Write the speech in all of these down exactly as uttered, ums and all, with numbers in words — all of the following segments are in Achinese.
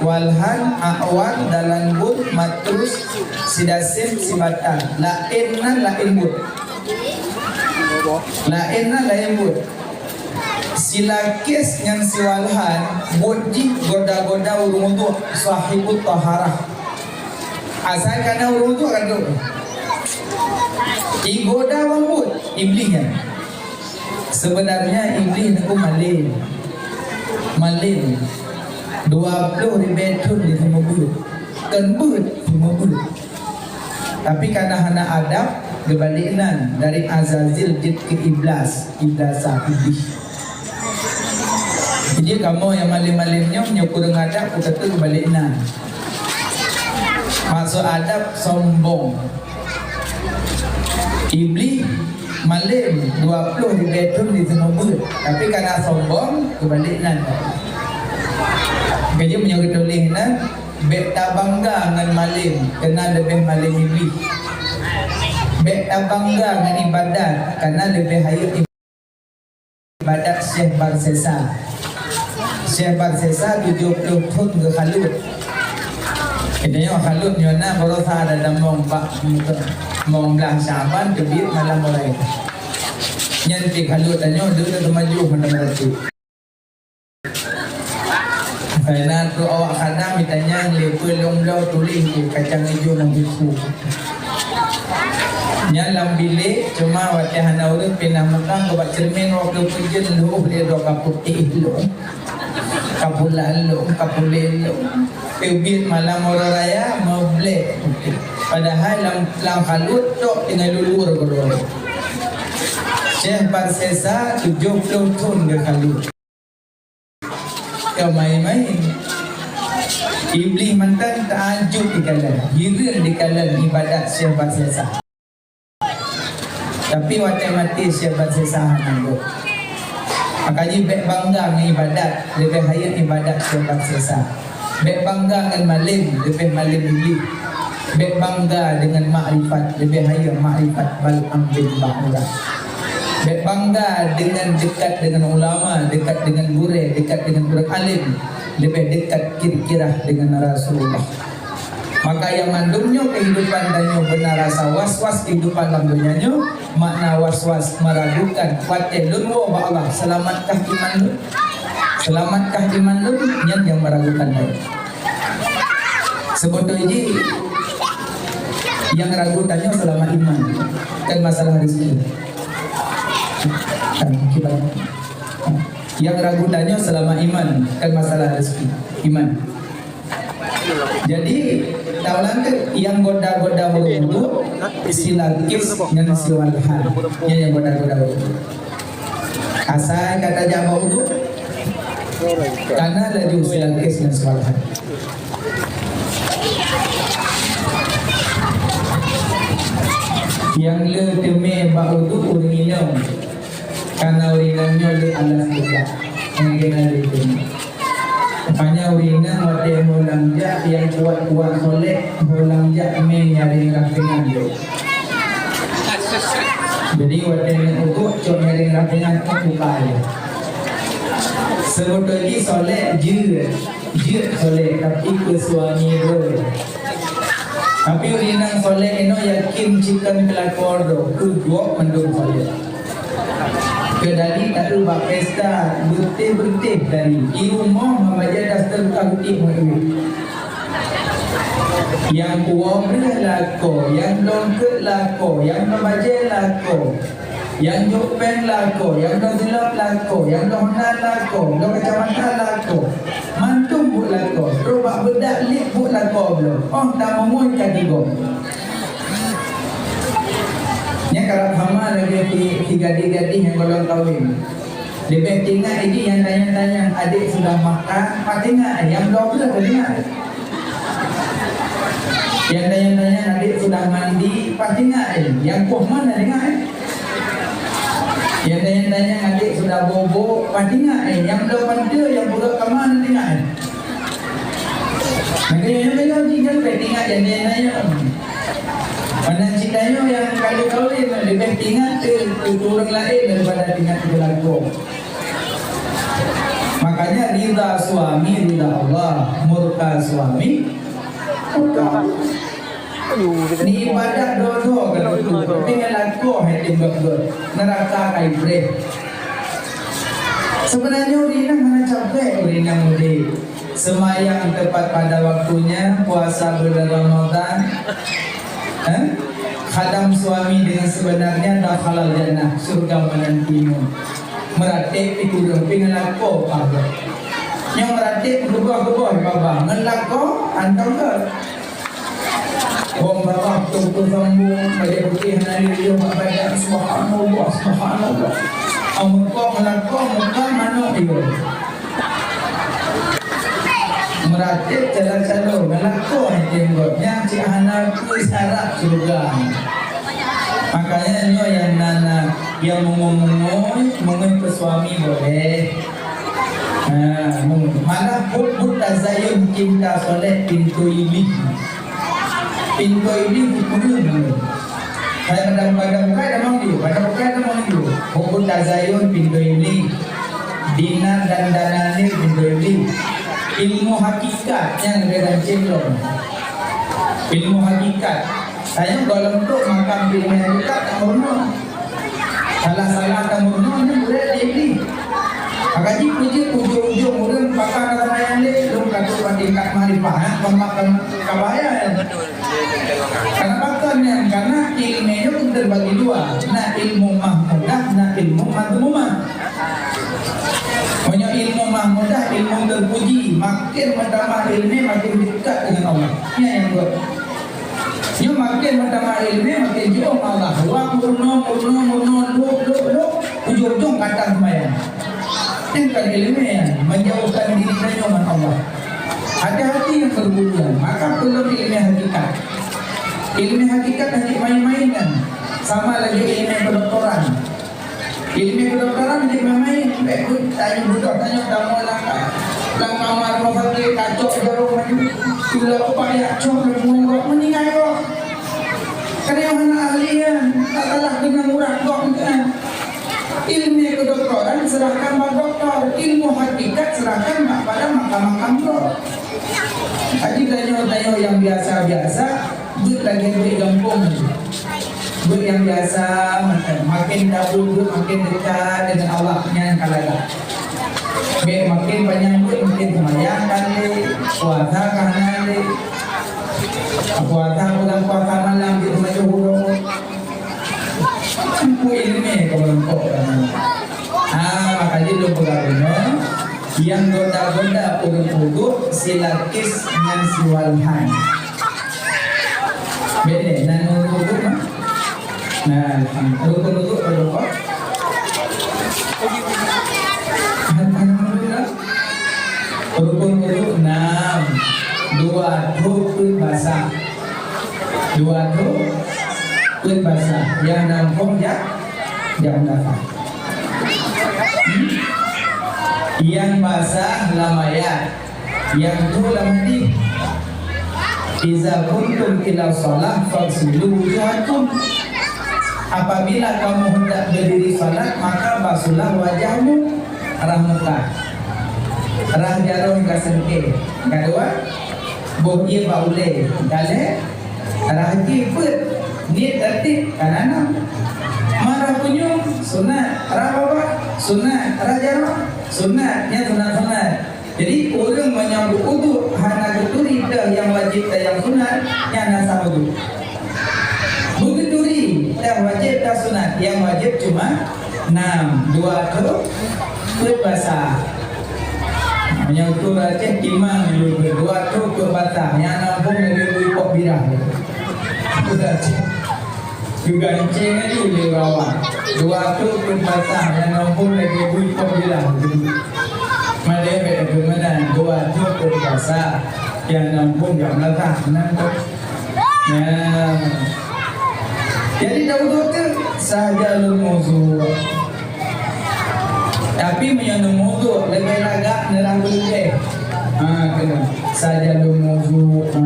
Walhan, A'war, Dalan Buet, Matrus, Sidasim, Sibatan. Laén nan laén buet. Laén nan laén buet. Silakis ngon Siwalhan, buet jih goda-goda ureuëng uduk, sahibut taharah. Asai ka na ureuëng uduk ka duek. Igoda bang buet, Iblih nyan. Sebenarnya Iblih nyan malém. Malém. Dua ploh ribée thon di seumeubeuet. Kon beuet, seumeubeuet. Tapi karena hana adab, geubalek nan dari Azazil jeuet keu Iblas, Iblasa Iblih. Jadi kamoe nyang malém-malém nyoe, nyoe kureueng adab, keu teutu geubalek nan. Maksud adab sombong. Iblih malém dua ploh ribée thon di seumeubeuet, tapi karena sombong, geubalek nan. Keujeuet meunyoe geutuléh nan, bék tabangga ngon malém, keunan leubeh malém Iblih. Bék tabangga ngon ibadat, keunan leubeh hayeu ibadat Syekh Barsesa. Syekh Barsesa tujoh ploh thon geukhalut. Geutanyoe khalut nyoe na baroesa ada tamong bak mong blah Syaban teubiet malam mulai. Nyan pih khalut tanyoe deuh teumaju mandum ratu. Keunan tu awak khadam itanyong lé peue lôn bloe tuléh di kacang ijo ngon buku. Nyan lam bilék, cuma watée hana ureuëng pih na mukang bak ceureumen waktu peujeuen lheueh lé droe ka putéh lom. Ka pulan lom, ka pulen lom. Teubiet malam uroe raya, meublek. Padahai lam, lam khalut tok tinggai lulur keudroe. Syekh Barsesa tujoh ploh thon geukhalut. Keu main-main. Iblih mantong taajub dikalon, hireuen dikalon ibadat Syekh Barsesa. Tapi watée maté Syekh Barsesa hana gop. Makajih bék bangga ngon ibadat, leubeh hayeu ibadat Syekh Barsesa. Bék bangga ngon malém, leubeh malém Iblih. Bék bangga deungon makrifat, leubeh hayeu makrifat Bal'am bin Ba'urah. Bék bangga deungon dekat deungon ulama, dekat deungon gurée, dekat deungon ureuëng alim, leubeh dekat kira-kira deungon Rasulullah. Maka nyang mandum nyoe keuhidupan tanyoe beuna rasa was-was keuhidupan lam donya nyoe, makna was-was meragukan. Watée lôn woe bak Allah, seulamatkah iman lôn? Seulamatkah iman lôn? Nyan nyang meragukan tanyoe. Seubeutoi jih nyang ragu tanyoe seulamat iman, kon masalah rezeki. Kan, kiban. Nyang ragu tanyoe seulamat iman, kon masalah rezeki. Iman. Jadi, taulangkeue nyang goda-goda ureuëng uduk, Silakis ngon Siwalhan. Nyan nyang goda-goda ureuëng uduk. Asai ka tajak bak uduk, kana laju Silakis ngon Siwalhan. Nyang le teumé bak uduk ureuëng inong, kana ureuëng inong nyoe le alas teuka. Nyang kena le teumé. Makanya ureuëng inong watée ho lam jak, nyang kuat-kuat solek, ho lam jak mé nyaring rah pingan jih. Jadi watée neuk uduk, cok nyaring rah pingan, buka aja. Seubeutoi jih solek jeuet, jeuet solek, tapi keu suami droe. Tapi ureuëng inong solek inoe yakin cikon keu lakoe droe, keu gob mandum solek. Keudali taeu bak pesta, beuteh-beuteh dari. Di rumoh meubaca daster ka beuteh meuiwet. Nyang puwoe breueh lakoe, nyang lôn keuek lakoe, nyang meubajée lakoe, nyang jok péng lakoe, nyang lôn silop lakoe, nyang lôn hana lakoe, lôn kacamata lakoe. Mandum buet lakoe, trok bak beudak liek buet lakoe bloe. Oh, tamumui ka digong. Nyan karab hama lagée si, si gadih-gadih nyang gohlom kawén. Leubeh teuingat lagi nyang tanyong-tanyong adék sudah makan, pat teuingat nyang bloe breueh teuingat. Nyang tanyong-tanyong adék sudah mandi, pat teuingat nyang poh man teuingat. Nyang tanyong-tanyong adék sudah bobo, pat teuingat nyang bloe panteue nyang peugot kama teuingat. Maka nyoe, nyoe, nyoe, nyoe, nyoe, nyoe, nyoe. Meunan cit tanyoe nyang ka lheueh kawén, leubeh teuingat keu, keu ureuëng laén daripada teuingat keu lakoe. Maka Makanya ridha suami ridha Allah, murka suami murka Allah. Ni ibadat dua-dua kan, tapi ngon lakoe hai teumbak dua. Neraka kai breh. Sebenarnya ureueng inong hana capek ureueng inong udeb. Semayang tepat pada waktunya, puasa bulan Ramadan. Eh? Khadam suami dengan sebenarnya, dakhalal jannah, surga menantimu. Meuratéb di kureueng pih ngon lakoe pah gét. Nyoe meuratéb geuboh-geuboh babah ngon lakoe hantom gét. Wong babah beutôi-beutôi sombong, bajèe putéh hana lé lheueh bak badan, subhanallah, subhanallah. Amun kong lakoe muka manok ié. Meuratéb calon-calon ngon lakoe hantom gét, nyan cit hana peue syarat syeuruga. Makanya nyoe nyang na, na, nyang meungui-meungui, meungui keu suami boleh. Ha, meungui. Malah hubbu tazayun, cinta soleh, pintoe iblih. Pintoe iblih dikureueng. Hai padang-padang bukai dah manggil, padang bukai dah manggil. Hubbu tazayun, pintoe iblih. Dinar dan dananir, pintoe iblih. Ilmu hakikat nyang leubeh ganceng lom. Ilmu hakikat. Tanyoe goh lom trok makam ilmu hakikat tak meurunoe. Salah-salah tameurunoe nyan gurèe di iblih. Maka jih peue jeuet ujong-ujong ureueng pakat na seumbahyang lé, lôn ka trok bak tingkat makrifah, ha? Ka, ka, ka bahaya nyan. Karena pakon nyan, karena ileumèe nyoe teubagi dua. Na ilmu mahmudah, na ilmu madhmumah. Meunyoe ilmu mahmudah, ilmu teupuji, makin meutamah ileumèe, makin dekat dengan Allah. Nyan nyang dua. Nyoe makin meutamah ileumèe, makin jiôh Allah. Wah, meurunoe, meurunoe, meurunoe, lhôk, lhôk, lhôk, ujong-ujong ka that seumbahyang. Nyan kon ileumèe nyan, menjauhkan diri tanyoe ngon Allah. Hati-hati nyang beurhubungan, maka peulom ileumèe hakikat. Ileumèe hakikat hana jeuet main-main nyan, sama lagèe ileumèe keudoktoran. Ileumèe keudoktoran jeuet main-main, bèk keuh tanyoe beudôh, tanyoe tamong lam ka-, lam kama rumoh sakét, tacok jaroe maju, tulak upaya cok lé punggong gob, meuninggai gob. Karena hana ahli nyan, tak salah keunan urat gob nyan. Ileumèe keudoktoran serahkan bak doktor, ilmu hakikat serahkan bak pada makam-makam gob. Jadi tanyoe-tanyoe nyang biasa-biasa, beuet lagèe beuet gampông nyoe. Beuet nyang biasa, makin, makin tabeuet beuet, makin dekat dengan Allah, nyan ka lagak. Bèk makin panyang beuet, makin seumayang ka lé, puasa ka hana lé. Puasa bulan puasa malam di rumah jauh. Peue ileumèe keu ureueng kok ka hana. Ah, maka jih lôn peugah bunoe, nyang goda-goda ureueng uduk silakis ngon siwalihan. Bèk lé, na ureueng uduk mah. Nah, rukun uduk, rukun uduk. Rukun uduk enam. Dua trôk peuet basah. Dua trôk peuet basah. Nyang nam phôn jak, jak meunafah. Hmm? Nyang basah lam ayat. Nyang trôk lam hadih, "Iza qumtum ila shalah faghsilu wujuhakum." Apabila kamu hendak berdiri salat, maka basuhlah wajahmu, rhah muka, rhah jaroe nyang ka seungkée. Nyang keudua, boh ié bak ulée. Nyang kalhèe, rhah jih peuet, niet teurtib, ka na nam. Meurhah punyueng, sunat. Rhah babah, sunat. Rhah jaroe, sunat. Nyan sunat-sunat. Jadi, ureueng meunyoe beuuduk hana geuturi teuh nyang wajéb teuh nyang sunat, nyan hana sah uduk. Beugeuturi teuh wajéb teuh sunat, nyang wajéb cuma nam, dua trôk peuet basah. Meunyoe tu Aceh timang dua trôk peuet basah, nyang nam phôn lagèe bui pok birah. Geugancéng laju lé ureueng awak. Dua trôk peuet basah, nyang nam phôn lagèe bui pok birah. Madé bèk geumeunang, dua trôk peuet basah, nyang nam phôn nyang meulaga, meunan tu. Nah. Jadi, tauduk tu sahaja lôn meuuduk. Tapi meunyoe neumeuuduk, leubeh lagak neurhah beuleubeh. Ha, keunoe. Sahaja lôn meuuduk. Ha.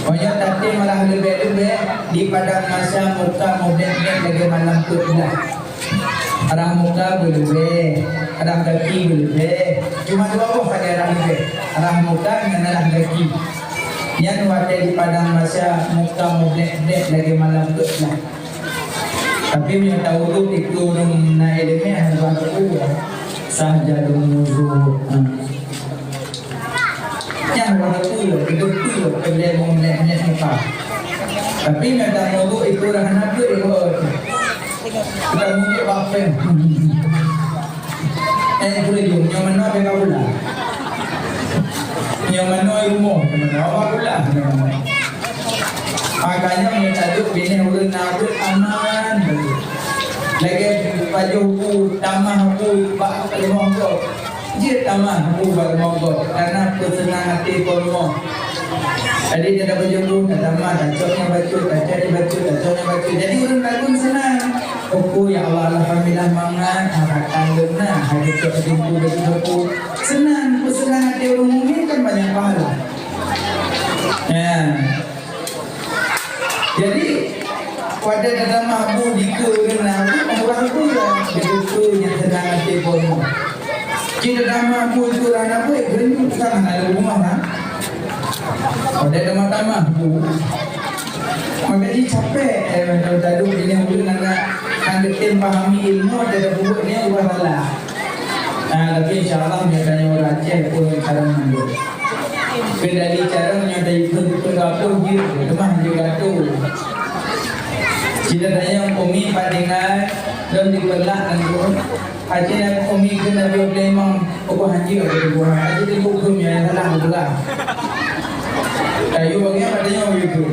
Meunyoe tatem rhah leubeh-leubeh, di padang mahsyar muka meubèk-bèk lagèe malam peuet blah. Rhah muka beuleubeh, rhah gaki beuleubeh. Cuma dua boh sagai rhah leubeh, rhah muka ngon rhah gaki. Nyan watèe di padang mahsyar muka meublek-blek lagèe malam peuet lah. Tapi meunyoe tawudhu, itu ureueng na ileumèe, hana teupeu sah jaroe wudhu. Hmm. Nyan ureueng teupeue, geuteupeue keu lé mong lé nyang muka. Tapi nyang tameuduek itu ureueng hana peuet iboh. Kita munjuk bapeng. Eh, boleh jom. Nyang mana bela bola? Nyang mana rumoh? Nyang mana bela bola? Nyang mana? Makanya, meunyoe taduek binéh ureueng na buet aman. Lagèe pajoh bu, tamah bu bak rumoh gob. Jeuet tamah bu bak rumoh gob, karena peuseunang até po rumoh. Jadi, dia dah pajoh bu, dah tamah, tacok nyang bacut, tacok nyang bacut, tacok nyang bacut. Jadi, ureueng lagun seunang. Oh, ya Allah, alhamdulillah, mangat, makan lom na, hai cocok jumpa baju sapu. Seunang, peuseunang até ureueng mukmin kan banyak pahala. Ya. Jadi, pada dalam mabuk dikeue ureueng na buet, ureueng tu ya, dikeue nyang seunang até po rumoh. Cit dalam mabuk itu ureueng na buet, ureueng tu kan hana ada rumah, ha? Pada dalam mabuk. Maka jih capek, eh, kalau tadu ini ureueng na, na, na geutem pahami ilmu, ada buet ni, ubah salah. Ah, tapi insya Allah, biasanya orang Aceh pun sekarang mandum. Kendali cara menyadari pun betul-betul jeuet, teuma jeuet gatu. Cina tanya umi pat dengar, lom dipeulak nanggroe. Aci nak umi keu Nabi Sulaiman, oh, hanjeuet aku buah. Aci teuka keu mi nyang salah beurah. Kayu bagi apa tanya begitu?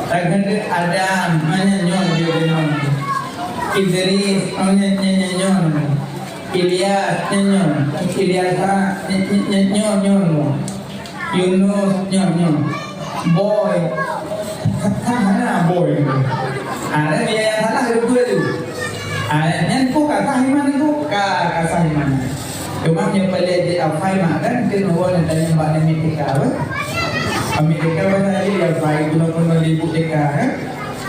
Takkan Adam, mana nyoe Nabi Sulaiman? Idris, mana nyoe, nyoe, nyoe? Ilyas, nyoe, nyoe. Ilyasa, nyoe, nyoe, nyoe, nyoe. Yunus, nyoe, nyoe. Boy. Ka, ka hana boy. Ah, dan dia yang salah kedua tu. Ah, nyan ku ka sah iman ku, ka, ka sah iman. Cuma yang paling dia hafai mak kan, dia nombor yang tanya bak Amerika apa? Amerika bahasa dia hafai, guna pun bagi ibu T K kan.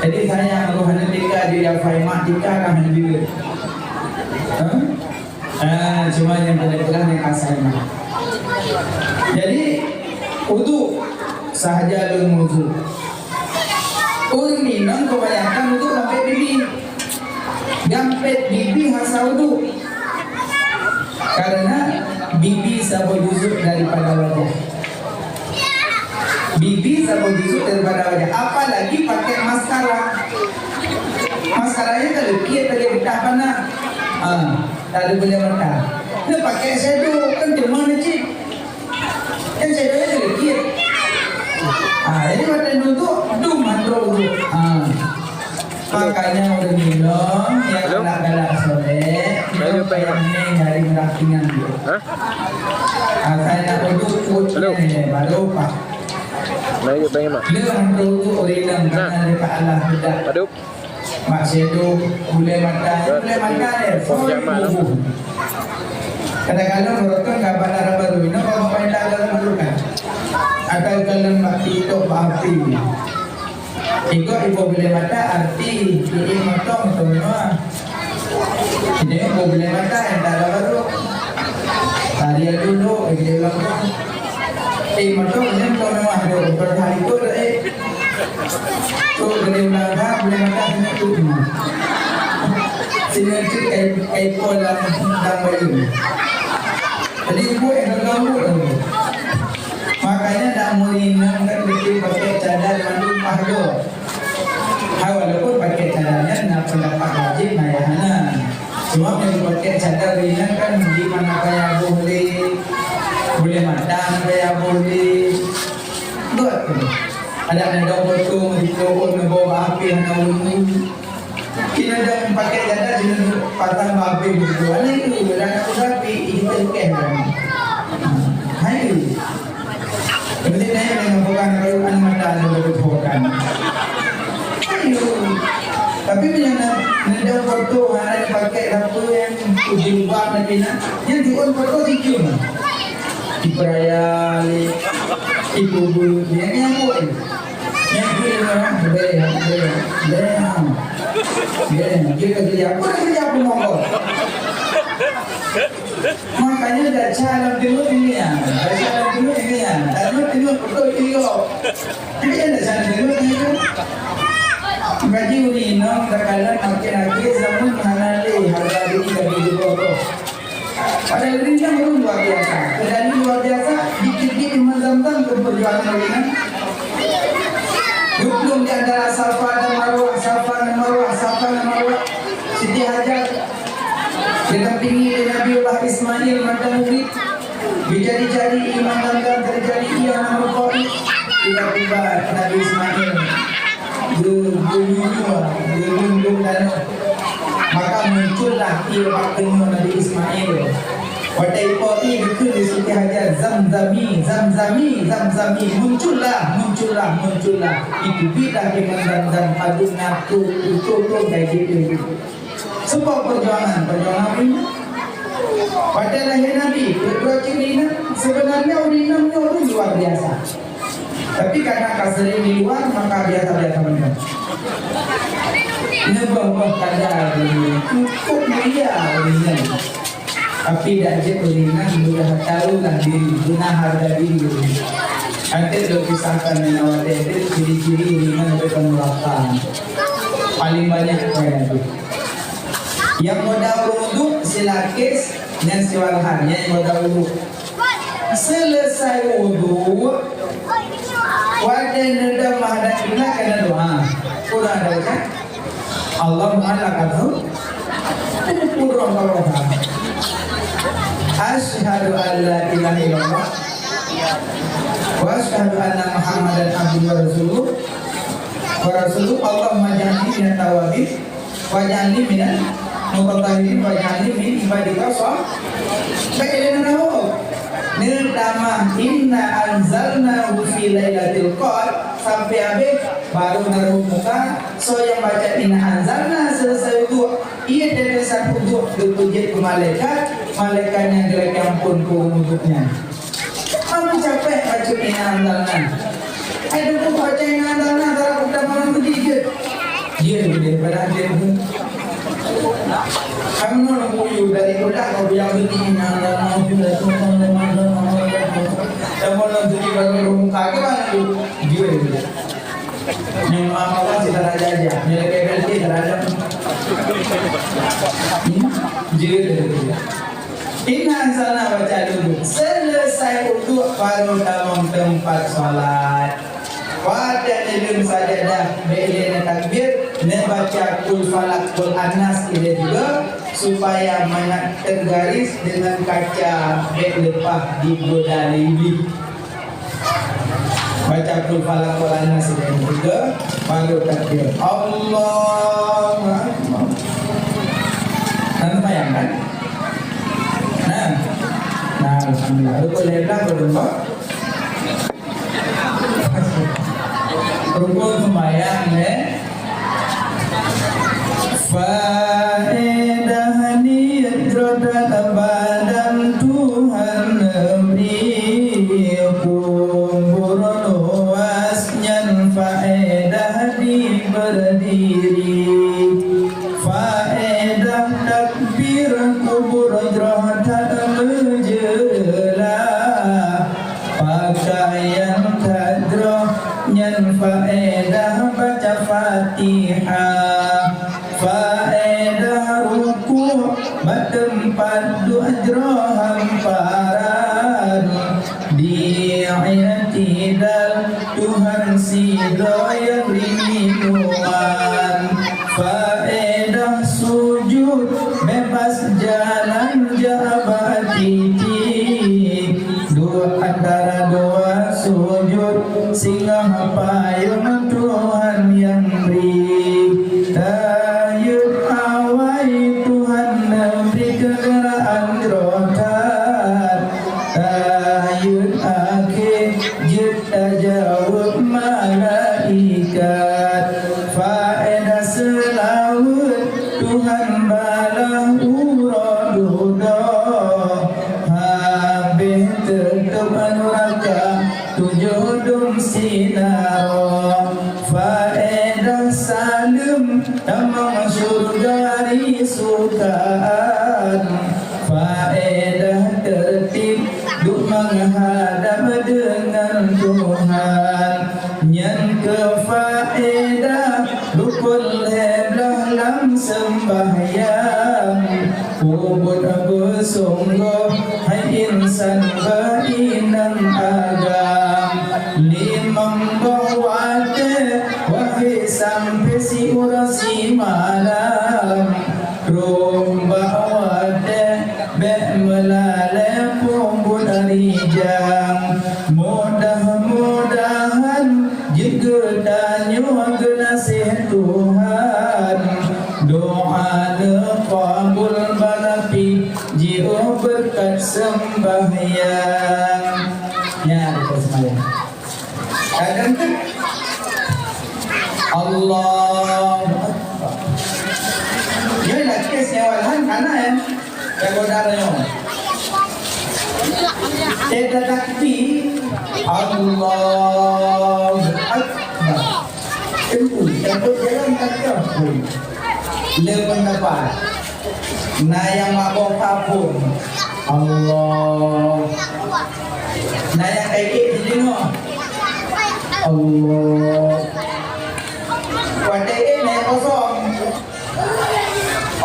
Jadi sayang kalau hana T K dia hafai, mak T K kan hana dia. Hah? Ah, cuma yang paling kurang yang kasar mah. Jadi, uduk sahaja lôn uduk. Ureueng inong kebanyakan uduk gampet bibi. Gampet bibi hasa uduk. Karena bibi saboh juzuk daripada wajah. Bibi saboh juzuk daripada wajah. Apalagi pakai maskara. Maskaranya kan leukiet lagèe beutah panah. Ah, tak ada boleh mata. Dia pakai shadow, kan cuma cit. Kan shadow-nya leukiet. Ah, jadi watèe nunjuk, dum mandum tu. Ah. Makanya ureueng inong yang galak-galak soleh, inong payah meng dari meurah pingan dia. Hah? Ah, saya nak uduk, uduk ni, baru pak. Dia mandum tu ureueng inong, karena dia tak alah bedak. Mak Syedok, gulai mata, gulai mata dia, sorry, bubu. Kadang-kadang merokok kaban darah baru, ini kalau main darah baru kan. Atau kalau mak TikTok bak api. Ikut ibu gulai mata, arti, ini motong, semua. Ini ibu gulai mata, yang darah baru. Hari dulu, dia ulang tahun. Eh, mantap, nyan kau mewah tu. Kau dah ikut dah, eh. Tu boleh melangkah, boleh makan, sini tu. Sini tu kai, kai pol dalam, dalam bayu. Jadi, ibu yang kau buat tu. Makanya, nak merinang kan, betul pakai cadar mandum pahdo. Hai, walaupun pakai cadar nyan na pendapat wajib, na nyang hana. Cuma meunyoe pakai cadar ringan kan, di mana payah boh lé, boleh matang payah boh lé. Buat tu. Ada, ada potong, dituun, neubawa bak api, hana ulung. Kena dah pakai cadar, kena pasang bak api begitu. Ada itu, dah nak api, kita keh kan. Hai. Berarti nyan nyang bukan kayu aneuk mata nyang beutôi bukan. Ayo. Tapi meunyoe na, na foto hana pakai apa nyang jilbab na pina, nyang jiôn foto sijeuem. Diperaya lé, dikubur, nyang, nyang buet. Nyang buet, beh, beh, beh. Beh, dia kerja. Apa dia kerja apa monggo? Makanya desya lam teungeut ingat, desya lam teungeut ingat, teungeut-teungeut beutôi ingat. Tapi kan desya lam teungeut ingat. Gaji ureueng inong takalon makin akhé zaman hana lé hareuga diri ka jeuet jeuet. Padahai ureueng inong luar biasa. Keudali luar biasa, dikit-dikit Imam Zamzam keu peujuangan ureueng inong. Duduk di antara Safa dan Marwah, Safa dan Marwah, Safa dan Marwah. Siti Hajar didampingi oleh Nabiullah Ismail mantan murid. Dijadi-jadi Imam Zamzam, dijadi ia nama kau. Tiba-tiba Nabi Ismail ge-, geuyue, geuyue danau. Maka muncullah ie bak keunoe Nabi Ismail. Watèe ipo ie geukheun lé Siti Hajar, "Zamzami, Zamzami, Zamzami, muncullah, muncullah, muncullah." Itu bidah Imam Zamzam padum na trok, trok, trok, trok, trok, trok. Sebab perjuangan, perjuangan ureueng inong. Watèe lahé Nabi, peuet droe cit ureueng inong, sebenarnya ureueng inong nyoe ureueng luar biasa. Tapi karena ka sering di luar, maka biasa-biasa mantong. Neuboh-boh kada ureueng inong, cukup mulia ureueng inong. Tapi dak jeuet ureueng inong mudah tahu lah diri, beunah hareuga diri ureueng inong. Nanti lôn kisahkan nyan watèe ciri-ciri ureueng inong leubeh kamoe rasakan. Paling banyak kaya tu. Nyang modal wudhu silakis nyan siwalahan, nyang modal wudhu. Selesai wudhu, watèe neudong menghadap kiblat kena doa. Kurang ada baca? Allahumma lakal hamd. Kurang ada baca. Asyhadu an la ilaha illallah. Wa asyhadu anna Muhammadan abduhu wa rasuluh. Wa rasuluh. Allahumma ja'alni minat tawabin. Waj'alni minal mutatahhirin, waj'alni min ibadika sha-, bèk lé neurahô. Neutamah, "Inna anzalnahu fi lailatul qadr," sampai habéh, baru neureuh muka, soe nyang baca "Inna anzalna" selesai wudhu, ie tetesan wudhu geupeujeuet keu malaikat, malaikat nyan geulakèe amphon keu ureueng wudhu nyan. Kamu capek baca "Inna anzalna"? Hai, duduk baca "Inna anzalna", tarap udah malam tu jijik. Dia lebih daripada dia pun. Kamu nak kuyu dari udah kau bilang begini, "Inna anzalna." Dan malam tu dia baru muka ke mana tu? Dia lebih. Nyang maaf Allah, kita raja aja. Nyang lebih berarti terhadap. Hmm? Dia lebih. Inna anzalna baca dulu. Selesai uduk baru tamong teumpat salat. Watèe neuleueng sajadah, bèk lé neutakbir, neubaca Qul Falaq, Qul Annas ilèe juga, supaya mangat teugaris deungon kaca bèk leupah digoda lé Iblih. Baca Qul Falaq, Qul Annas dan juga baru takbir. Allahu Akbar. Nah, lumayan kan? Nah. Nah, alhamdulillah. Rukun lhèe blah belum, Pak? Rukun sembahyang, eh? Faedah nidrodat badan Tuhan neubri, kubur luas nyan faedah di berdiri. Faedah takbir kubur jroh that meujeula. Pakaian that jroh nyan faedah baca Fatihah. Faedah rukuk bak teumpat duek jroh hamparan. Di i'tidal Tuhan sidroe nyang ringinuan. Faedah sujud bebas jalan jak bak titi. Duek antara dua sujud singoh payong Tuhan nyang bri. Tayeuet awai Tuhan neubri keugeuraan jroh that. Tayeuet akhé jeuet tajaweueb malaikat. Faedah seulaweuet Tuhan balaih uroe dudoe. Habéh teutôb nuraka tujoh dum sinaroe. Faedah saleuem tamong syeuruga ri suka. Tuhan, nyan keuh faedah rukon lhèe blaih lam seumbahyang. Peubuet beusunggoh hai insan beuinong agam. Limong boh watèe, wahé sampoe siuroe simalam. Rhom bak watèe bèk meulalè peubuet rijang. Mudah-mudahan jeuet geutanyoe geunaséh Tuhan. Doa neuqabeul barapi jiôh beureukat seumbahyang. Nyan, kita seumbahyang. Kadang tu, Allahu Akbar. Nyoe na kes nyawa lahan kana, eh? Jago darah nyoe. Teuka takbir, Allahu Akbar. Teungku, takot jalan takah pun. Le pendapat. Na nyang mabök kapon. Allah. Na nyang kayèe jideungoe. Allah. Watèe ék na nyang kosong.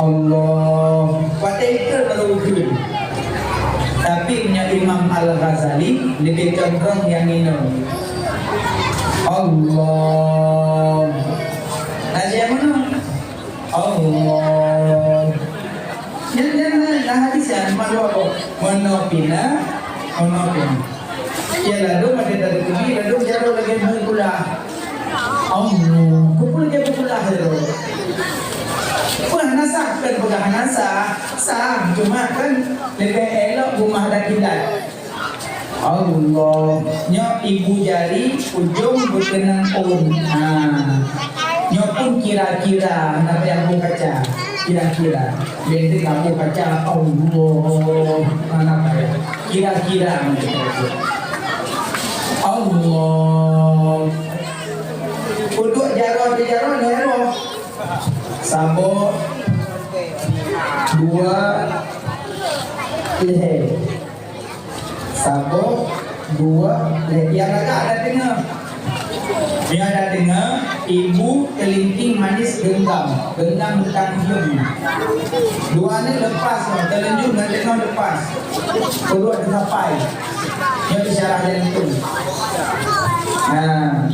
Allah. Watèe ikheun baru ikheun. Tapi meunyoe Imam Al-Ghazali leubeh condrong nyang inong. Allah. Na nyang meunoe. Allah. Nyan, nyan, nyan, nyan hadis nyan, meunoe, meunoe pih na, meunoe pih na. Ya, ladôm ada dari kubi, ladôm jaroe lagèe bu kulah. Allah, kubu lagèe bu kulah jaroe. Peue hana sah, kan peugah hana sah. Sah, cuma kan leubeh elok beumah adat kilat. Allah. Nyoe ibu jari ujong beukeunong ôn. Ha. Nyoe pun kira-kira, hana payah boh kaca. Kira-kira. Bèk lampu kaca. Allah. Hana payah. Kira-kira. Allah. Untuk jaroe-jaroe lhèe boh. Saboh. Dua. Lhèe. Saboh, dua, lhèe. Nyang lagak adak teungoh. Nyang adak teungoh, ibu teulinting manis genggam. Genggam tang diem. Dua ni lepas, teuleunjun dan teungoh lepas. Keudua teusapai. Nyoe isyarat jantung. Nah.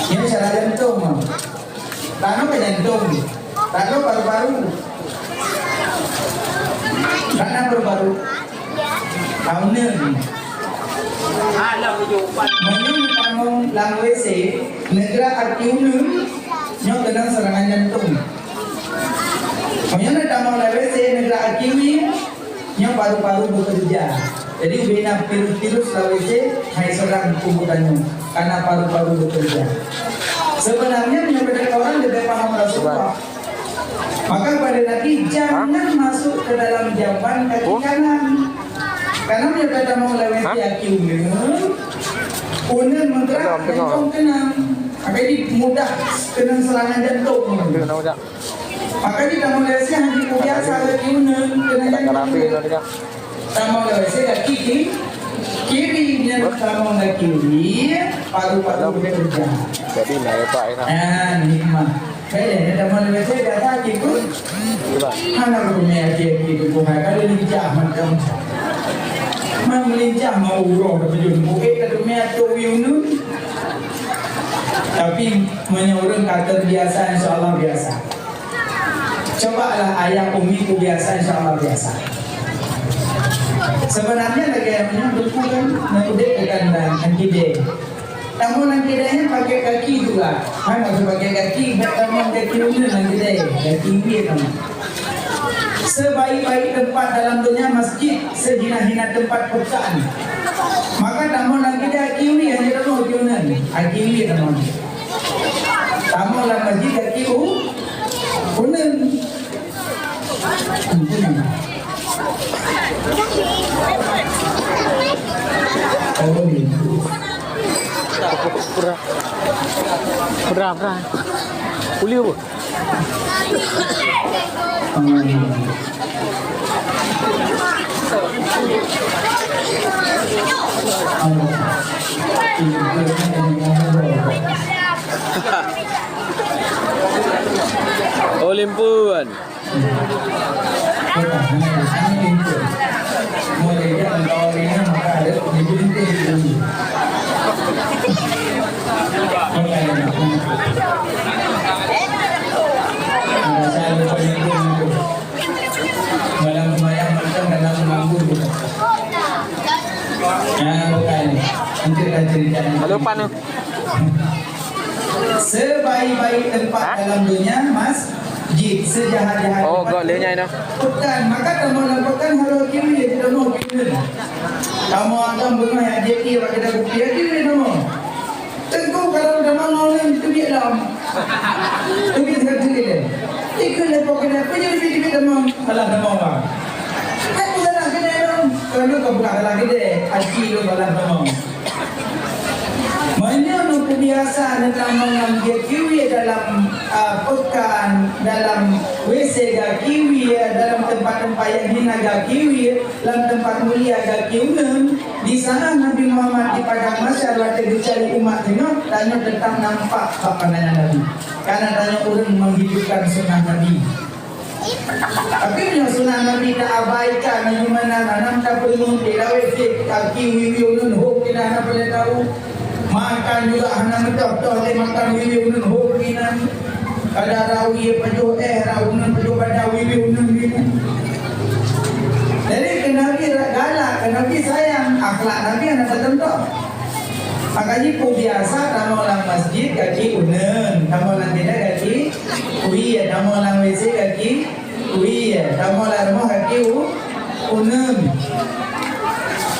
Nyoe isyarat jantung. Tanoh ke jantung, tanoh paru-paru. Karena paru-paru. Tahu ni. Meunyoe tamong lam W C, neugerak aki uneun, nyoe keunong serangan jantung. Meunyoe na tamong lam W C, neugerak aki uneun, nyoe paru-paru bekerja. Jadi, ubena virus-virus lam W C hai seurang tuboh tanyoe, karena paru-paru bekerja. Sebenarnya, meunyoe pada orang lebih paham Rasulullah. Maka pada Nabi, jangan masuk ke dalam jamban kaki kanan. Karena meunyoe pada mau lam W C aki uneun, uneun meugerak, jantung keunong. Maka jadi mudah keunong serangan jantung. Maka di tamong lewat seh hana biasa lagi guna kena. Tamong lewat seh kaki kiri, kiri dan tamong lagi kiri, paru-paru bekerja. Jadi naik pak enak. Ah, nikmat. Kaya ni tamong lewat seh dah sakit pun. Hana guna aja gitu bukan kalau lincah macam. Memang lincah mau uroh tapi bukit tak dunia tu yunun. Tapi meunyoe ureueng ka terbiasa, insya Allah biasa. Cobalah ayah umi ku biasa, insya Allah biasa. Sebenarnya lagèe nyan buku kan, nang udép bukan nang kidée. Namun nang kidée nyan pakai kaki juga. Hai, maksud pakai kaki, bèk tamong kaki uneun nang kidée. Kaki uneun tamong. Sebaik-baik tempat dalam dunia masjid, sehina-hina tempat bukan. Maka tamong lam kidée aki uneun, hana tamong aki uneun. Aki uneun tamong. Tamong lam masjid aki u-, uneun. Uneun. Oh, gitu. Pura. Pura, pura. Uli apa? Oh, limpeuen. Malam sembahyang makan dalam menganggur. Nah, bukan. Nanti kita cerita. Halo, Pan. Sebaik-baik tempat dalam dunia, masjid. Sejahat-jahat tempat, pekan. Maka tamong lam pekan harus kirim, tamong kirim. Tamong akan bunga yang jadi, bak kita bukti, kirim tamong. Teungku, kalau tamong ngon ulôn, teubiet lom. Teubiet sagai teubiet lom. Ikut leupah keunan, peue nyang teubiet-teubiet tamong, salah tamong, bang. Hai, peue salah keunan lom? Kalau ka bukan salah keunan, aci lôn salah tamong. Meunyoe neubiasa neutamong ngon gaki wie dalam, a, pekan, dalam W C gaki wie, dalam teumpat-teumpat nyang hina gaki wie, lam teumpat mulia gaki uneun, di sana Nabi Muhammad di padang mahsyar watée geucari umat singoh, tanyoe teutap nampak bak pandangan Nabi. Karena tanyoe ureuëng menghidupkan sunnah Nabi. Tapi meunyoe sunnah Nabi taabaikan, nyoe meunan hana tapeurunoe, tilawét cit, gaki wie-wie uneun hom keunan hana peureulée tau. Makan juga hana meutoh-toh lé makan, wie-wie uneun hom keunan. Kada rawi pajoh éh, rawi uneun pajoh bada, wie-wie uneun keunan. Jadi keu Nabi galak, keu Nabi sayang, akhlak Nabi hana teucontoh. Makajih peue biasa tamong lam masjid gaki uneun, tamong lam keude gaki wie, tamong lam W C gaki wie, tamong lam rumoh gaki u-, uneun.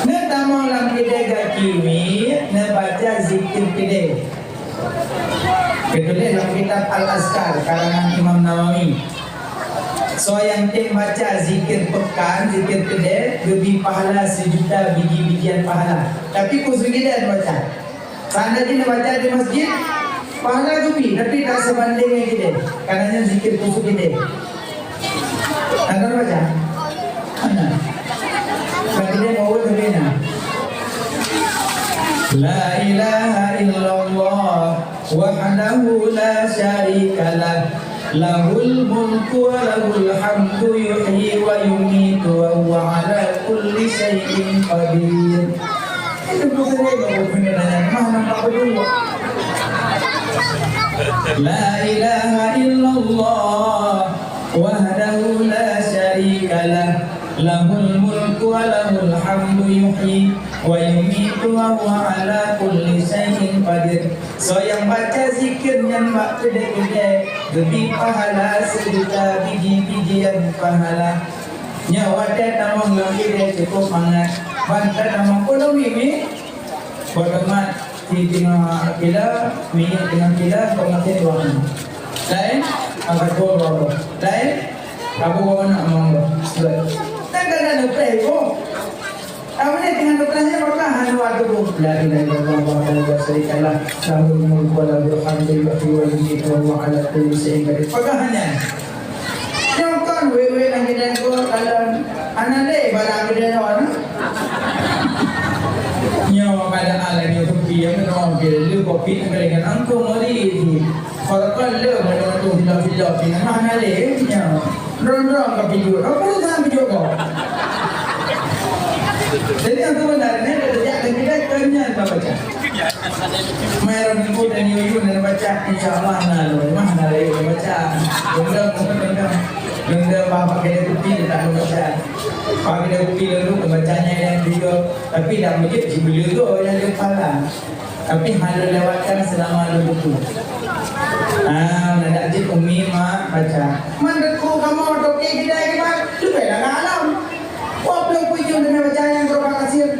Neutamong lam keude gaki wie, neubaca zikir keude. Geutuléh lam kitab Al-Azkar karangan Imam Nawawi. Soe nyang tem baca zikir pekan, zikir keude, geubri pahala sijuta biji-bijian pahala. Tapi khusus keude neubaca. Seandai jih neubaca di masjid, pahala geubri, tapi tak sebanding ngon keude. Karena nyan zikir khusus keude. Hana baca? Hana. Berarti dia mau lebih nah. La ilaha illallah wahdahu la syarika lah. Lahul mulku wa lahul hamdu yuhyi wa yumitu wa huwa ala kulli syai'in qadir. Itu bukan dia, bukan dia nanya. Mah nampak berdua. La ilaha illallah wahdahu la syarika lah, lahul mulku wa lahul hamdu yuhyi wa yumitu wa huwa ala kulli syai'in qadir. Soe nyang baca zikir nyan bak keude-keude, geubri pahala sijuta biji-bijian pahala. Nyoe watée tamong lam keude cukup mangat. Ban ka tamong peunoh mimi, boh tomat. Di teungoh pila, minyeuk teungoh pila, peumaté tuan. Laén, angkat gol bawa. Laén, kabu bawa nak mangga. Kan kada leupeh ko. Kamu ni teungoh leupeh ni, maka hana waktu ko. La ilaha illallah wahdahu la syarika lah, lahul mulku wa lahul hamdu yuhyi wa yumitu wa huwa ala kulli syai'in qadir. Pakon hana. Nyoe kon wék-wék nyang keunan ko dalam hana lé bala keunan. Nyoe pada alat nyoe kopi nyang keunoe kopi le kopi nyang keunan angkong mari tu. Kalau kon le meunyoe tu hilang-hilang pi hana lé nyoe. Ron-ron ka pijok. Apa urusan pijok ko? Jadi aku benar ni, kita jak dan kita kenyang baca. Mai lam minggu dan yuyun dan baca, insya Allah na lôn mah na lôn baca. Dendam, dendam. Dendam bah pakai dia kupi dia tak lôn baca. Pakai dia kupi lalu bacanya yang tiga. Tapi dah mujib jibeulu tu yang dia pala. Tapi hana lewatkan selama dua buku. Ah, nak cit umi mak baca. Man deku kamu toke kita kita. Tu bela alam. Wah, belum pun jom dengan baca yang terima kasih.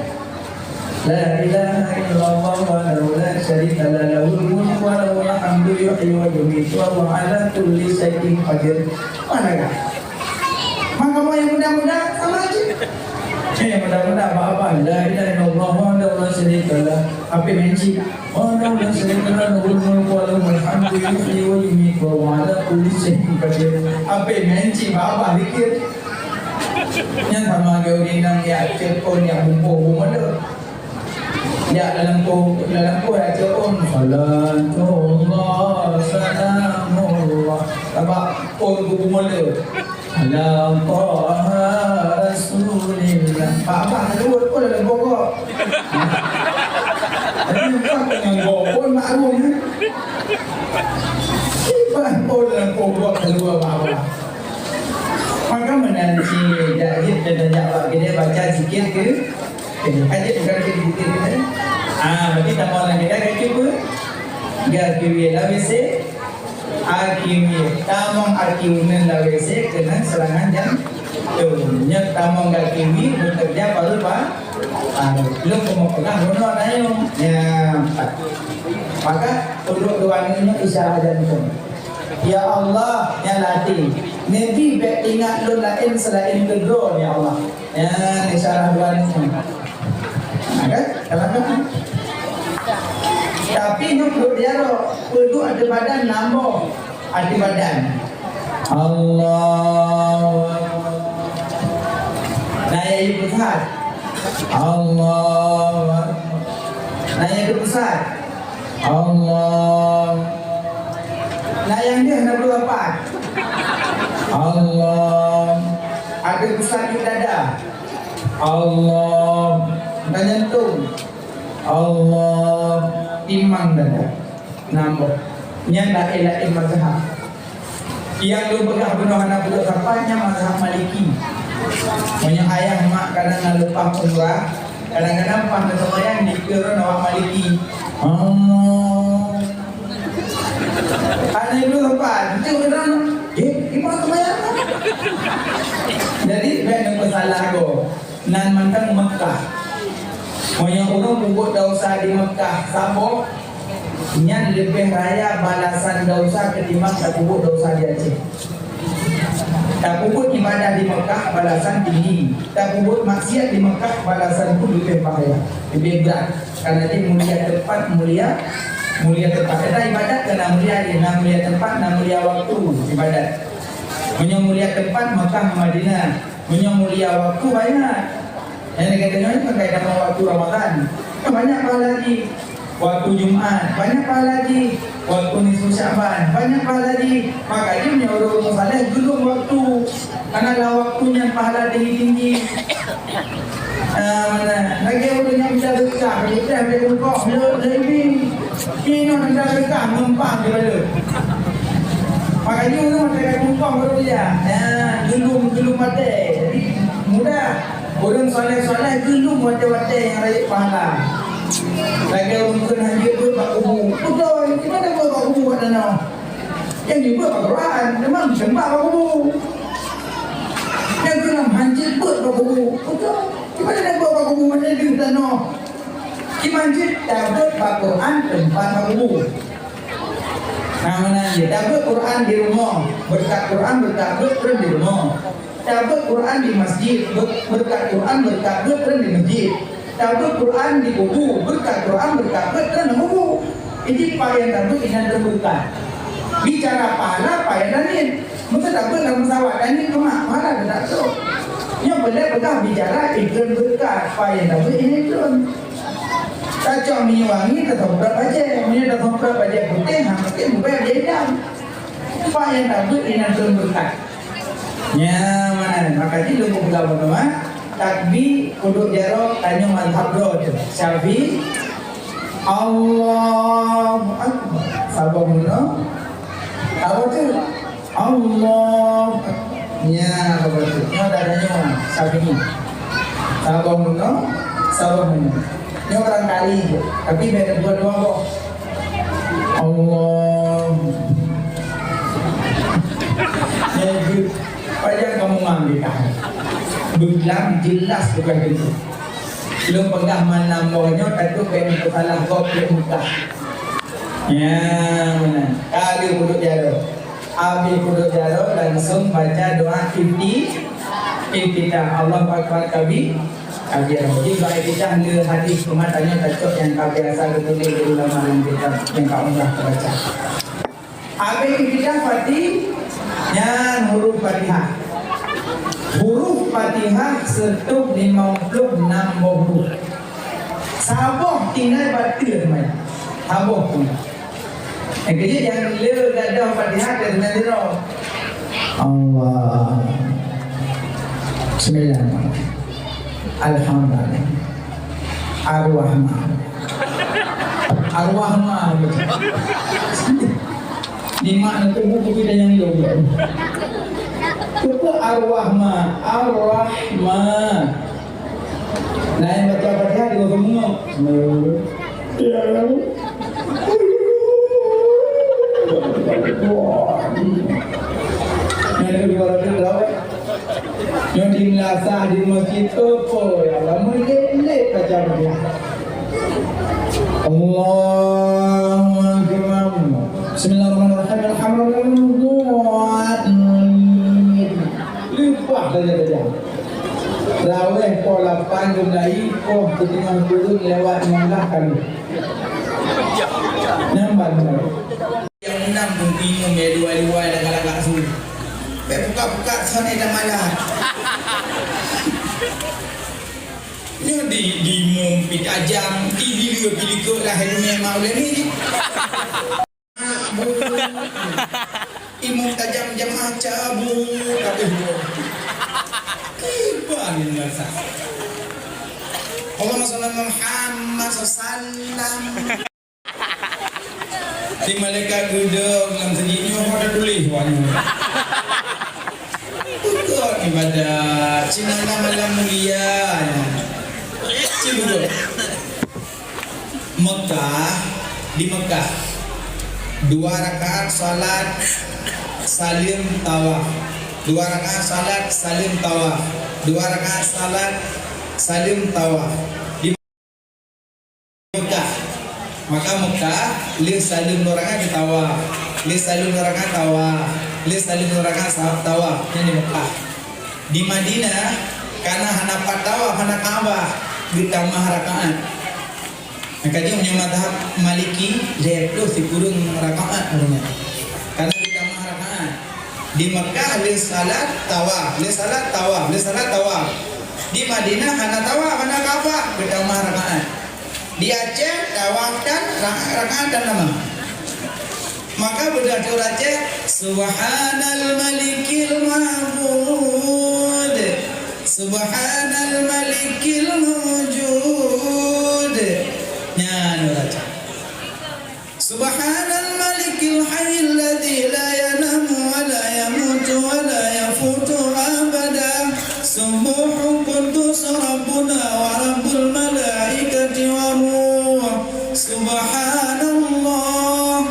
La ilaha illallah wahdahu la syarika lah, lahul mulku wa lahul hamdu yuhyi wa yumitu wa huwa ala kulli syai'in qadir. Mana kan? Maka mau yang muda-muda sama aja. Eh, muda-muda apa-apa. La ilaha illallah wahdahu la syarika lah. Apa menci? Wahdahu la syarika lah, lahul mulku wa lahul hamdu yuhyi wa yumitu wa huwa ala kulli syai'in qadir. Apa menci? Apa zikir? Nyan sama ke ureueng inong jak ceukon, jak bungkôh bungkôh. Jak dalam kôh, Dalam kueh aja on. Salatullah, salamullah. Sabab on kubu mulut. Ala Taha Rasulillah. Bak-bak lewat pun ada bogok. Tapi empat dengan bogok pun maklum. Sibah pun dalam bogok keluar bawah. Maka menanti dah jawab kita baca zikir ke Okey, lanjut bukan lagi buku ni, eh. Ah, berarti tamong lagi dah kaki apa? Ga kiwi lawese, akiwi. Tamong akiwi nan lawese kena serangan jantung. Nyo tamong ga kiwi bekerja baru ba, ah, belum kemuk pegang bunuh tayung. Ya, empat. Maka untuk dua ni isyarat jantung. Ya Allah, ya Latif. Nabi bek ingat lôn lain selain keudroe, ya Allah. Ya, isyarat dua ni. Nah, kan? Kalau kan? Tapi nyoe peuduek diaro, peuduek ateueh badan nambah ateueh badan. Allahu Akbar. Nah, ya, ibu besar. Allahu Akbar. Nah, ya, ibu besar. Allah. Nah, nyang deuh na puluh lapan. Allah. Ada pusat di dada. Allah. Na jantung. Allah. Timang dada. Nambah. Nyan laén-laén mazhab. Nyang lôn peugah bunoe hana peuduek sapat nyan mazhab Maliki. Meunyoe ayah mak kadang na leupah umrah, kadang-kadang pas neuseumayang dikeue awak Maliki. Oh. Hana lôn sapat, itu kadang, eh, iman seumayang. Jadi, bèk neupeusalah gob. Nan mantong Mekah. Meunyoe ureueng peubuet desya di Mekah saboh, nyan leubeh raya balasan desya ketimbang tapeubuet desya di Aceh. Tapeubuet ibadah di Mekah balasan tinggi, tapeubuet maksiat di Mekah balasan pun leubeh bahaya, leubeh brat. Karena di mulia tempat, mulia, mulia tempat. Kita ibadat kena mulia, na mulia tempat, na mulia waktu ibadat. Meunyoe mulia tempat, Mekah, Madinah. Meunyoe mulia waktu banyak. Nyang lagèe tanyoe ni kan kaidah ngon waktu Ramadan. Kan banyak pahala jih. Waktu Jumat, banyak pahala jih. Waktu nisfu Sya'ban, banyak pahala jih. Makanya meunyoe ureueng saleh geulom waktu. Karena lam waktu nyan pahala tinggi-tinggi. Ah, mana? Lagèe ureueng nyang mita beukah, beukah lé rukok, le, le ibi. Inoe mita beukah, meumpang di balut. Makanya ureueng mata kat rukok baru dia. Nah, geulom, geulom watèe. Jadi, mudah. Ureueng saleh-saleh geulom watèe-watèe nyang rayeuk pahala. Lagèe ureueng kheun hanjeuet beuet bak kubu. Beutôi, di mana beuet bak kubu kat tanoh? Nyang jibeuet bak Quran, memang seumbah bak kubu. Nyang kheun hanjeuet beuet bak kubu. Beutôi, di mana beuet bak kubu, mana deuh tanoh? Di masjid tabeuet bak Quran teumpat bak kubu. Nah, meunan jih, tabeuet Quran di rumoh, beureukat Quran beureukat beuet treun di rumoh. Tabeuet Quran di masjid, ber-, beureukat Quran beureukat beuet treun di masjid. Tabeuet Quran di kubu, beureukat Quran beureukat beuet treun di kubu. Jadi, pajan tabeuet inan treun beureukat. Bicara pahala, pajan tabeuet. Meunyoe tabeuet lam pesawat, dan nyan keumak, pahala teutab trok. Nyoe peureulèe peugah bicara ikheun beureukat, pajan tabeuet inan ikheun. Tacok minyeuk wangi, tasemprot bajèe. Meunyoe tasemprot bajèe putéh, ha, mungken bubèe bajèe itam. Pajan tabeuet inan ikheun beureukat. Nyan, maka jih lôn peugah bunoe, takbir, peuduek jaroe, tanyoe mazhab droe teuh. Syafi'i, Allahu Akbar. Saboh bunoe. Apa tu? Allahu Akbar. Nya, apa tu? Nyoe dah ada nyoe, sabe ni. Saboh bunoe, saboh bunoe. Nyoe barangkali je. Tapi beda dua-dua boh. Allah. Nyoe, pajan kamoe ngambi tahan. Beulang jelas bukan itu. Lôn peugah mana boh nyoe, takot bèk salah gob lé muka. Ya, meunan. Ka lheueh peuduek jaroe. Abéh peuduek jaroe, langsung baca doa ifti-, iftitah. Allahu Akbar kabi-, kabira. Jadi, doa iftitah le hadis, cuma tanyoe tacok nyang ka biasa geutuléh di ulama nyang kitab, nyang ka umrah tabaca. Abéh iftitah Fati-, nyan huruf Fatihah. Huruf Fatihah seutup limong ploh nam boh huruf. Saboh tinggai bateue teuma. Saboh pun. Nyang keujeuet nyang le gadôh Fatihah keu teuma sidroe. Allah. Bismillahirrahmanirrahim. Alhamdulillah. Ar-Rahman. Ar-Rahman. Ni mak nak tunggu kopi dan yang dua. Keupeue Ar-Rahman? Ar-Rahman. Laén baca Fatihah di bawah semua. Ya. Yang kedua lagi tahu. Nyoe di meulasah di masjid, apa ya Allah, meulét-lét baca Fatihah. Allahu Akbar. Bismillahirrahmanirrahim. Alhamdulillah. Leupah saja saja. Traweh poh lapan geumulai, poh siteungoh turun lewat lima belas kali. Nambah. Nyang meunang pun bingung ya, luwai-luwai lagak-lagak su. Bèk buka-buka sana dah malam. Nyoe di, di mung pit ajam, di, di lua pit likot lah ilmu mak ulama ni. Imum tajam jamaah cabut habéh tu. Kiban rasa. Allahumma shalli ala Muhammad sallallahu alaihi wasallam. Di malaikat geudong lam seujihnyoe ho tatuléh wak nyoe. Beutôi ibadat, sinan malam mulia nyoe. Cibeugot. Mekah, di Mekah. Dua rakaat salat, saleuem tawaf. Dua rakaat salat, saleuem tawaf. Dua rakaat salat, saleuem tawaf. Di Mekah. Maka Mekah, lheueh saleuem dua rakaat geutawaf. Lheueh saleuem dua rakaat tawaf. Lheueh saleuem dua rakaat sa-, tawaf. Nyan di Mekah. Di Madinah, karena hana pat tawaf, hana Ka'bah, geutamah rakaat. Nyang ka jeuet meunyoe mazhab Maliki, lhèe ploh sikureueng rakaat ureueng nyan. Karena geutamah rakaat. Di Mekah lheueh salat tawaf, lheueh salat tawaf, lheueh salat tawaf. Di Madinah hana tawaf, hana Ka'bah, geutamah rakaat. Di Aceh tawaf tan ra-, rakaat tan tamah. Maka beudôh teuh ureueng Aceh, Subhanal Malikil Ma'bud, Subhanal Malikil Maujud. Nyan ureueng Aceh. Subhanal Malikil Hayyil Ladzi la yanamu wa la yamutu wa la yafutu abada. Subbuhun Quddus Rabbuna wa Rabbul Malaikati war Ruh. Subhanallah.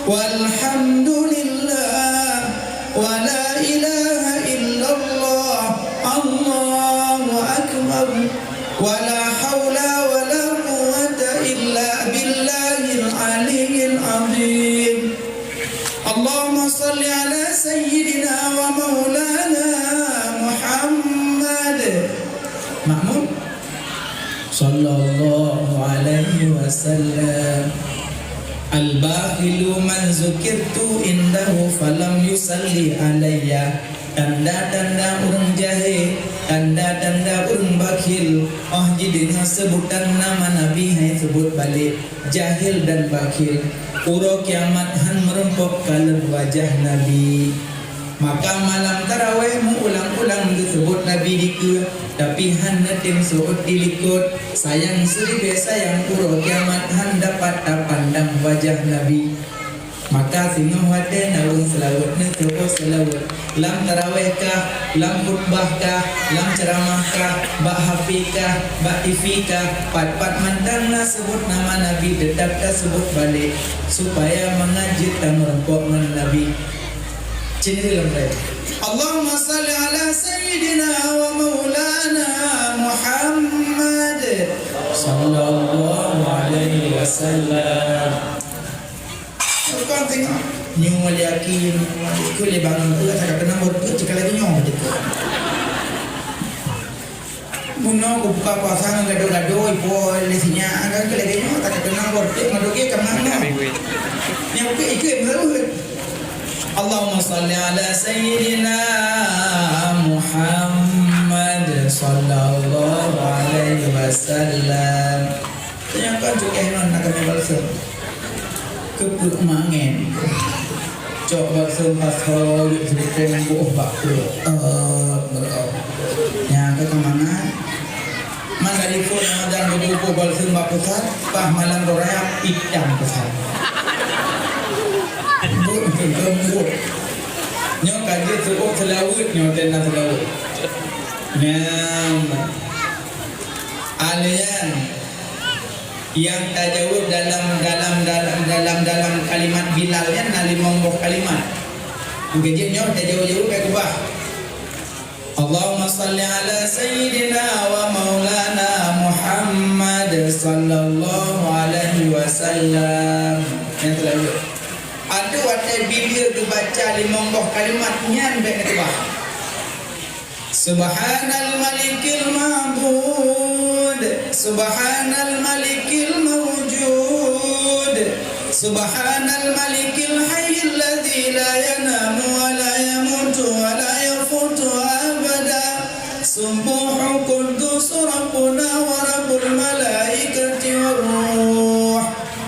Walhamdulillah, wa la ilaha illallah, Allahu akbar, wa la haula wa la quwwata illa billahil aliyyil azim. Allahumma shalli ala sayyidina wa maulana Muhammad. Makmum. Sallallahu alaihi wasallam. Al-bakhilu man zukirtu indahu falam yusalli alayya. Tanda-tanda ureueng jahé, tanda-tanda ureueng bakhil, óh jideungoe seubutan nama Nabi han seubut balek, jahil dan bakhil. Uroe kiamat han meurumpok kalon wajah Nabi. Maka malam taraweh meuulang-ulang geuseubut Nabi dikeue, tapi han neutem seuôt dilikot, sayang seuribèe sayang uroe kiamat han dapat tapandang wajah Nabi. Maka singoh watèe na ureueng seulaweuet neuseuôt seulaweuet, lam taraweh kah, lam khutbah kah, lam ceuramah kah, bak H P kah, bak T V kah, pat-pat mantong na seubut nama Nabi teutap taseubut balek, supaya mangat jeuet tameurumpok ngon Nabi. Cit lom deh. Allahumma shalli ala sayyidina wa maulana Muhammad sallallahu alaihi wasallam. Bukan tengok. Nyoe wali aki, nyoe wali aku, le bangun aku, tak kenal buat tu, cakap lagi nyoe, gitu. Bunoe kubuka puasa ngon gado-gado, ipo lé sinyak, kan keu lagèe nyoe, tak keunong worté, madoke ka mangat. Nyang keu ikeu meuruhet. Allahumma shalli ala sayyidina Muhammad sallallahu alaihi wasallam. Kan cukée non na kami balsem. Keupeuk mangen. Cok balsem pasoe yuk seuteng boh bak pruet. Eh, beureuoh. Nyang ka keumangat. Man dari phon Ramadan geubeuet balsem bak pusat, bah malam raya idang pusat. Buet lembut. Nyoe ka jeuet seuôt seulaweuet nyoe tenda seulaweuet. Nyang aleuyan nyang tajaweueb dalam, dalam, dalam, dalam, dalam kalimat Bilal nyan na limong boh kalimat. Mungken jeuet nyoe tajaweueb-jaweueb bèk keubah. Allahumma shalli ala sayyidina wa maulana Muhammad sallallahu alaihi wasallam. Nyang teulanjut. Adoe watèe bileu geubaca limong boh kalimat nyan bèk neukeubah. Subhanal malikil ma'bud, subhanal malikil maujud, subhanal malikil hayyil ladzi la yanamu wa la yamutu wa la yafutu abada. Subbuhun quddus rabbuna wa rabbul malaikati war ruh.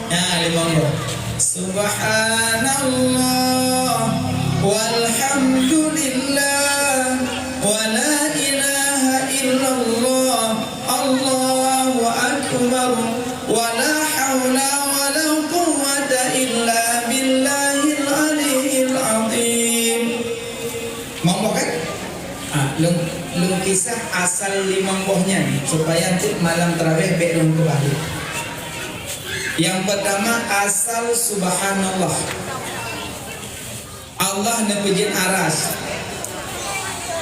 Nah, limong boh. Subhanallah walhamdulillah wa la ilaha illallah, Allahu akbar, wa la haula wa la quwwata illa billahil aliyyil azim. Mampu kan? Ah, lôn, lôn kisah asal limong boh nyan supaya teuk malam tarawih bèk lôn keubah. Nyang peutama asal subhanallah. Allah neupeujeuet aras.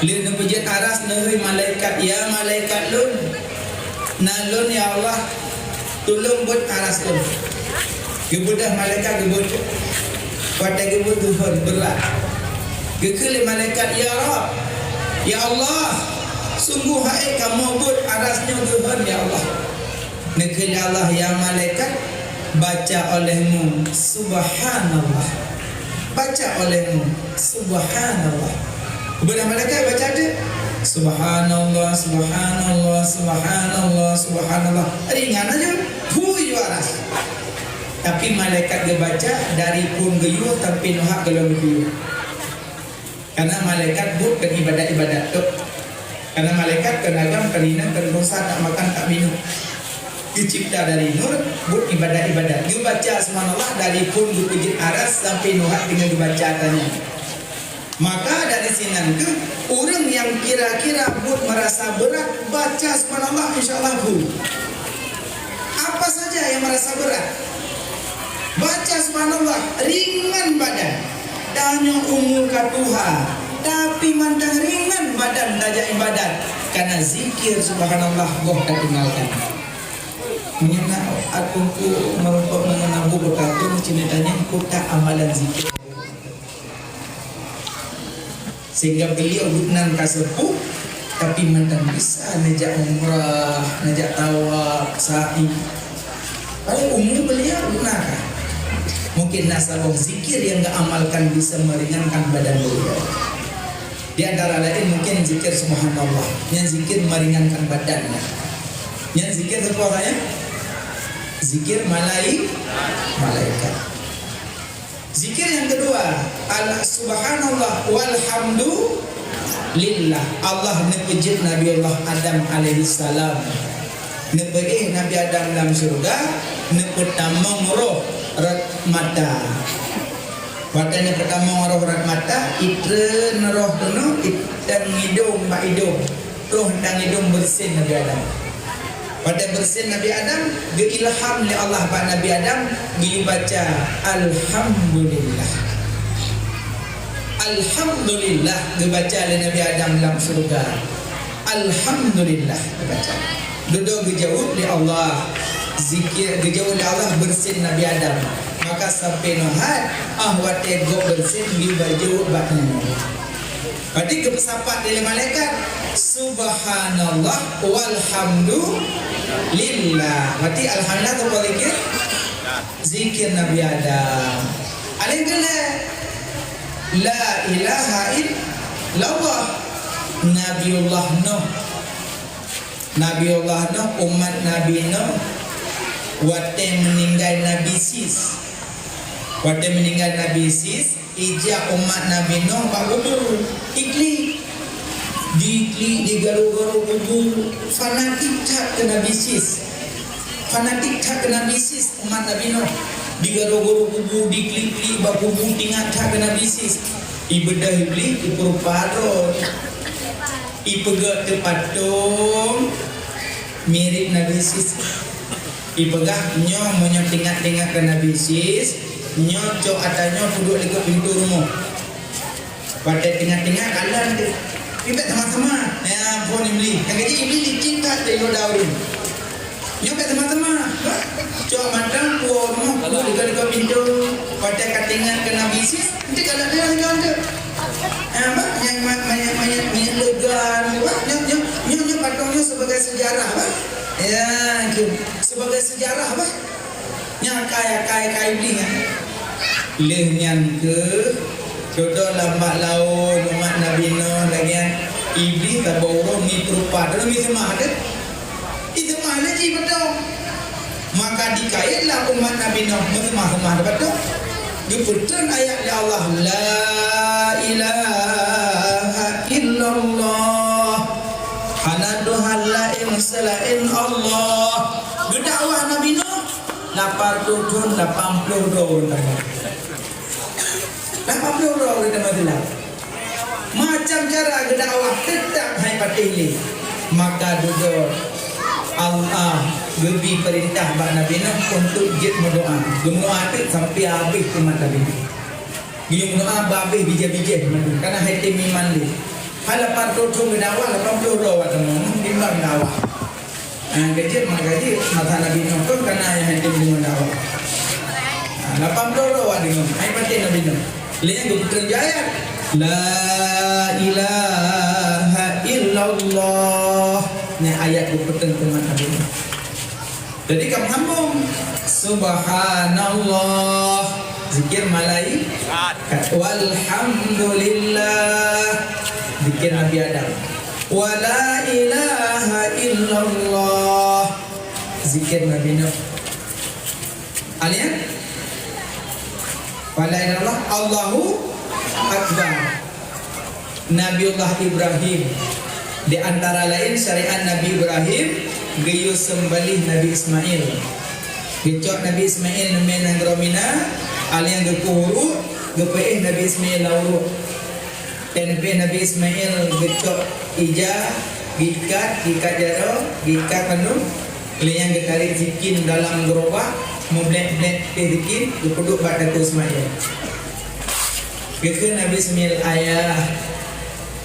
Lheueh neupeujeuet aras neuhôi malaikat, "Ya malaikat lôn, na lôn ya Allah, tulông beuet aras lôn." Geubeudôh malaikat geubeuet. Watèe geubeuet geuhon beurat. Geukheun lé malaikat, "Ya Rabb, ya Allah, sunggoh hana kamoe beuet aras nyoe geuhon ya Allah." Neukheun lé Allah, "Ya malaikat, baca olehmu subhanallah. Baca olehmu subhanallah." Beuna malaikat baca tu, "Subhanallah, subhanallah, subhanallah, subhanallah." Ringan aja, phui ju aras. Tapi malaikat geubaca dari phon geuyue sampai neuhak gohlom geuyue. Karena malaikat buet keu ibadat-ibadat tu. Karena malaikat keu agam, keu inong, keu rusa, tak makan, tak minum. Geucipta dari nur, buet ibadat-ibadat. Geubaca subhanallah dari phon geupeujeuet aras sampai neuhak teungoh geubaca tanya. Maka dari sinan keuh, ureuëng nyang kira-kira buet meurasa beurat, baca subhanallah, insya Allah phui. Apa saja yang merasa berat, baca subhanallah, ringan badan. Tanyoe umu ka tuha, tapi mantong ringan badan tajak ibadat. Karena zikir subhanallah boh tatinggalkan. Meunyoe na teungku meurumpok ngon abu beukatun, cina tanyong kutak amalan zikir. Sehingga beliau nan ka sepuh, tapi mantong bisa neujak umrah, neujak tawaf, sa'i. Padahai umu beliau na ka. Mungkin na saboh zikir yang diamalkan bisa meringankan badan beliau. Di antara lain mungkin zikir subhanallah. Nyan zikir meringankan badan. Nyan zikir apa katanya? Zikir malai-, malaikat. Zikir yang kedua, al-, subhanallah walhamdulillah. Allah neupeujeuet Nabi Allah Adam alaihissalam. Neupeuéh Nabi Adam lam syeuruga, neupeutamong roh rot mata. Watée neupeutamong roh rot mata, itreun roh keunoe, itang idong bak idong. Roh dan idong beureusen Nabi Adam. Watée beureusen Nabi Adam, geuilham lé Allah bak Nabi Adam, geubaca, "Alhamdulillah." "Alhamdulillah," geubaca lé Nabi Adam lam syeuruga. "Alhamdulillah," geubaca. Dudoe geujaweueb lé Allah, zikir, geujaweueb lé Allah beureusen Nabi Adam. Maka sampoe nyoe hat, ah watée gob beureusen, geubri jaweueb bak nyoe. Berarti geupeusapat lé malaikat, "Subhanallah walhamdulillah." Berarti alhamdulillah tu apa zikir? Zikir Nabi Adam. Alèh geulée, "La ilaha illallah." Nabiullah Nuh. Nabiullah Nuh, umat Nabi Nuh, Watée meuninggai Nabi Sis, watée meuninggai Nabi Sis, ijak umat Nabi Nuh bak kubu, iklik. Diklik di garo-garo kubu, fanatik that keu Nabi Sis. Fanatik that keu Nabi Sis, umat Nabi Nuh. Di garo-garo kubu, diklik-klik bak kubu, tingat that keu Nabi Sis. Ibeudôh Iblih, ipeurupa droe. Ipeugét teupatong mirip Nabi Sis. Ipeugah, "Nyoe meunyoe tingat-tingat keu Nabi Sis, nyoe cok ata nyoe peuduek dikeue pintoe rumoh." Watée tingat-tingat, kalon teuh. Ibet teuma-teuma. Ya ampôn Iblih. Nyang keuji Iblih licin that lé yue daun. Nyoe bek teuma-teuma. Cok mantong puwoe rumoh peuduek dikeue-dikeue pintoe. Watée ka tingat keu Nabi Sis, ente kalon dia lagée ente. Ah, bah, nyang ma-, manyet, manyet, manyet leugan, bah, nyoe, nyoe, nyoe, nyoe patong nyoe sebagai sejarah, bah. Ya, itu. Sebagai sejarah, bah. Nyan akai-akai ka Iblih nyan. Lheueh nyan keuh, dudoe lam bak laôt umat Nabi Nuh lagée nyan, Iblih saboh uroe mi peurupa, lalu mi seumah teuh. Iseumah lé jih beutôi. Maka dikait lah umat Nabi Nuh meuseumah-seumah teuh beutôi. Geupeutrön ayat lé Allah, "La ilaha illallah." Hana Tuhan laén seulaén Allah. Geudakwah Nabi Nuh. Lapan ploh thon, lapan ploh droe ureueng tamong. Lapan ploh droe ureueng tamong silam. Macam cara geudakwah, teutap hai patéh lé. Maka dudoe Allah geubri peurintah bak Nabi Nuh untuk jeuet meudoá. Geumeudoá teuk sampai habéh umat Nabi Nuh. Geuyue meudoá babeh bijéh-bijéh mantong, kana hai tem iman lé. Hai lapan ploh thon geudakwah, lapan ploh droe awak tamong, bimbang dakwah. Ah, geujeuet maka jeuet masa Nabi Nuh kon kana nyang hai tem deungon dakwah. Ah, lapan ploh droe awak deungon, hai patéh Nabi Nuh. Lé nyang geupeutrön ayat, "La ilaha illallah." Nyan ayat geupeutrön keu umat Nabi Nuh. Jadi ka meusambông, "Subhanallah." Zikir malaikat. "Walhamdulillah." Zikir Nabi Adam. "Wa la ilaha illallah." Zikir Nabi Nuh. Alia? "Wa la ilaha illallah. Allahu Akbar." Nabiullah Ibrahim. Di antara laén syariat Nabi Ibrahim, geuyue seumbaléh Nabi Ismail. Geucok Nabi Ismail neumé nanggroe Mina, aléng geukueh uruek, geupeuéh Nabi Ismail lam uruek. Teungoh Nabi Ismail geucok ija, geuikat, geuikat jaroe, geuikat mandum, lheueh nyan geutarek sikin dalam geurobak, meublek-blek teuh sikin, geupeuduek bak takue Ismail. Geukheun Nabi Ismail, "Ayah,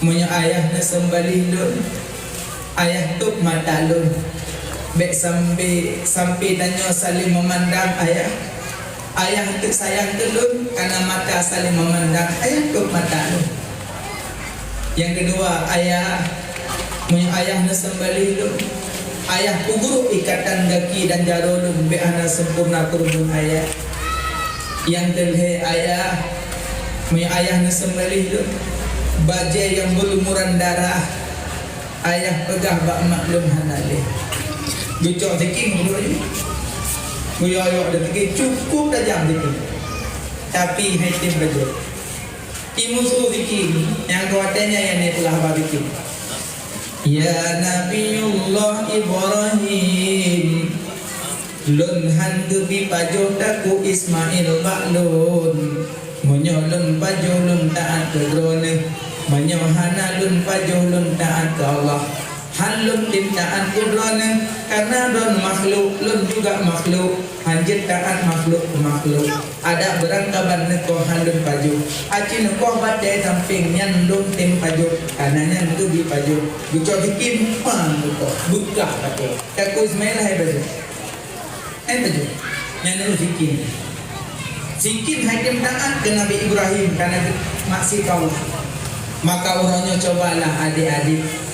meunyoe ayah neuseumbaléh lôn, ayah tôb mata lôn. Bék sampai, sampai tanyoe saléng meumandang, ayah. Ayah teuk sayang keu lôn, kana mata saléng meumandang, ayah tôb mata lôn." Nyang keudua, "Ayah, meunyoe ayah neuseumbaléh lôn, ayah peuguruek ikatan gaki dan jaroe lôn bék hana sempurna keu lôn, ayah." Nyang keulhée, "Ayah, meunyoe ayah neuseumbaléh lôn, bajée nyang beulumuran darah, ayah peugah bak mak lôn hana lé." Geucok sikin geuduek nyoe. Geuyoe-yoe deuh sikin, cukup tajam sikin. Tapi hai tem bajée. Imusu sikin, nyang keu watée nyan nyang neupeugah haba sikin. "Ya Nabiullah Ibrahim, lôn han geubi pajoh takue Ismail bak lôn. Meunyoe lôn pajoh lôn taát keu droeneuh, meunyoe hana lôn pajoh lôn taát keu Allah. Han lôn tem taát keu droeneuh, karna droeneuh makhluk, lôn juga makhluk. Han jeuet taát makhluk keu makhluk. Adak beurangkaban neukoh han lôn pajoh. Aci neukoh batée sampéng nyan lôn tem pajoh, karna nyan geubi pajoh." Geucok sikin, pan neukoh, beukah batée. Takue Ismail hai pajoh. Hai pajoh. Nyan dulu sikin. Sikin hai tem taát keu Nabi Ibrahim, karna maksiet keu Allah. Maka uroe nyoe cobalah adék-adék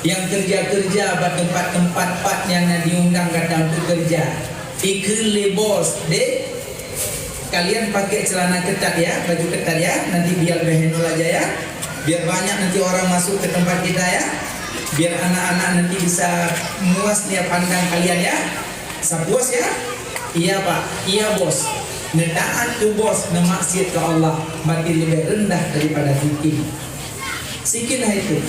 nyang keureuja-keureuja bak teumpat-teumpat pat nyang na diundang gata untuk keureuja. Ikheun lé bos, "Dek, kalian pakai celana ketat ya, baju ketat ya, nanti biar lebih henol aja ya. Biar banyak nanti orang masuk ke tempat kita ya. Biar anak-anak nanti bisa muas dia pandang kalian ya. Sapuas ya." Iya, Pak. Iya, Bos. Neutaát keu bos, neumaksiat keu Allah, berarti leubeh reundah daripada sikin. Sikin hai tu.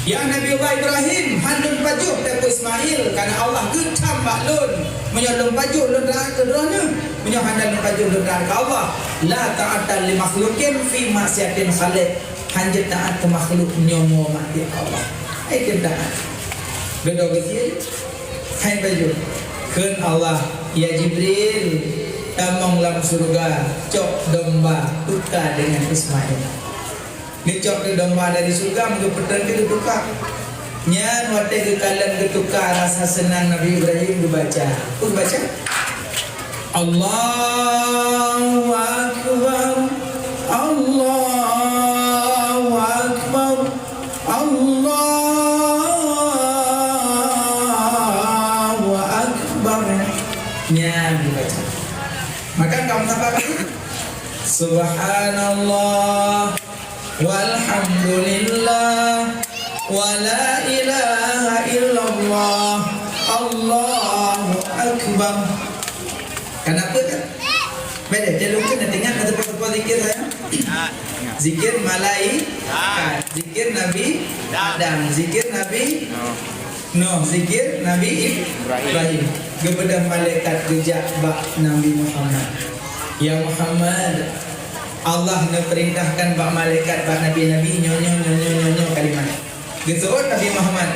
Ya Nabiullah Ibrahim, han lôn pajoh Teungku Ismail, karena Allah geutham bak lôn. Meunyoe lôn pajoh, lôn taát keu droeneuh. Meunyoe hana lôn pajoh, lôn taát keu Allah. La ta'ata li makhluqin fi maksiatil khaliq. Han jeuet taát keu makhluk nyoe maksiat Allah. Hai keu taát. Geudoe geusie, hai baju. Kheun Allah, "Ya Jibril, tamong lam syeuruga, cok domba, tuka deungon Ismail." Geucok keu domba dari syeuruga, meugeupeutrön keu geutuka. Nyan watée geukalon geutuka, rasa seunang Nabi Ibrahim geubaca. Peue geubaca? Allahu Akbar, Allahu Akbar, Allahu Akbar. Nyan dibaca. Maka kamu apa? Subhanallah. Walhamdulillah, wa la ilaha illallah, Allahu Akbar. Kenapa kan? Beda, jalur kan nanti ingat kata-kata zikir saya. Zikir malaikat, zikir Nabi Adam, zikir Nabi Noh, zikir Nabi Ibrahim. Geupeugah malaikat geujak bak Nabi Muhammad. Ya Muhammad, Allah neupeurintahkan bak malaikat, bak nabi-nabi, nyoe, nyoe, nyoe, nyoe, nyoe, nyoe kalimat. Geuseuôt Nabi Muhammad,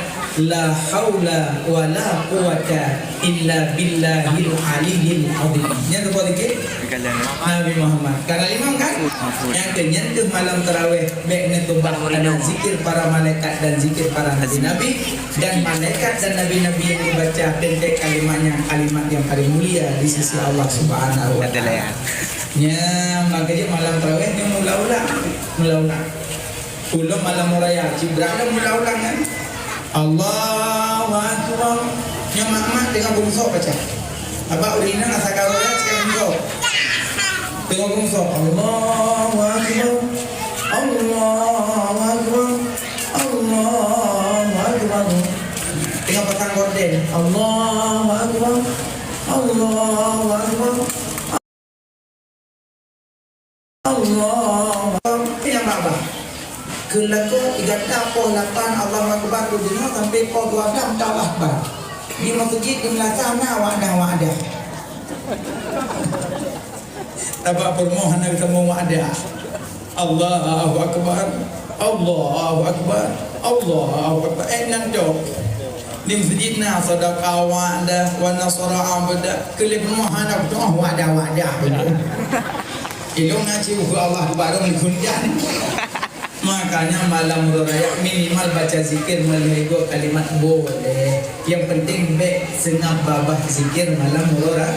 "La haula wa la quwwata illa billahil aliyyil azim." Nyan teupeue zikir? Nabi Muhammad. Ka na limong kan? Nyang keu nyan keuh malam tarawih, bék neukeubah, ada zikir para malaikat dan zikir para nabi-nabi. Dan malaikat dan nabi-nabi yang dibaca, teuntèe kalimat nyan kalimat yang paling mulia di sisi Allah Subhanahu wa Taala. Nyan, makanya malam tarawih nyoe mula-mula, mula-mula. Ulôn malam raya, cibra lôn mula-mula kan. Allahu Akbar. Nyoe mak-mak teungoh bungso baca. Abah ureueng inong asa ka raya cit bungso. Teungoh bungso. Allahu Akbar. Allahu Akbar. Allahu Akbar. Teungoh pasang gorden. Allahu Akbar. Allahu Akbar. Allahu Akbar. Nyang babah. Keu lakoe gata poh lapan Allahu Akbar, keu deungoe sampai poh dua blah Allahu Akbar. Di meuseujid di meunasah na wadah-wadah. Tabak peurumoh hana geuteumeung wadah. Allahu Akbar. Allahu Akbar. Allahu Akbar. Eh, nan dok. Di meuseujid na sadaqah wa'dah wa nasara abdah. Keu lheueh peurumoh hana beutôi wadah-wadah. Ilong ngaji buku Allah di barong di kunjan. Makanya malam raya minimal baca zikir meulhèe goe kalimat boleh. Yang penting bék seungab babah zikir malam raya.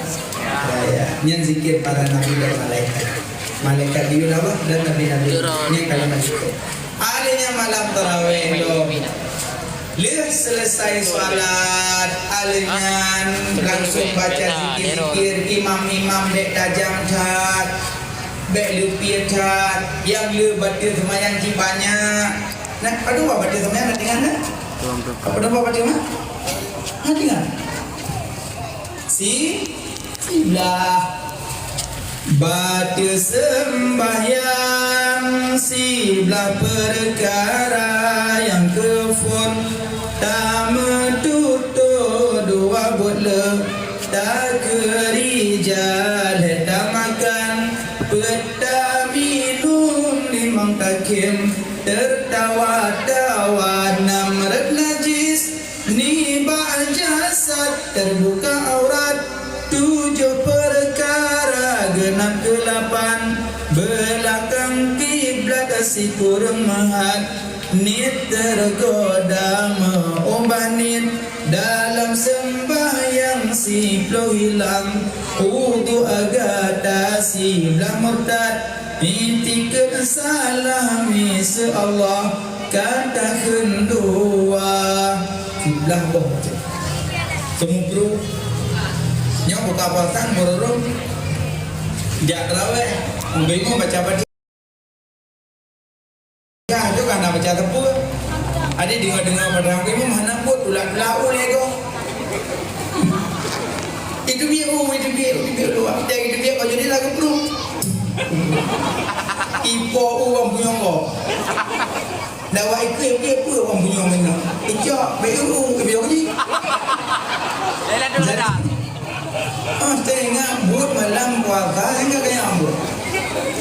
Nyan zikir para nabi dan malaikat. Malaikat geuyue Allah dan nabi-nabi. Nyan kalimat zikir. Akhirnya malam tarawih lom. Lheueh selesai salat, akhirnya langsung baca zikir-zikir, imam-imam bék tajam that, bék leupie that, nyang le bateue seumayang cit banyak. Nah, padum bah bateue seumayang na tinggai na? Padum bah bateue na? Na tinggai. Si, siblah. Bateue seumbahyang siblah peukara nyang keuphon, tameututoe dua buet le, takeurija lhèe tamakan, peuet taminum limong takhém, teutawa-tawa nam rot najis. Nibak jasad teubuka aurat, tujoh peukara geunab keulapan, beulakang kiblat sikureueng meuhat, niet teugoda meuubah niet, dalam seumbahyang siploh hilang, udhu gata siblah murtad, itikeuet salah miseue Allah, ka takheun dua. Siblah boh baca. Seumubru. Nyoe buka puasa meururung. Jak tarawih. Bingung baca Fatihah. Ka, tu kan nak baca teupeu. Adik dengar-dengar pada aku imam hana buet tulak-tulak uleh ko. Itu dia. Teubiet luwa. Teubiet baju ni lagu bru. Ipo u wan punyong ko. Dawa ikeu ikeu pun wan punyong ni. Icok, bayu u, ke biong ni. Jadi, ah, tengah buat malam puasa, hingga kaya ambon.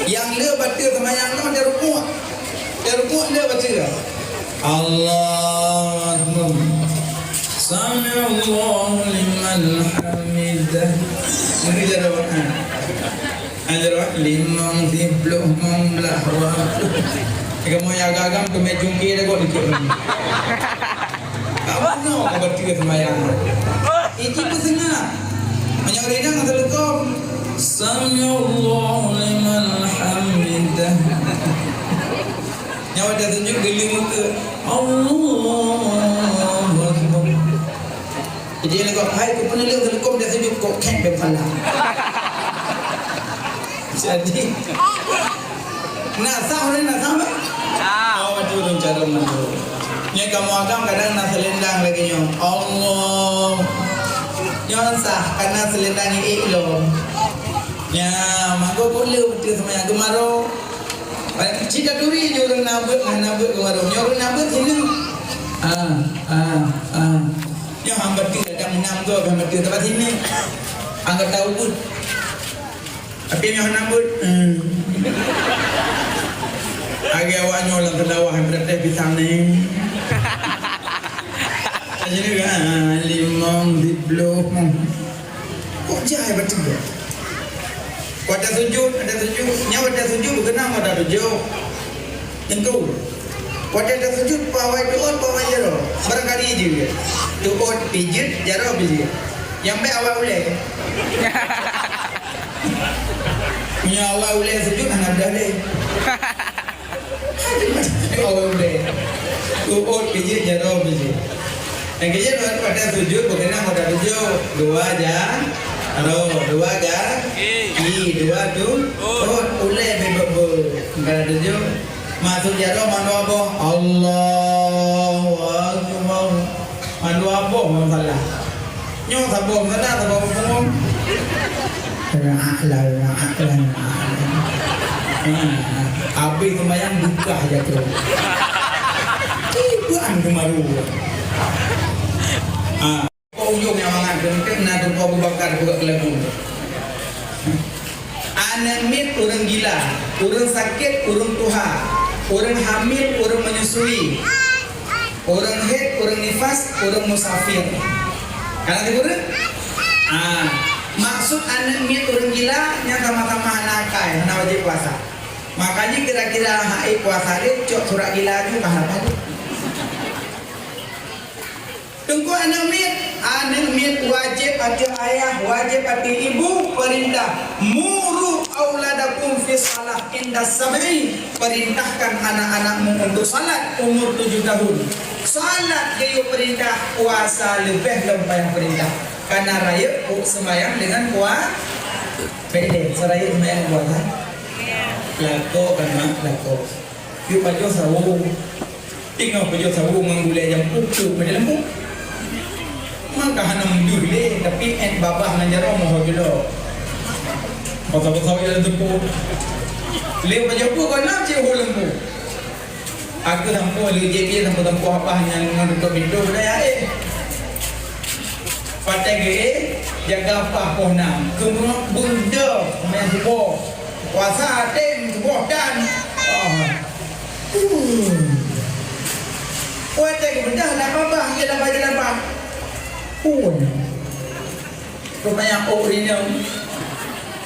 Yang le batul semayang tu, dia rukuk. Dia rukuk, dia baca. Allahu Akbar. Sami'allahu liman hamidah. Mari jaroe. Jaroe limong, siploh, limong blah, dua puluh. Kamoe nyang agam-agam keumeung cungké dah kok dikit. Tak bunoe ka baca seumayang. Iki peuseungah. Meunyoe ureueng inong hana leukom. Sami'allahu liman hamidah. Nyawa dah tunjuk geli muka. Allahu Akbar. Jadi, lagu, "Hai, keupeue neuleueng teuleukom dah sujud, kok kèk bèk pala." Jadi, na sah, na sah, bah? Sah. Oh, betul, cara betul. Nyoe kamoe agam kadang na seulendang lagèe nyoe. Allah. Nyoe sah, karena seulendang iék lom. Ya, mangko kok le beutôi seumayang geumaru. Cit taturi jih ureueng na beuet, na beuet geumaru. Nyoe ureueng na beuet sineuk. Ah, ah, ah. Nyoe hamba teu ada meunang tu, hamba teu tempat sini. Anggota ubit. Tapi nyoe hana beuet. Hmm. Lagèe awak nyoe lam seulawah, hana teuh pisang ni. Jadi, ha, limong, siploh. Kok jai bacut? Watèe sujud, watèe sujud. Nyan watèe sujud, beukeunong watèe sujud. Tentu. Watèe tasujud, pawai tu'ot, pawai jaroe. Barangkali jih. Tu'ot pijeuet, jaroe pijeuet. Nyang bèk awai ulèe. Meunyoe awai ulèe sujud, hana beudah lé. Awai ulèe. Tu'ot pijeuet, jaroe pijeuet. Nyang keujeuet, watèe sujud, beukeunong watèe sujud. Dua ja-, jaroe, dua ga-, i, dua tu-, tot, ulèe bèk beu-, beu-, beukeunong sujud. Masuk jaroe mandua boh. Allahu Akbar. Mandua boh, bang salah. Nyoe saboh salah, saboh punggong. Rak, la, rak, la, rak. Ha, habis sembahyang, buka jaroe. Tiban keumaru. Ha. Ujong nyang mangat, keuneuk na Teungku Abu Bakar buka keulabu. Aneuk miet ureueng gila, ureueng sakét ureueng tuha, ureueng hamil ureueng menyusui, ureueng haid ureueng nifas, ureueng musafir. Kana teuguru? Ah, maksud aneuk miet ureueng gila nyang sama-sama hana akai, hana wajéb puasa. Makajih kira-kira hai puasa lé cok surat gila ju ka hana pajoh. Teungku aneuk miet, aneuk miet wajéb ateueh ayah, wajéb ateueh ibu, peurintah, "Muru auladakum fis shalah inda sab'i", perintahkan anak-anakmu untuk salat umur tujuh tahun. Salat geuyue peurintah, puasa leubeh lom payah peurintah. Karena rayeuk sembahyang dengan pua-, beda, seurayeuk sembahyang puasa. Lakoe kan, Mak, lakoe. Yue pajoh sawoe. Ingat pajoh sawoe ngon gulèe jampu, tu pada lembu. Maka hana meuduh lé, tapi èt babah ngon jaroe moho judok. Basa-basa dalam teupeu. Lé pajoh peue kona cit ho lembu. Aku sampoe lé jép ie sampoe-sampoe abah nyan ngon tutup pintoe budaya, eh. Patai geuh, eh, jaga abah poh nam. Keumeubeudôh meusuboh. Puasa tem suboh dan. Ah. Watèe geubeudôh lam babah, di lam bajèe lam babah. Pun. Rupanya ôk rinong.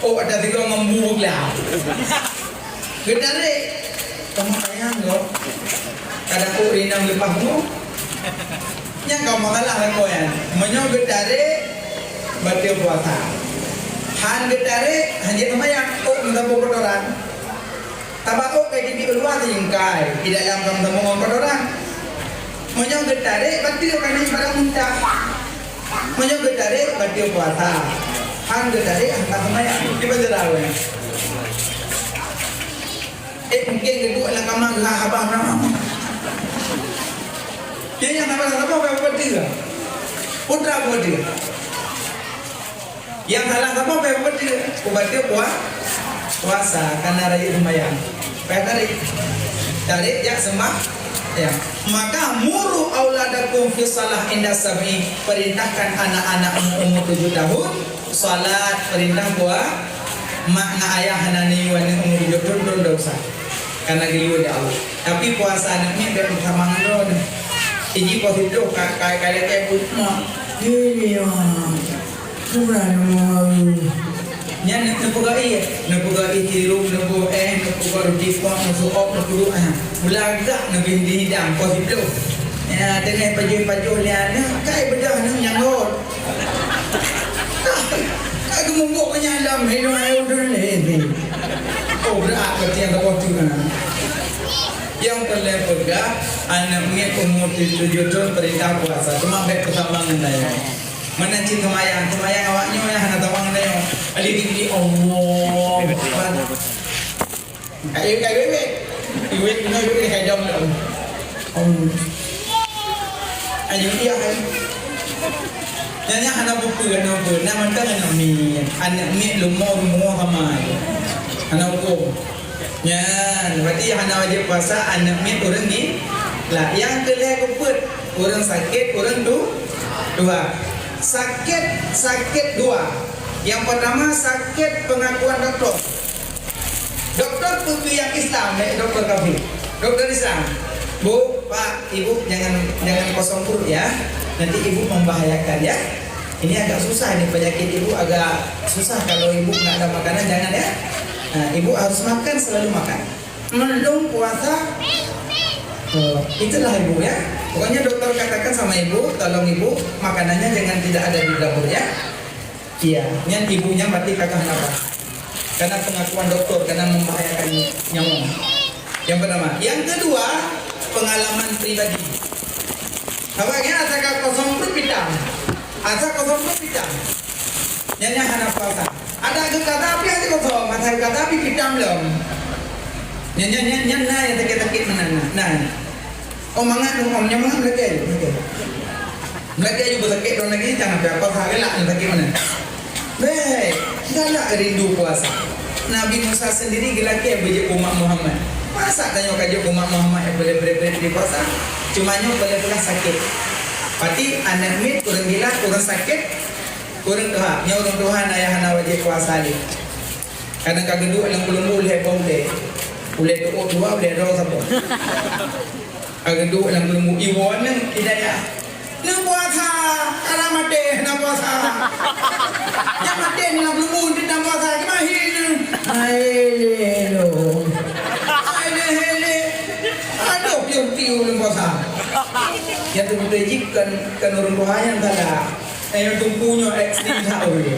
Ôk ada tiga ngon bu glah. Geutarek. Kamoe sayang lom. Kadang ôk rinong leupah bu. Nyan ka masalah lakoe nyan. Meunyoe geutarek, bateue puasa. Han geutarek, han jeuet seumayang, ôk meusaboh kotoran. Sabab ôk ka jeuet di luwa singkai, di dalam ka meusaboh ngon kotoran. Meunyoe geutarek, bateue ka na ibarat muntah. Meunyoe geutarek, bateue puasa. Han geutarek, han ka seumayang. Kiban cara awai. Eh, mungkin geuduek lam kama geuhah abah meurama. Nyan nyang saboh-saboh ka beubateue. Putra beubateue. Nyang salah saboh payah peubateue, peubateue pua-, puasa, kana rayeuk seumayang. Payah tarék. Tarék jak seumayang. Maka muru auladakum fi shalah inda sab'i, perintahkan anak-anakmu umur tujuh tahun salat, perintah bak mak ngon ayah, hana neuyue aneuk umur tujuh tahun, don dosa. Kana geuyue lé Allah. Tapi puasa aneuk miet bèk meutamah ngon droeneuh. Iji poh siplôh ka, ka, ka lagèe buet mak. Iya. Kurang nyoe. Nyan neupeugah ié, neupeugah ié sirup, neupeugah éh, neupeugah ruti pok, neusuop, neupeugah, ah. Mula gak neubi dihidang poh siplôh. Ya, teungoh pajoh-pajoh lé aneuk, kai beudoh aneuk nyang rhot. Ka geumumbok nyan lam hidung ayah udeueng lé. Oh, brat berarti nyang saboh tu kan. Nyang peureulèe peugah, aneuk miet umur tujoh thôn peurintah puasa, teuma bèk peutamah ngon ayah. Meunan cit seumayang, seumayang awak nyoe nyang hana tamah ngon ayah. Ali tinggi, Allahu Akbar. Kayu, kayu, kayu. Iwet, iwet, iwet, kayu dong dong. Om. Ayo, iya, kan? Nyan, nyan hana peue-peue, hana peue. Nah, mantong aneuk miet. Aneuk miet leumo, leumo sama aja. Hana huköm. Nyan, berarti hana wajéb puasa aneuk miet ureueng gila. Nyang keu lhèe keu peuet, ureueng sakét, ureueng tu-, tuha. Sakét, sakét dua. Nyang peurtama, sakét peungakuan dokto. Dokto peue nyang Islam, eh, dokto kafir. Dokto Islam. Bu, Pak, Ibu jangan, jangan kosong perut ya. Nanti Ibu membahayakan ya. Ini agak susah nih, penyakit Ibu agak susah kalau Ibu nggak ada makanan, jangan ya. Nah, Ibu harus makan, selalu makan. Belum puasa, oh, itulah Ibu ya. Pokoknya dokter katakan sama Ibu, tolong Ibu makanannya jangan tidak ada di dapur ya. Iya, nyan ibunya mati kakak napa? Karena pengakuan dokter, karena membahayakan nyawa. Yang pertama. Yang kedua, pengalaman pribadi. Awaknyan asa ka kosong pun pitam. Asa kosong pun pitam. Nyan, nyan hana puasa. Ada geuka tapi hana kosong, asa geuka tapi pitam lom. Nyan, nyan, nyan, nyan na nyang sakét-sakét meunan, na. Na. Oh, mangat, oh, nyan mangat meulakèe, meulakèe. Meulakèe aju beusakét droe lagèe nyan, tapi apa sah galak nyan sakét meunan. Bèk, galak rindu puasa. Nabi Musa sendiri geulakèe beujeuet umat Muhammad. Masa tanyoe ka jeuet umat Muhammad nyang peuleueh-peuleueh di puasa? Cuma nyoe peuleueh-peuleueh sakét. Pati aneuk miet, ureueng gila, ureueng sakét, ureueng tuha. Nyoe ureueng tuha na nyang hana wajéb puasa lé. Kadang ka geuduek lam keulumbu lhèe boh teh. Ulèe tu'oh dua, ulèe droe saboh. Ka geuduek lam keulumbu, iwoe neng hidayah. Neng puasa, hana maté, hana puasa. Nyang maté lam keulumbu, hana puasa, geumahi neng. Hai lé lo. Hai lé, hai lé. Aduh, piu-piu neng puasa. Nyang teubeutôi jih kan, kan ureueng tuha nyang salah. Eh, nyang teungku nyoe ekstrem that, oi.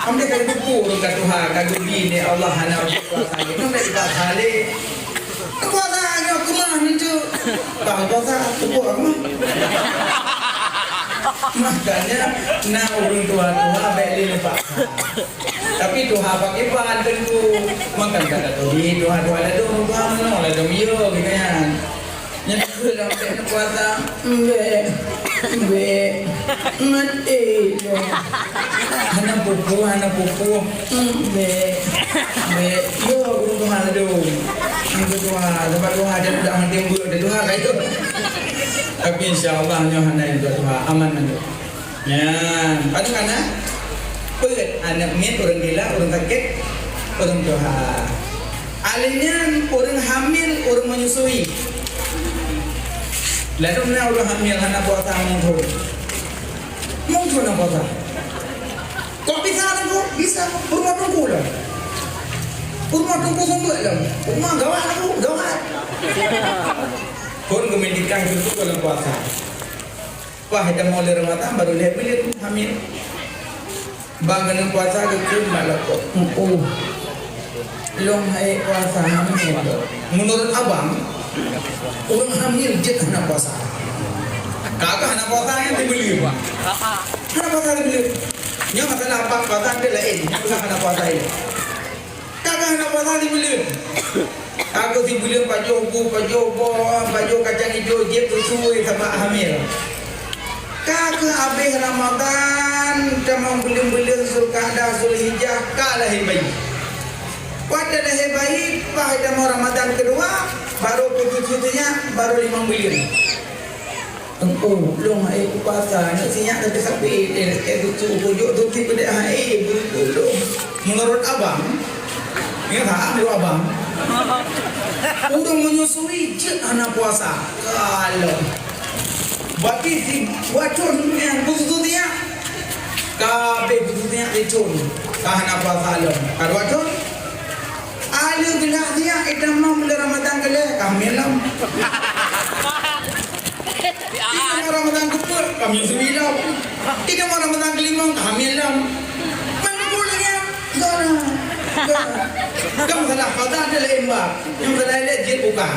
Amdeh ka teungku ureueng ka tuha, ka geubi lé Allah hana kuasa lé. Nyoe bèk dipaksa lé. Kuasa nyoe keumah nyoe. Bang kuasa teungku keumah. Makanya, na ureueng tuha-tuha bèk lé leupah. Tapi tuha pakriban teungku. Makan kata tadi, tuha-tuha ladôm, tuha meunoe ladôm, yo, gitu kan. Nyan keuh lam bèk neupuasa. Bèk. Bèk. Maté lom. Hana pupu, hana pupu. Bèk. Bèk. Yo, ureueng tuha ladôm. Ureueng tuha, sabab tuha dan udah maté mbeu, dan tuha ka itu. Tapi insya Allah nyoe hana yang tuha, aman nyoe. Nyan, padub kana? Peuet, aneuk miet, ureueng gila, ureueng sakét, ureueng tuha. Alèh nyan, ureueng hamil, ureueng menyusui. Ladôm na ureueng hamil hana puasa meuthon. Meuthon hana puasa. Kok bisa, Teungku? Bisa. Peurumoh Teungku lom. Peurumoh Teungku seumeubeuet lom. Peurumoh gawat, Teungku, gawat. Phôn geumeunikah Teungku lom puasa. Wah, dah mulai Ramadan baru lhèe buleuen hamil. Bang keuneuk puasa geukheun mak lôn. Oh. Lôn hai puasa hamil. Menurut abang, ureueng hamil jeuet hana puasa. Kakak hana puasa nyang sibuleuen. Hana puasa sibuleuen. Nyoe masalah abang puasa dia lain. Nyoe bukan hana puasa ini. Kadang hana puasa sibuleuen. Ka keuh sibuleuen pajoh bu, pajoh boh, pajoh kacang ijo, jieb susu sabab hamil. Ka keuh abéh Ramadan, Tamong buleuen-buleuen Zulkaidah, Zulhijjah ka lahé bayi. Watèe lahé bayi, paih tamong Ramadan keudua, barô peututoe nyan, barô limong buleuen. Teungku, lôn hana puasa, aneuk sinyak tapi sakét, eh, eh, bucu, bujôk tu ti peudeh hai, eh, bucu lôn. Menurut abang, ya kan, menurut abang, ureueng menyusui jeuet hana puasa. Kalau berarti si wacon yang bucu tu dia, kabeh bucu dia racun, ka hana puasa lom. Ka wacon, Aleuh geulah siat, eh, tamong buleuen Ramadan keuleh, ka hamil lom. Itamong Ramadan keupeuet, ka menyusui lom. Itamong Ramadan keulimong, ka hamil lom. Mana boleh ya? Gana. Kan masalah pada ada lain bab. Yang masalah lain jeuet buka.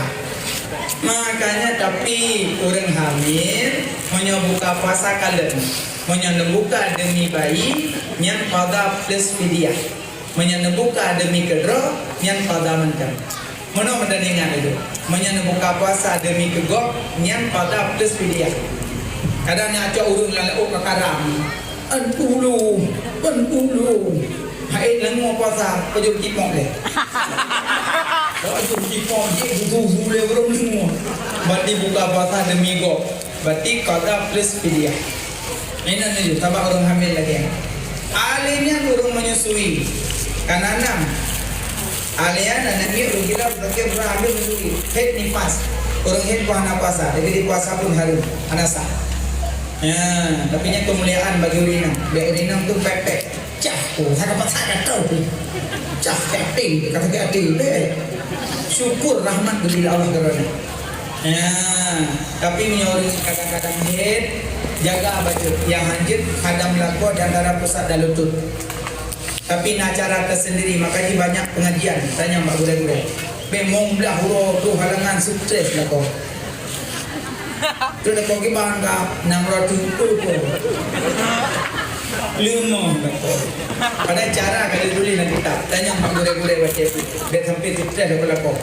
Makanya tapi ureueng hamil, meunyoe buka puasa kalon. Meunyoe neubuka demi bayi, nyan qadha plus fidyah. Meunyoe neubuka demi keudroe, nyan qadha mantong. Meunoe meunan ingat laju. Meunyoe neubuka puasa demi keugob, nyan qadha plus fidyah. Kadang nyan cok ureueng lam laôt ka karam. An puluh, an puluh. Hai leungoe puasa, pajoh jipok deh. Pajoh jipok, jih butuh gulé ureueng leungoe. Berarti buka puasa demi gob. Berarti qadha plus fidyah. Inan laju, sabab ureueng hamil lagèe nyan. Alèh nyan ureueng menyusui. Ka na nam. Alèh nyan aneuk miet ureueng gila, ureueng gila hamil menyusui. Haid nifas. Ureueng haid hana puasa, jadi di puasa pun haram. Hana sah. Ya, tapi nyan keumuliaan bagi ureueng inong. Bèk ureueng inong tu pèpèk. Cah, oh, hana puasa ka troh tu. Cah, keping, ka sakét até. Bèk. Syukur rahmat geubri lé Allah keudroe nyan. Ya, tapi meunyoe ureueng kadang-kadang haid, jaga bacut. Nyang hanjeuet hadam lakoe di antara pusat dan lutut. Tapi na cara tersendiri, makanya banyak pengajian, tanyong bak gurèe-gurèe. Bèk mong blah uroe troh halangan, stres lakoe. Tu lakoe kiban ka enam ratus puluh. Leumoh lakoe. Padahai cara ka dituléh lam kitab. Tanyong bak gurèe-gurèe bacut. Bèk sampai stres lakoe-lakoe.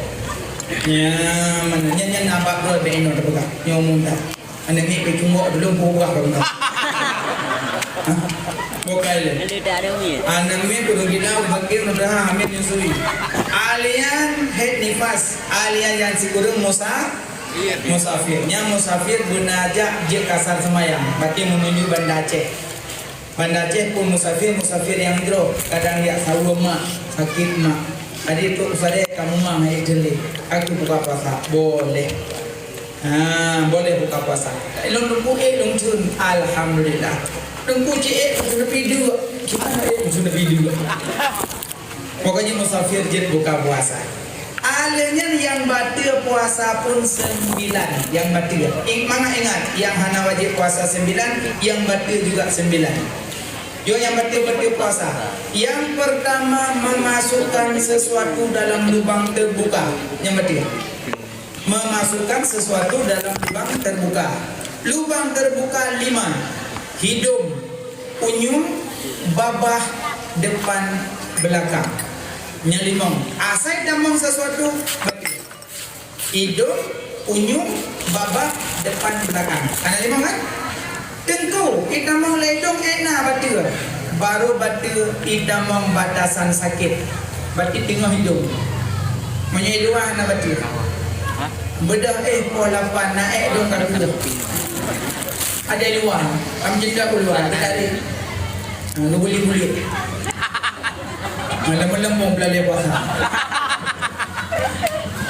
Nyan, mana? Nyan, nyan na bab droe bèk inoe tapeugah. Nyoe mudah. Aneuk miet peucunggok dulu, buah baru tahu. Hah? Bukai le. Lalu tak ada miet. Aneuk miet kudu gila, bagi mudah hamil nyusui. Alèh nyan haid nifas. Alèh nyan sikureueng musa-, musafir. Nyan musafir beuna jak jeuet kasar seumayang. Berarti meununjuk Banda Aceh. Banda Aceh pun musafir, musafir nyang droe, kadang jak saweue mak, sakét mak. Jadi trok u Saleh ka meumang hai teulé, aku buka puasa. Boleh. Ha, boleh buka puasa. Lôn teungku ék lôn theun, alhamdulillah. Teungku cit ék lôn teupidua. Gimana ék lôn teupidua? Pokoknya musafir jeuet buka puasa. Alèh nyan nyang bateue puasa pun sembilan, nyang bateue. Ing-, mangat ingat, nyang hana wajéb puasa sembilan, nyang bateue juga sembilan. Yo, nyang bateue-bateue puasa. Yang pertama, memasukkan sesuatu dalam lubang terbuka. Nyang bateue. Memasukkan sesuatu dalam lubang terbuka. Lubang terbuka lima. Hidung, unyung, babah, depan, belakang. Nyang limong. Asai tamong sesuatu, hidung, unyung, babah, depan, belakang. Ada limong kan? Teungku, itamong lé idong ék na bateue. Baru bateue itamong batasan sakét. Berarti teungoh idong. Meunyoe i luwa hana bateue. Beudôh éh poh lapan na ék dong ka tujoh. Ada i luwa. Am jenda u luwa. Kita ada. Nah, lu boleh-boleh. Malam-malam mau belalai puasa.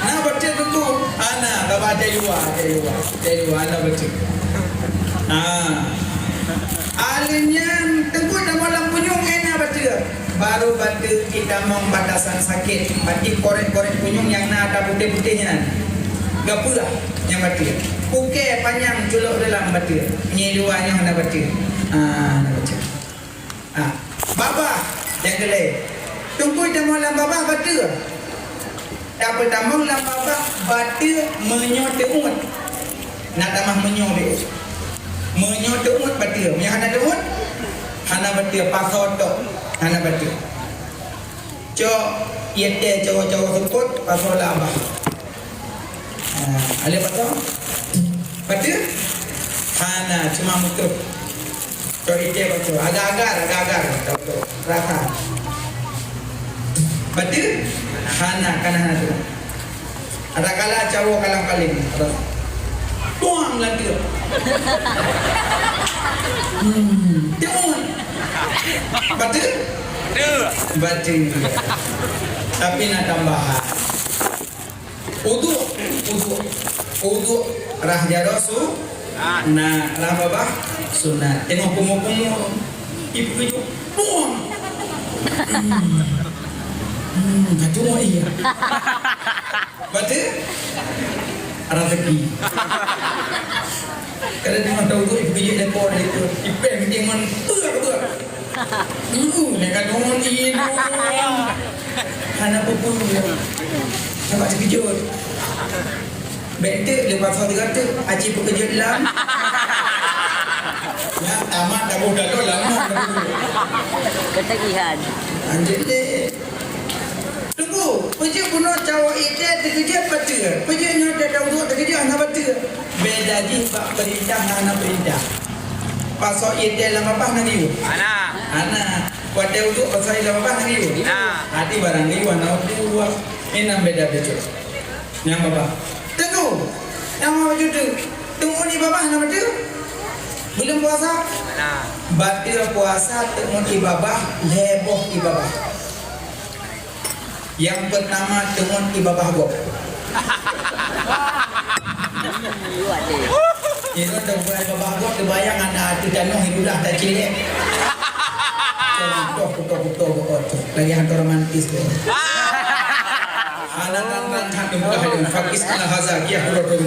Nah, baca dulu. Ah, nah, kalau ada i luwa, ada i luwa. Ada i luwa, ada baca. Ah. Alèh nyan, teungku na malam punyueng ék na bateue. Baru bateue itamong batasan sakét. Berarti korek-korek punyueng nyang na ata putéh-putéh nyan. Gapeuah nyang bateue. Pukée panyang culok dalam bateue. Nyang i luwa nyoe hana bateue. Ah, hana bateue. Ha, babah nyang keulhèe. Teungku tamong lam babah bateue. Tapeutamong lam babah bateue meunyoe teuôt. Na tamah meunyoe beuôt. Meunyoe teuôt bateue. Meunyoe hana teuôt, hana bateue, pasoe tok. Hana bateue. Cok, ié teh cawa-cawa seupôt, pasoe lam babah. Ha, alèh pasoe? Bateue? Hana, cuma meutrôh. Cok item bacut, agar-agar, agar-agar, rasa. Bacut? Hana, kana hana tu. Ada kala cawo kalang kaling. Tuang lagi. Hmm, timun. Bacut? Bacut. Tapi na tambahan. Uduk, uduk, uduk rah jaroe su-, nah, rah babah sunat. Teungoh kumu-kumu, ibu kejut, buang. Hmm, hmm, kacau iya. Bacut? Rezeki. Kadang teungoh tauduk, ibu kejut lekor, lekor. Ipeh meeting man, beuk, beuk. Dulu, nak kata orang tidur. Hana pupuk dia. Nampak terkejut. Bentuk dia pasal tiga tu, aci peukejut lam. Ya, tamat dah boh dah lama dah dulu. Ketagihan. Anjing deh. Tunggu, peujeuet bunoe cawo item teukeujot bacut. Peujeuet nyoe dah uduk teukeujot hana bacut. Beda jih bak peurintah ngon hana peurintah. Pasok item lam babah na geuyue? Hana. Hana. Watèe uduk pasok item lam babah na geuyue? Hana. Hati barang geuyue hana uduk. Nyan beda bacut. Nyang babah. Teungku. Nyang babah judeu. Teungku di babah na bacut? Buleuen puasa? Hana. Bacut puasa teungku di babah, lhèe boh di babah. Nyang peutama teungon i babah gob. Inong teungon i babah gob, teubayang aneuk ateueh tanoh i lulah tacilek. Contoh kuto-kuto gob tu. Lagi hantu romantis tu. Anak-anak hantu muka hayu. Fakis ala haza, kiah kulo tu.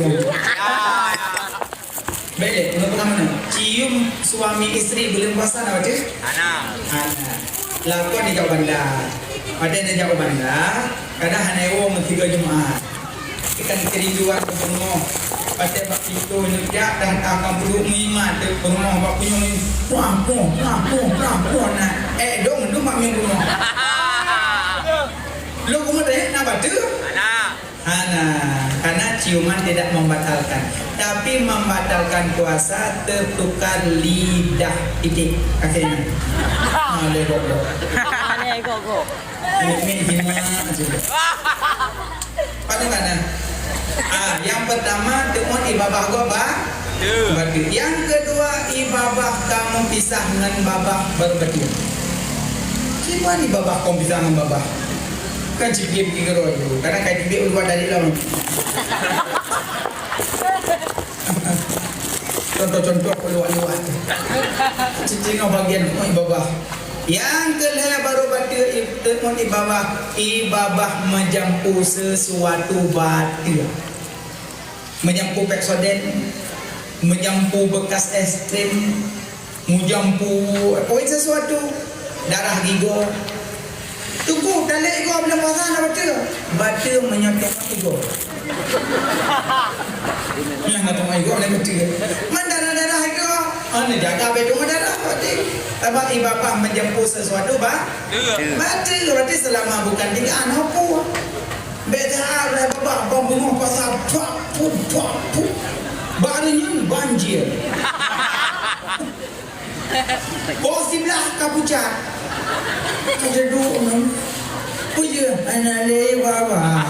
Bèk lé, uneuk peugah meunan. Cium suami istri buleuen puasa na bacut? Hana. Hana. Lakoe neujak u banda. Watèe neujak u banda, kadang hana iwoe meusigoe Jumat. Ikan kerinduan peurumoh. Watèe bak pintoe neujak dah takam peuduek meuiman teuk peurumoh bak punyueng. Puah, puah, puah, puah, puah, puah, na. Eh, dong, dong bak meurumoh. Lôn umu teuh na bacut? Hana. Hana, karena ciuman tidak membatalkan. Tapi membatalkan puasa tertukar lidah. Titik. Akhirnya. Ha, lé goblok. Lé goblok. Ini, ini, ini, ini. Pada mana? Ah, yang pertama, teungon i babah gob ba-, bacut. Yang kedua, i babah kamoe pisah ngon babah baru bacut. Kiban i babah kon pisah ngon babah? Kan cit pike-pike keudroe ju. Kadang ka jibeuet u luwa dari lom. Contoh-contoh keuluwa-luwa. Cit ngon bagian teungoh i babah. Nyang keu lhèe baru bacut i-, teungoh i babah, i babah meujampu sesuatu bacut. Meujampu Pepsodent, meujampu bekas es krim, meujampu, pokoknya sesuatu, darah gigoe. Teungku, talèe igoe buleuen puasa na bacut? Bacut meunyoe teungoh igoe. Nyan na teungoh igoe na bacut. Man darah-darah igoe. Oh, neujaga bèk teungoh darah berarti. Sabab i babah meujampu sesuatu ba-, bacut. Berarti selama bukan tiga, hana peue. Bèk that lé babah, bang bunoe pasal, pak, puk, pak, puk. Bak hari nyan banjir. Boh siblah ka pucat. Ka jaduk nyan. Peue jeuet hana lé babah.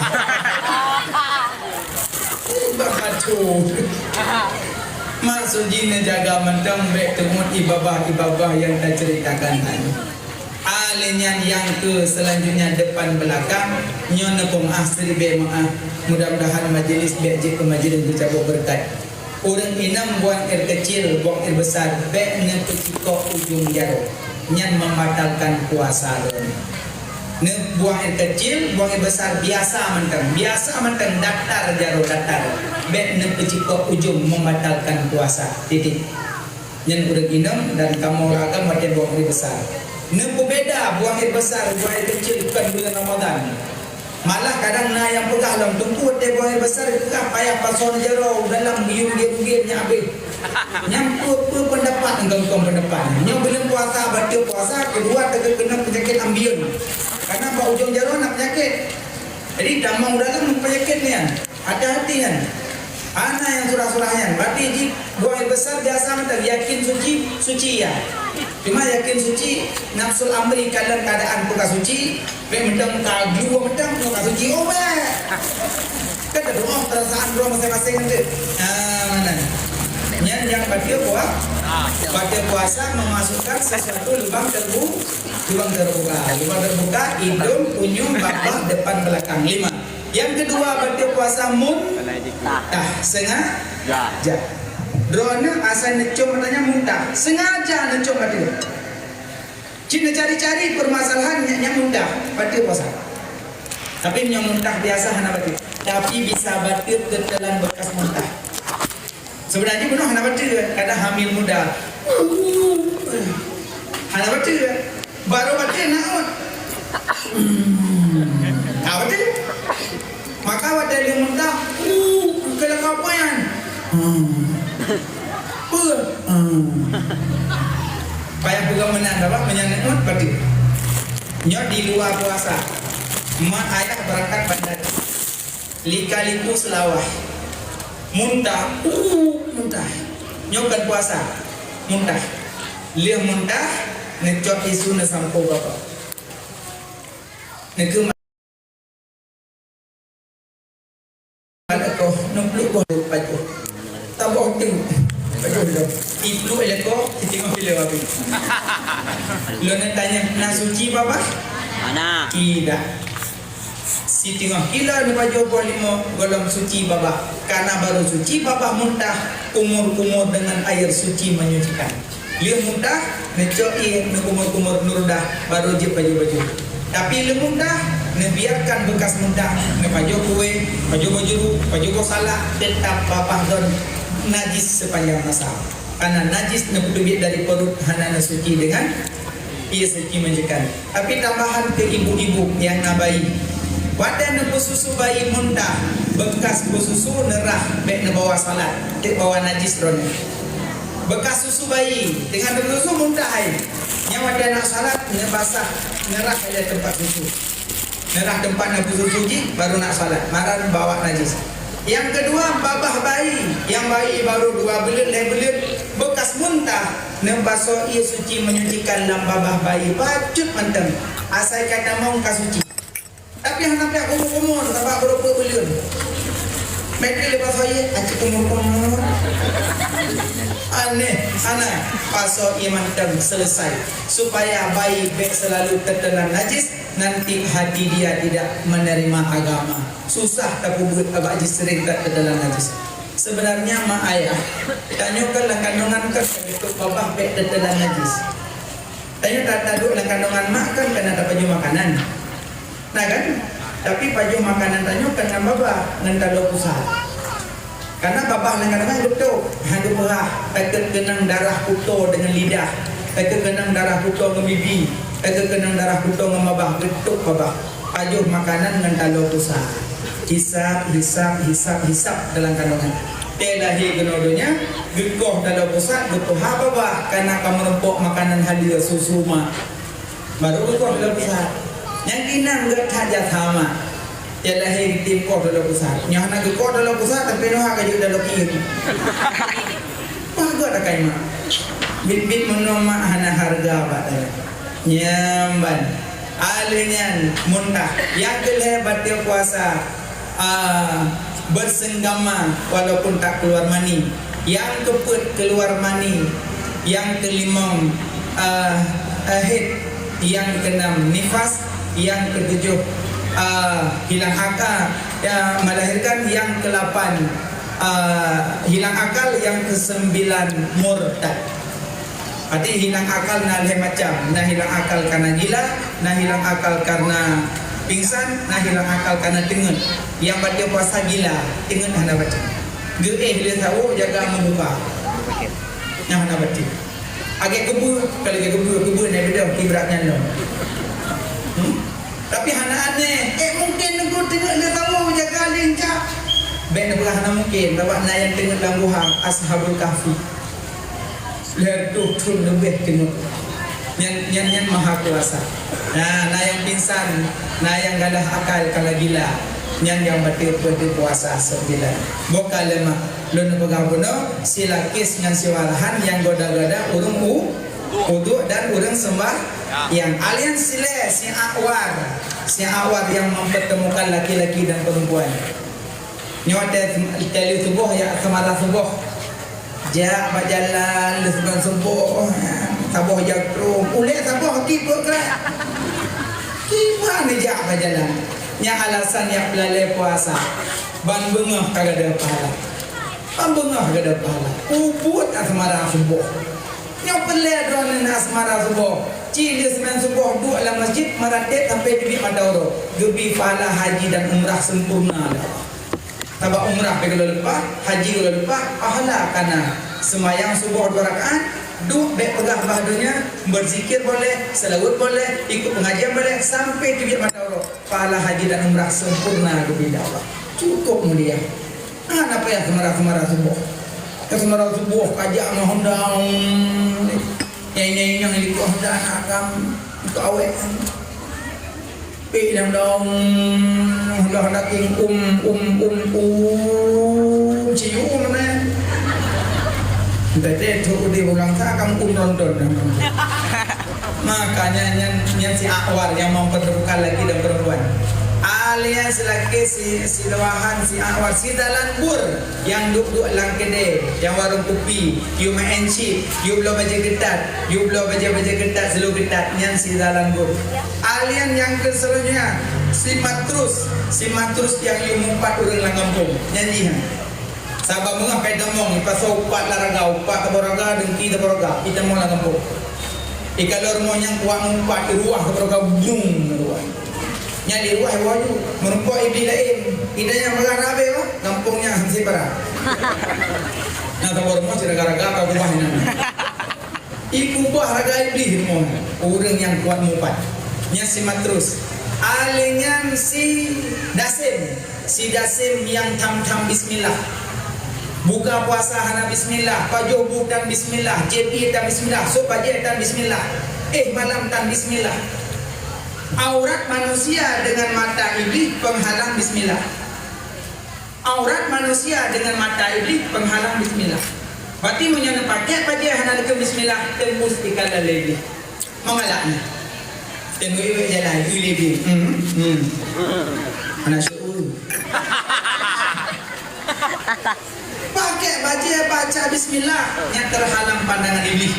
Bak bacut. Maksud jih neujaga mantong bèk teungoh i babah, i babah nyang taceuritakan nyan. Ah, lé nyan nyang keu selanjutnya depan belakang, nyoe neupeumaah siribèe meu'ah. Mudah-mudahan majelis bèk jeuet keu majelis geucabok beureukat. Ureueng inong buang air kecil, buang air besar, bèk neupeucikok ujong jaroe. Nyan membatalkan puasa droeneuh. Neubuang air kecil, buang air besar, biasa mantong. Biasa mantong, datar jaroe, datar. Bèk neupeucikok ujong, membatalkan puasa. Titik. Nyan ureueng inong dan kamoe ureueng agam watèe buang air besar. Neupeubeda buang air besar, buang air kecil kon buleuen Ramadhan. Malah kadang na nyang peugah lom, Teungku, watèe buang air besar peugah payah pasoe jaroe u dalam geuyue rugét-rugét nyan abéh. Nyan peue, peue peundapat, engkau-engkau peundapat. Nyoe buleuen puasa, bacut puasa, keudua teukeukeunong peunyakét ambien. Karena bak ujong jaroe na peunyakét. Jadi tamong u dalam peunyakét nyan. Hati-hati nyan. Hana nyang surah-surah nyan. Berarti jih buang air besar biasa mantong, yakin suci, suci ya. Cuma yakin suci, nafsul amri ka lam keadaan buka suci, bèk mantong ka glu mantong ka suci, oh bèk. Kan ada doa perasaan doa masing-masing nanti. Nah, mana? Nyan yang baca puasa, baca puasa memasukkan sesuatu lubang terbu-, lubang terbuka. Lubang terbuka, hidung, unyung, babah, depan, belakang. Lima. Yang kedua, baca puasa muntah. Sengaja. Droeneuh asai neucom mata nyan muntah. Sengaja neucom mata. Cit neucari-cari permasalahan nyan, nyan muntah. Baca puasa. Tapi nyan muntah biasa hana baca. Tapi bisa baca teutelan bekas muntah. Sebenarnya bunoe hana baca, kadang hamil muda. Hana baca. Baru baca nak ot. Hana baca. Maka watèe lheueh muntah, uh, keuleue kapoyan. Hmm. Peue? Hmm. Payah peugah meunan, Bapak, meunyan nak ot baca. Nyoe di luwa puasa. Mak ayah berangkat bandar. Lika-liku Seulawah. Muntah, uh, muntah. Nyoe kon puasa. Muntah. Lheueh muntah, neucok tisu neusampoe babah. Neukheun lakoe, neupluek boh pajoh. Taboh teuk. Pajoh lom. Ipluek lakoe, siteungoh kilo abéh. Lôn neutanyong, na suci babah? Hana. Tidak. Siteungoh kilo neupajoh boh limong gohlom suci babah. Karena baru suci babah muntah, kumur-kumur dengan air suci menyucikan. Lheueh muntah, neucok ié, neukumur-kumur, neurudah, baru jeuet baju-baju. Tapi lheueh muntah, neubiarkan bekas muntah, neupajoh kuéh, pajoh baju, pajoh boh salak, teutap babah lom najis sepanjang masa. Karena najis neupeuteubiet dari peurut hana neusuci dengan ié suci meunyekan. Tapi tambahan keu ibu-ibu nyang na bayi. Watèe neupeususu bayi muntah, bekas peususu neurah, bèk neubawa salat, teuk bawa najis droeneuh. Bekas susu bayi, teungoh neupeususu muntah hai. Nyan watèe nak salat, neubasah, neurah lé teumpat susu. Neurah teumpat neupeususu jih, baru nak salat. Mara neubawa najis. Nyang keudua, babah bayi. Nyang bayi baru dua buleuen, lhèe buleuen, bekas muntah, neubasoe ié suci menyucikan lam babah bayi. Bacut mantong. Asai ka tamong ka suci. Tapi hana piah kumur-kumur, sabab baru peuet buleuen. Meuti leubeh soe, aci kumur-kumur. Aneh, hana. Pasoe ié mantong, selesai. Supaya bayi bèk selalu teutelan najis, nanti hati dia tidak menerima agama. Susah tapeubuet, abak jih sering that teutelan najis. Sebenarnya mak ayah, tanyoe kan lam kandungan kan, untuk babah bèk teutelan najis. Tanyoe ta-, taduek lam kandungan mak kan kana tapajoh makanan. Nah kan? Tapi pajoh makanan tanyoe kan ngon babah, ngon taloe pusat. Karena babah lam kandungan geutok, ha, geupeurah, takheun keunong darah kuto deungon lidah, takheun keunong darah kuto ngon bibi, takheun keunong darah kuto ngon babah, geutok babah. Pajoh makanan ngon taloe pusat. Hisab, hisab, hisab, hisab dalam kandungan. Teuh lahé keunoe donya, geukoh taloe pusat, geupeuhah babah, kana ka meurumpok makanan haleue susu mak. Baru geukoh taloe pusat. Nyang inong geuh that jak sama. Teuh lahé geutim koh taloe pusat. Nyoe hana geukoh taloe pusat, tapi nyoe ka jeuet taloe kieng. Wah, geuh takai mak. Bit-bit meunyoe mak hana hareuga bak taloe. Nyang ban. Alèh nyan muntah. Nyang keu lhèe bateue puasa, ah, bersenggama walaupun tak keluar mani. Nyang keupeuet keluar mani. Nyang keulimong, ah, ah, haid. Nyang keuenam nifas. Nyang keutujoh, ah, hilang akal, ya, melahirkan. Nyang keulapan, ah, hilang akal. Nyang keuseumbilan murtad. Jadi hilang akal na lhèe macam, na hilang akal karena gila, na hilang akal karena pingsan, na hilang akal karena teungeut. Nyang baca puasa gila, teungeut hana baca. Geuéh lé sawo jaga meubuka. Nyang hana baca. Agak keubeu, kalau agak keubeu, keubeu na beda kiblat nyan lom. Hmm? Tapi hana aneh. Eh, mungkin nunggu teungeut lé sawo jaga lincah. Bèk neupeugah hana mungkin, sabab na nyang teungeut lam guha, Ashabul Kahfi. Lhèe reutôh thôn leubeh teungeut. Nyan, nyan, nyan maha kuasa. Nah, na nyang pingsan, na nyang galah akal kana gila. Nyan nyang bateue puasa seumbilan. Boh ka lé mak, lôn peugah bunoe, silakis ngon siwalahan nyang goda-goda ureueng u-, Uduk dan ureuëng sembah yang alien silée si Akwar, si Akwar yang mempertemukan laki-laki dan perempuan. Nyoe teh, teh lheueh suboh ya, seumara suboh. Jak bak jalan lheueh seumara suboh, saboh jak krueng, ulée saboh ki peukrek. Kiban jak bak jalan. Nyan alasan nyak peulalée puasa. Ban beungoh ka gadôh pahala. Ban beungoh gadôh pahala. Ubit seumara suboh. Nyoe peureulée droeneuh na seumara suboh. Ci lheueh seumbayang suboh duek lam masjid, meuratéb sampai teubiet mata uroe. Geubri pahala haji dan umrah sempurna lé Allah. Sabab umrah pih ka lheueh leupah, haji ka lheueh leupah, pahala ka na. Seumbayang suboh dua rakaat, duek bék peugah bah donya, beuzikir boleh, seulaweuet boleh, ikut pengajian boleh, sampai teubiet mata uroe. Pahala haji dan umrah sempurna geubri lé Allah. Cukup mulia. Hana payah seumara-seumara suboh. Ka seumara suboh ka jak ngon honda. Nyai-nyai nyang likot honda aneuk agam untuk awék. Pih nyang dong honda honda king um um um um cium mana. Entah tu di bulang sa kamu um nonton. Makanya nyan, nyan si Akwar yang mempertemukan laki dan perempuan. Alias laki si, si Luahan, si Akwar, si Dalan Bur yang duduk lam kedai, yang warung kopi, you main chip, you bloe bajée keutat, you bloe bajée-bajée keutat, seulue keutat, nyan si Dalan Bur. Alias yang ke selanjutnya, si Matrus, si Matrus yang you mumpat ureuëng lam gampông, nyan jih nyan. Sabab meungoh ka itamong, ipasoe upat lam raga, upat saboh raga, dengki saboh raga, itamong lam gampông. Ikalon rumoh nyang kuat meupat, iruwah saboh raga, brum, iruwah. Nyan iruwah, iruwah ju. Meurumpok iblih laén, ida nyang peugah rabe bah, gampông nyan hase bara. Nah, saboh rumoh si raga-raga ka kubah inan. Ikubah raga iblih rumoh ureuëng nyang kuat meupat. Nyan si Matrus. Alinyan si Dasim. Si Dasim nyang tham-tham bismillah. Buka puasa hana bismillah, pajoh bu tan bismillah, jepi tan bismillah, sôk bajée tan bismillah, éh malam tan bismillah. Aurat manusia dengan mata iblih penghalang bismillah. Aurat manusia dengan mata iblih penghalang bismillah. Berarti meunyoe neupakék bajée hana leukeue bismillah, teumbus ikalon lé iblih. Mangalak nyan. Tengok iwet jalan, ui lé iblih. Hmm, hmm. Mana syukur. Pakék bajée baca bismillah, nyan teuhalang pandangan iblih.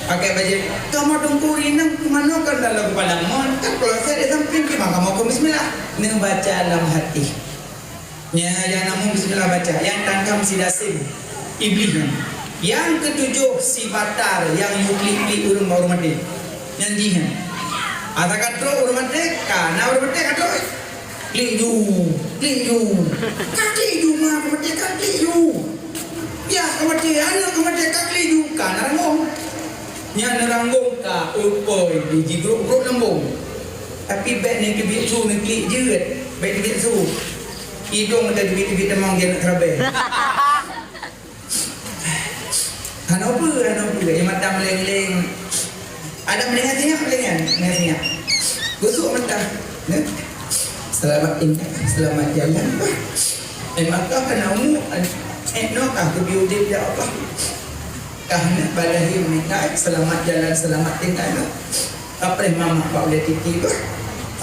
Pakék bajée, kamoe teungku inong keumanö kan dalam kepala mon, kan kalau saya di samping gimana kamoe ke bismillah? Neubaca lam hati. Nya, nyang namong bismillah baca, nyang tangkam si Dasim, iblih nyan. Nyang keutujôh si Batar nyang yue klik-klik ureuëng bak ureuëng maté. Nyan jih nyan. Asa ka trok ureuëng maté, ka na ureuëng maté ka trok. Klik ju, klik ju. Ka klik ju ma ureuëng maté, ka klik ju. Yah ka maté, aneuk ka maté, ka klik ju, ka na ranggong. Nyan ranggong ka upôi di jigrok-grok lambong. Tapi bék neuteubiet su neuklik jeuet, bék teubiet su. Idong teubiet-teubiet teumang jeuet neuk teurabée. Hana peue, hana peue, di mata meuleng-leng. Ada meuleng sinyak, meuleng sinyak. Gosok mata. Nah. Selamat tinggal, selamat jalan. Eh, maka kena umur, eh, no, aku diudip ya Allah. Kah aneuk bak lahé meuninggai, seulamat jalan, seulamat tinggai, noh. Kapreh mamak bak ulée titi, bah.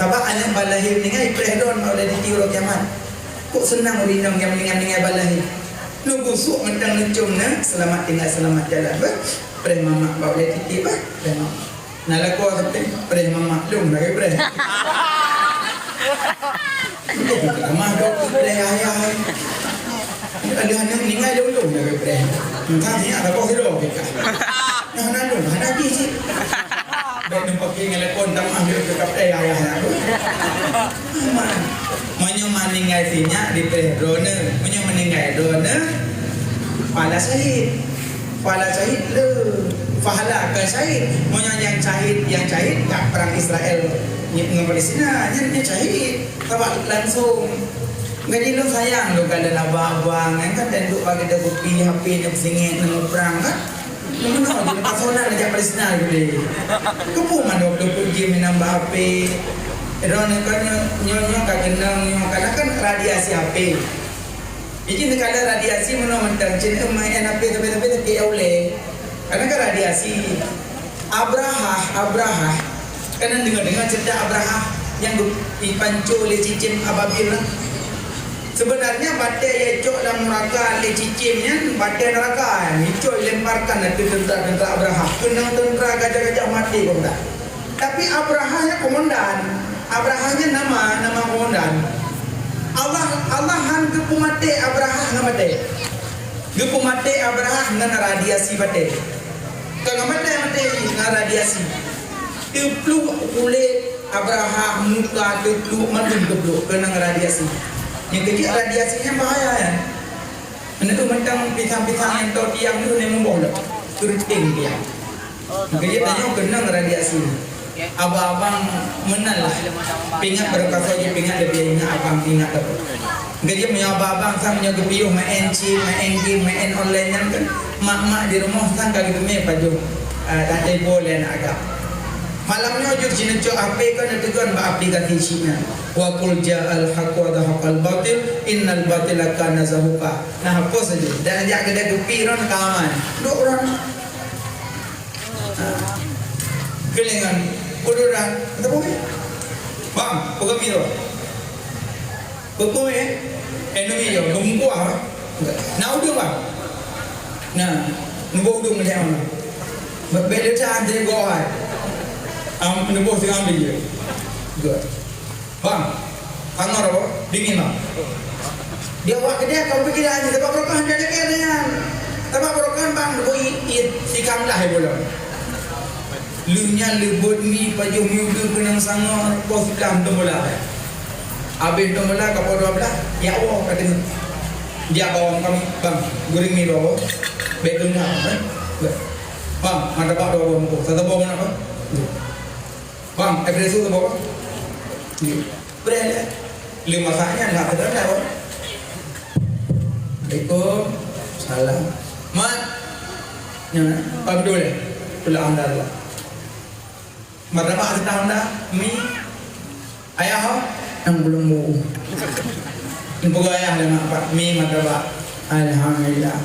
Sabab aneuk bak lahé meuninggai, preh droe bak ulée titi uroe kiamat. Kok seunang ureueng inong nyang meuninggai-meuninggai bak lahé? Neubusuk mantong neucom, nah, seulamat tinggai, seulamat jalan, bah. Preh mamak bak ulée titi, bah. Preh mamak. Nah, lakoe sapeue, preh mamak lôn lagée preh. Mah dok preh ayah. Ada aneuk ninggai lôn lôn lagée preh. Entah ni ada bos dok kita. Nah, nah, lôn, nah, nah, di si. Baik nampak ingat lekon, tak mah dia ke preh ayah. Meunyoe maninggai sinyak dipreh droeneuh, meunyoe meuninggai droeneuh, pahala syahid. Pahala syahid le. Pahala keu syahid. Meunyoe nyang syahid, nyang syahid kat perang Israel ngon Palestina, nyan, nyan syahid. Sabab langsung. Jadi lôn sayang lôn kalon abang-abang nyan kan, dan duk bagi dia kopi, H P dia beusingét, nang muprang kan. Meunoe jih leupah solat jak Palestina geude. Keupeue mandum keupeue jih meunan bak H P. Droeneuh kan nyoe, nyoe, nyoe ka keunong nyoe, karena kan radiasi H P. Jadi neukalon radiasi meunoe mantong, cit eu main H P tapi-tapi sakét ya ulée. Karena kan radiasi. Abrahah, Abrahah, kan deungoe-deungoe ceurita Abrahah nyang geu-, geupanco lé cicém Ababil nyan. Seubeunarnya batée nyang jicok lam nuraka lé cicém nyan batée nuraka, jicok jilemparkan ateueh teuntra-teuntra Abrahah. Keunong teuntra gajah-gajah maté gobnyan. Tapi Abrahah nyan komandan. Abrahah nyan nama, nama komandan. Allah, Allah han geupeumaté Abrahah ngon batée. Geupeumaté Abrahah ngon radiasi batée. Ka geumaté maté jih ngon radiasi. Teupluek kulét Abrahah, muka teupluek, mandum teupluek keunong radiasi. Nyang keujeuet radiasi nyan bahaya nyan. Nyoe mantong pisang-pisang nyang toe tiang tu nyan muboh lom. Keureuteng tiang. Nyang keujeuet tanyoe keunong radiasi. Abang-abang meunan lah. Pingat baroe ka soe jih pingat, leubeh ingat abang, ingat teupeu. Geujak meunyoe abang-abang sang meunyoe geupiôh maén chip, maén game, maén online nyan kan, mak-mak di rumoh sang ka geuteumé pajoh, ah, teulepon lé aneuk agam. Malam nyoe jeuet sineucok H P kon neuteugon bak aplikasi chip nyan. Wa qul ja'al haqq wa zahaqal batil, innal batila kana zahuqa. Nah, apa saja. Dan jak kedai kopi ron ka aman. Duk ron. Keulingan, udah dah, kata boh. Bang, peugah miro. Peugah eh, eh, numi yo, gemukua. Nak udung bang. Nah, nuboh udung macam mana? Bek dia cah dia goai. Am, nuboh tengah ambil je. Good. Bang, kangor apa? Dingin, bang. Di awak kedai kau pergi dah ni, sebab barokah dah dekat dengan. Sebab barokah bang, kau i-, i-, ikan lah ibu lo. Lu nyan lebut mi, pajoh mi udun keunong sangor, bos ikan tu bola. Habis tu bola, kapal dua belas, ya Allah, kata dia. Dia bawa kami, bang, goreng mi bawa. Baik dengar, eh? Bang, ada bak dua bawa muka. Satu bawa mana, bang? Bang, espresso tu bawa. Beri aja. Lima saatnya nak kena dah. Assalamualaikum. Salam. Mat. Ya, Abdul. Pula anda lah. Martabak setahun dah. Mi. Ayah ho? Yang belum bau. Yang pegawai ayah dah nak pak mi martabak. Alhamdulillah.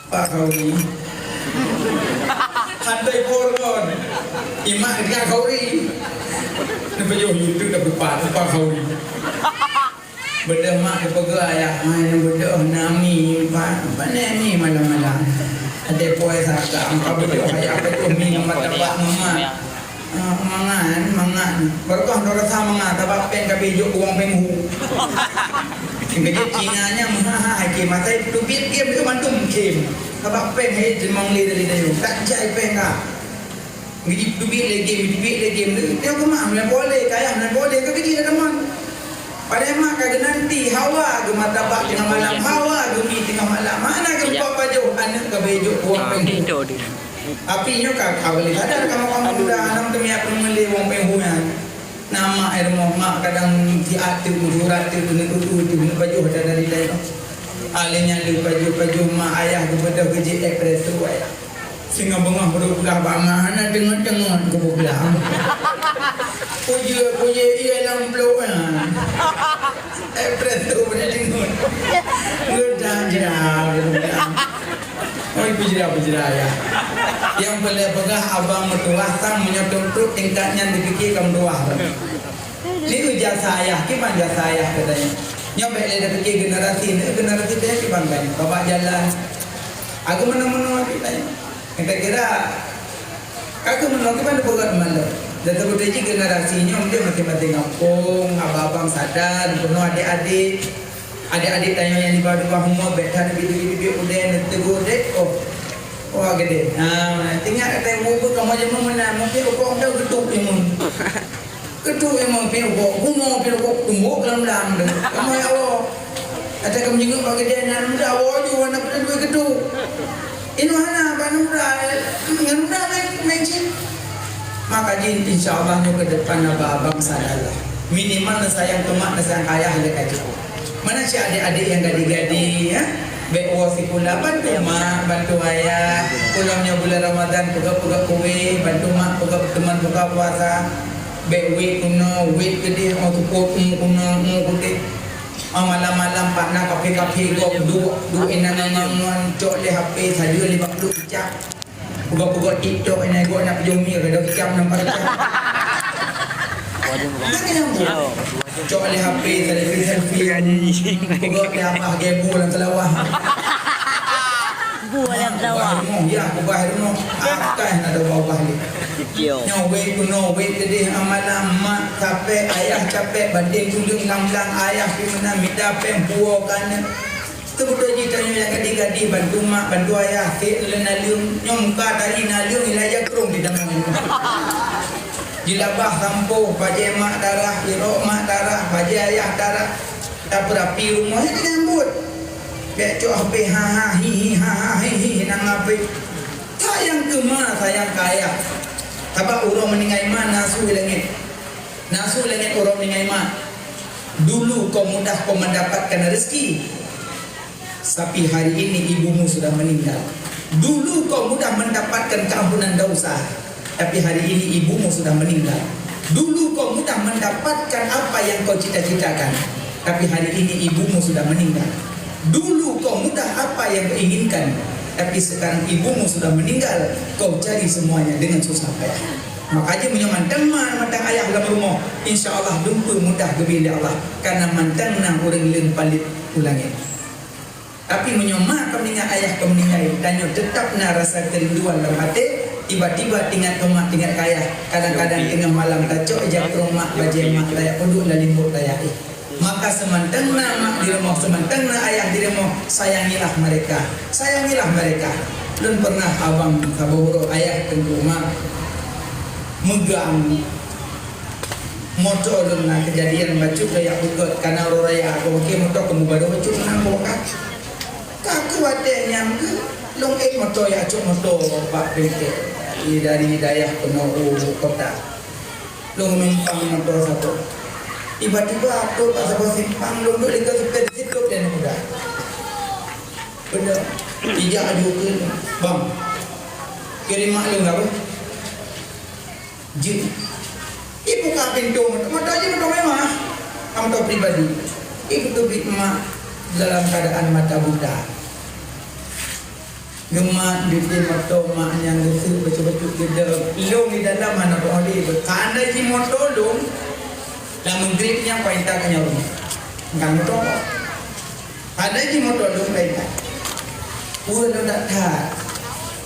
Pak Khauri. Santai pol kon. Imak dia Khauri. Dia pajoh YouTube dah berpat, Pak Khauri. Beudôh mak dia peugah ayah, "Hai, beudôh nami, Pak. Apa ni mi malam-malam?" Ada puai saka, angka beudôh ayah pajoh mi ngon martabak ngon mak. Ah, mangat, mangat. Barokah droe rasa mangat, sabab péng ka bejôk uang péng hu. Keu jeuet Cina nyan meuhai-hai khem, asai teubiet khem lé mandum khem. Sabab péng hai teurimong lé dari dayung. Tak jai péng ka. Keu jeuet teubiet lé khem, teubiet lé khem. Nyoe keu mak meunan boleh, kayah meunan boleh, keu jeuet dah teuma. Padahai mak ka geunanti, hawa geuh martabak teungoh malam, hawa geuh mi teungoh malam. Mana geuh pajoh aneuk ka bejôk uang péng hu. Tapi nyoe ka, ka boleh sadar kamoe-kamoe muda, hana meuteumé peue meulé wong péng hu nyan. Na mak i rumoh, mak kadang siat teuk, meusurat teuk, keuneuk tutoe teuk, keuneuk pajoh ata dari dayah. Alèh nyan lheueh pajoh-pajoh mak ayah geubeudôh keu jeuet espresso ayah. Singoh beungoh baru peugah bak mak, hana teungeut-teungeut geupeugah. Pujie-pujie ie lam plôk nyan. Espresso beudôh teungeut. Geudah jrah geupeugah. Oi, peujira-peujira ayah. Nyang peureulèe peugah abang meutuwah sang meunyoe trok tingkat nyan dipike ka meutuwah. Nyoe jasa ayah, kiban jasa ayah katanya. Nyoe bèk lé dipike generasi nyoe, generasi teuh kiban kan. Babah jalan. Aku meunoe-meunoe katanya. Kita kira aku meunoe kiban dipeugah malam. Dan seperti generasi nyoe mungkin masing-masing kampung, abang-abang sadar, penuh adik-adik. Adik-adik tanyoe nyang di bawah-di bawah umur, bèk that biet-biet udép, neutegur deh. Oh. Oh, gede. Ha, ingat kata ibu-ibu kamoe jameun meunan, mungkin ukoe udah geutuk imun. Geutuk imun pi ukoe, kuno pi ukoe, tumbok lam dang deh. Kamoe ya Allah. Kata kamoe jinguk bak gede nan muda, awak ju anak muda dua geutuk. Inoe hana, bak anak muda, ngan muda naik, naik cit. Maka jih, insya Allah, nyoe ke depan abang-abang salah. Minimal neusayang teumat, neusayang ayah lé ka jeuet. Mana si adik-adik nyang gadih-gadih, ya? Bèk woe sikula, bantu mak, bantu ayah. Pulang nyoe bulan Ramadan, peugah-peugah kueh, bantu mak peugah teuma buka puasa. Bèk wet kuno, wet keudeh, oh, tukot, um, kuno, um, kuno. Oh, malam-malam, pat na kafe-kafe, gop, duek, duek inan-inan ngon, cok lé H P, saja lima puluh picak. Peugah-peugah TikTok ini, gua nak peujeuet mi, ada kecam nampak kecam. Ada yang buat. Cok lé H P, selfie-selfie. Peugah lé abah gebo lam selawah. Bu lam selawah. Ubah rumoh, ya, ubah rumoh. Akai nak ada ubah-ubah lé. Nyoe wéh kuno, wéh keudeh amalan, mak capek, ayah capek, baten tuleueng lam blang, ayah pi meunan mita péng puwoe ka nyan. Teubeutôi jih tanyoe nyang gadih-gadih bantu mak, bantu ayah, sek lé naleueng, nyoe muka tari naleueng ilai jakrong di dalam nyoe. Jilabah sampoh, bajée mak tarah, irok mak tarah, bajée ayah tarah. Tapeurapi rumoh nyan nyang buet. Bék cok H P ha ha hi hi ha ha hi hi nan H P. Sayang keu ma, sayang keu ayah. Sabab uroe meuninggai ma na su i langét. Na su i langét uroe meuninggai ma. Dulu kau mudah kau mendapatkan rezeki, tapi hari ini ibumu sudah meninggal. Dulu kau mudah mendapatkan keampunan dosa, tapi hari ini ibumu sudah meninggal. Dulu kau mudah mendapatkan apa yang kau cita-citakan, tapi hari ini ibumu sudah meninggal. Dulu kau mudah apa yang kau inginkan, tapi sekarang ibumu sudah meninggal, kau cari semuanya dengan susah payah. Maka jih meunyoe mantong ma, mantong ayah lam rumoh, insya Allah lumpeue mudah geubri lé Allah, karena mantong na ureuëng leueng paleuet u langét. Tapi meunyoe ma ka meuninggai, ayah ka meuninggai, tanyoe teutap na rasa keurinduan lam até, tiba-tiba teuingat keu mak, teuingat keu ayah. Kadang-kadang teungoh malam tacok ija keu mak, bajée mak, tajak peuduek lam limbot tajak éh. Maka seumantong na mak di rumoh, seumantong na ayah di rumoh, sayangilah mereka. Sayangilah mereka. Lôn pernah abang saboh uroe ayah teungku mak meugang moto lôn na keujadian bacut keu jak peugöt kana uroe raya, ka paké moto keu meubaroe bacut meunan ka. Ka keuh watée nyan keuh lôn ék moto jak cok moto bak bengkel dari dayah keunoe u kota. Lôn numpang moto saboh. Tiba-tiba trok bak saboh simpang, lôn duek lé keu supir, sit trok dan muda. Bener. Ijak aju keu, "Bang, kirim mak lôn ka, Bang?" Jeuet. Ibuka pintoe, moto jih moto mewah. Moto pribadi. Ibu teubiet mak dalam keadaan mata buta. Geumat di moto mak nyang geuseuk bacut-bacut geudong. Lôn di dalam hana peuhali. Kandai jih moto lôn, lam meugrib nyan paintang ka nyoe rumoh. Kan moto. Kandai jih moto lôn paintang. Ulôn that-that.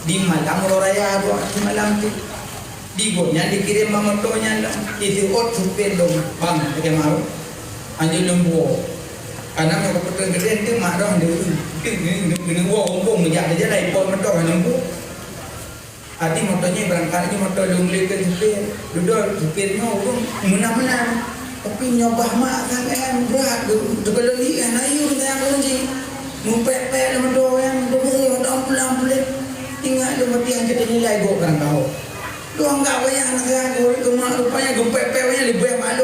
Di malam uroe raya dua di malam tu. Di gobnyan dikirém bak moto nyan lom, iseuôt supir lom, "Bang, bagaimana?" Anjur lom buo. Karena meunyoe keupeutrön keudeh, enteuk mak droe, enteuk, enteuk, enteuk, enteuk buo, muphom meujak di jalan, ipot moto hana buo. Até moto nyan beurangkat, nyoe moto lôn lé keu supir. Dudoe supir nyoe ureueng meunan-meunan. Tapi nyoe bah mak sangat brat, teukeulon ié, na yue sayang ureueng jih. Meupék-pék lom moto nyan, ampun, ampun lé. Ingat lôn meuti hanjeuet nilai gok barang kawök. Lôn anggap wayang na sayang ureueng keu mak, rupanya geupék-pék wayang leubeh malu.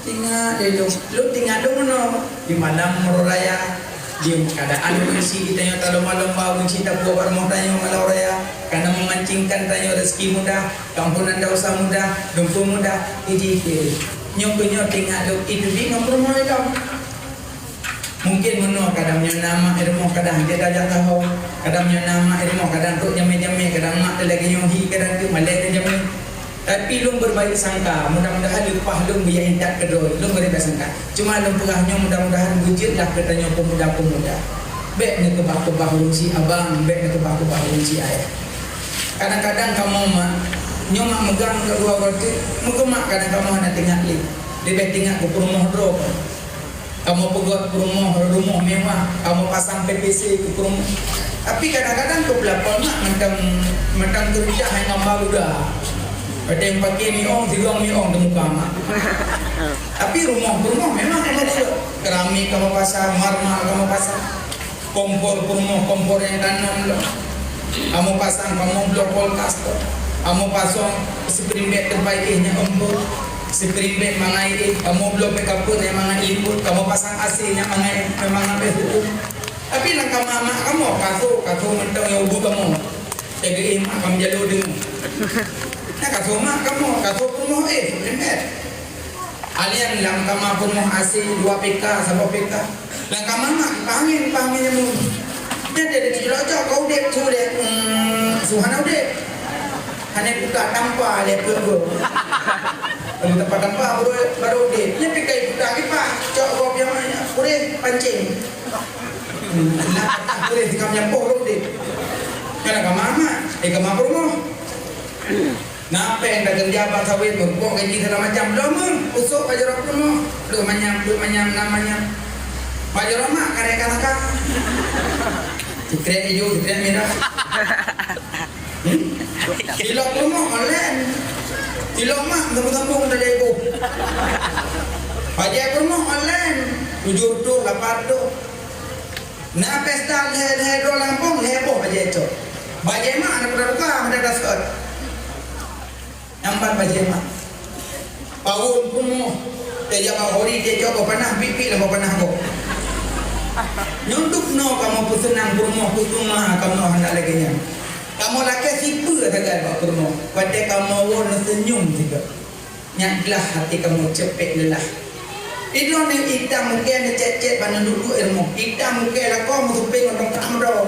Ingat lé lôn, lôn ingat lôn meunoe, di malam uroe raya, di keadaan ureueng syiek tanyoe talomba-lomba, ureueng syiek tapuwoe bak rumoh tanyoe malam uroe raya, kana meumancingkan tanyoe rezeki mudah, keampunan dosa mudah, dumpeue mudah, iji kiri. Nyoe keuh nyoe teuingat lôn, itu di ngon peurumoh ilong. Mungkin meunoe kadang nyoe na mak i rumoh kadang jeuet tajak saho, kadang nyoe na mak i rumoh kadang trok jamé-jamé, kadang mak teuh lagée nyoe hi, kadang teuk malée ngon jamé. Tapi lôn berbaik sangka, mudah-mudahan leupah lôn geuyue intat keudroe, lôn berbaik sangka. Cuma lôn peugah nyoe mudah-mudahan beujeuet lah keu tanyoe peumuda-peumuda. Bék neukeubah-keubah ureueng syiek abang, bék neukeubah-keubah ureueng syiek ayah. Kadang-kadang kamoe mak, nyoe mak meugang keu dua uroe teuk, meukeumah kadang kamoe hana teuingat lé. Leubeh teuingat keu peurumoh droe. Kamoe peugöt peurumoh, rumoh mewah, kamoe pasang P P C keu peurumoh. Tapi kadang-kadang keu peulapor mak mantong, mantong keureuja hai ngon ba guda. Watée paké miong, sigong miong teumuka mak. Tapi rumoh peurumoh memang kamoe peugöt. Keramik kamoe pasang, marmer kamoe pasang. Kompor peurumoh, kompor nyang tanom lom. Kamoe pasang, kamoe bloe kulkas lom. Kamoe pasang spring bed teubai éh nyang empuk. Spring bed mangat éh, kamoe bloe bed kapeuet nyang mangat liput. Kamoe pasang A C nyang mangat, nyang mangat beh huköm. Tapi lam kama mak kamoe, kasô, kasô mantong nyang ubeut kamoe. Teuga éh mak kamoe jalo deungoe. Nah, kasô mak kamoe, kasô peurumoh éh, spring bed. Alien lam kama peurumoh A C dua P K, saboh P K. Lam kama mak, kipas angén, kipas angén nyang meurumoh. Nyan dia, dia cok-cok, kau udép, su udép. Hmm, su hana udép. Hana buka tampa lé peuet geuh. Kalau tampa-tampa baru, baru udép. Nyan pih kai buka kipas. Cok kau pian, kureh pancing. Hmm, nah, kureh tinggal nyampôh baru udép. Kan agama amat. Eh, agama peurumoh. Na péng takeureuja bak sawét, meureumpok gaji segala macam. Lom meuh, usôk bak jaroe peurumoh. Dua manyam, dua manyam, enam manyam. Bak jaroe mak karek ka laka. Sikrek ijo, sikrek mirah. Hmm? Cilok peurumoh online. Cilok mak sambung-sambung dari ibu. Bajée peurumoh online. Tujoh reutôh, lapan reutôh. Na pesta lhèe-lhèe droe lam gampông, lhèe boh bajèe cok. Bajèe mak na peuduka, hana tasot. Nyang ban bajèe mak. Pawon peurumoh, teuh jak bak hori, teuh cok boh panah, piek-piek lam boh panah boh. Nyoe dubnoe kamoe peuseunang peurumoh, peuteuma kamoe hana lagèe nyan. Kamoe lakèe sipeue sagai bak peurumoh, watèe kamoe woe neuseunyum sigoe. Nyan glah até kamoe ceupet leulah. Idroe nyan itam mukèe neucèt-cèt ban neuduek-duek i rumoh. Itam mukèe lakoe meusupeng ngon tongkrak meudroe.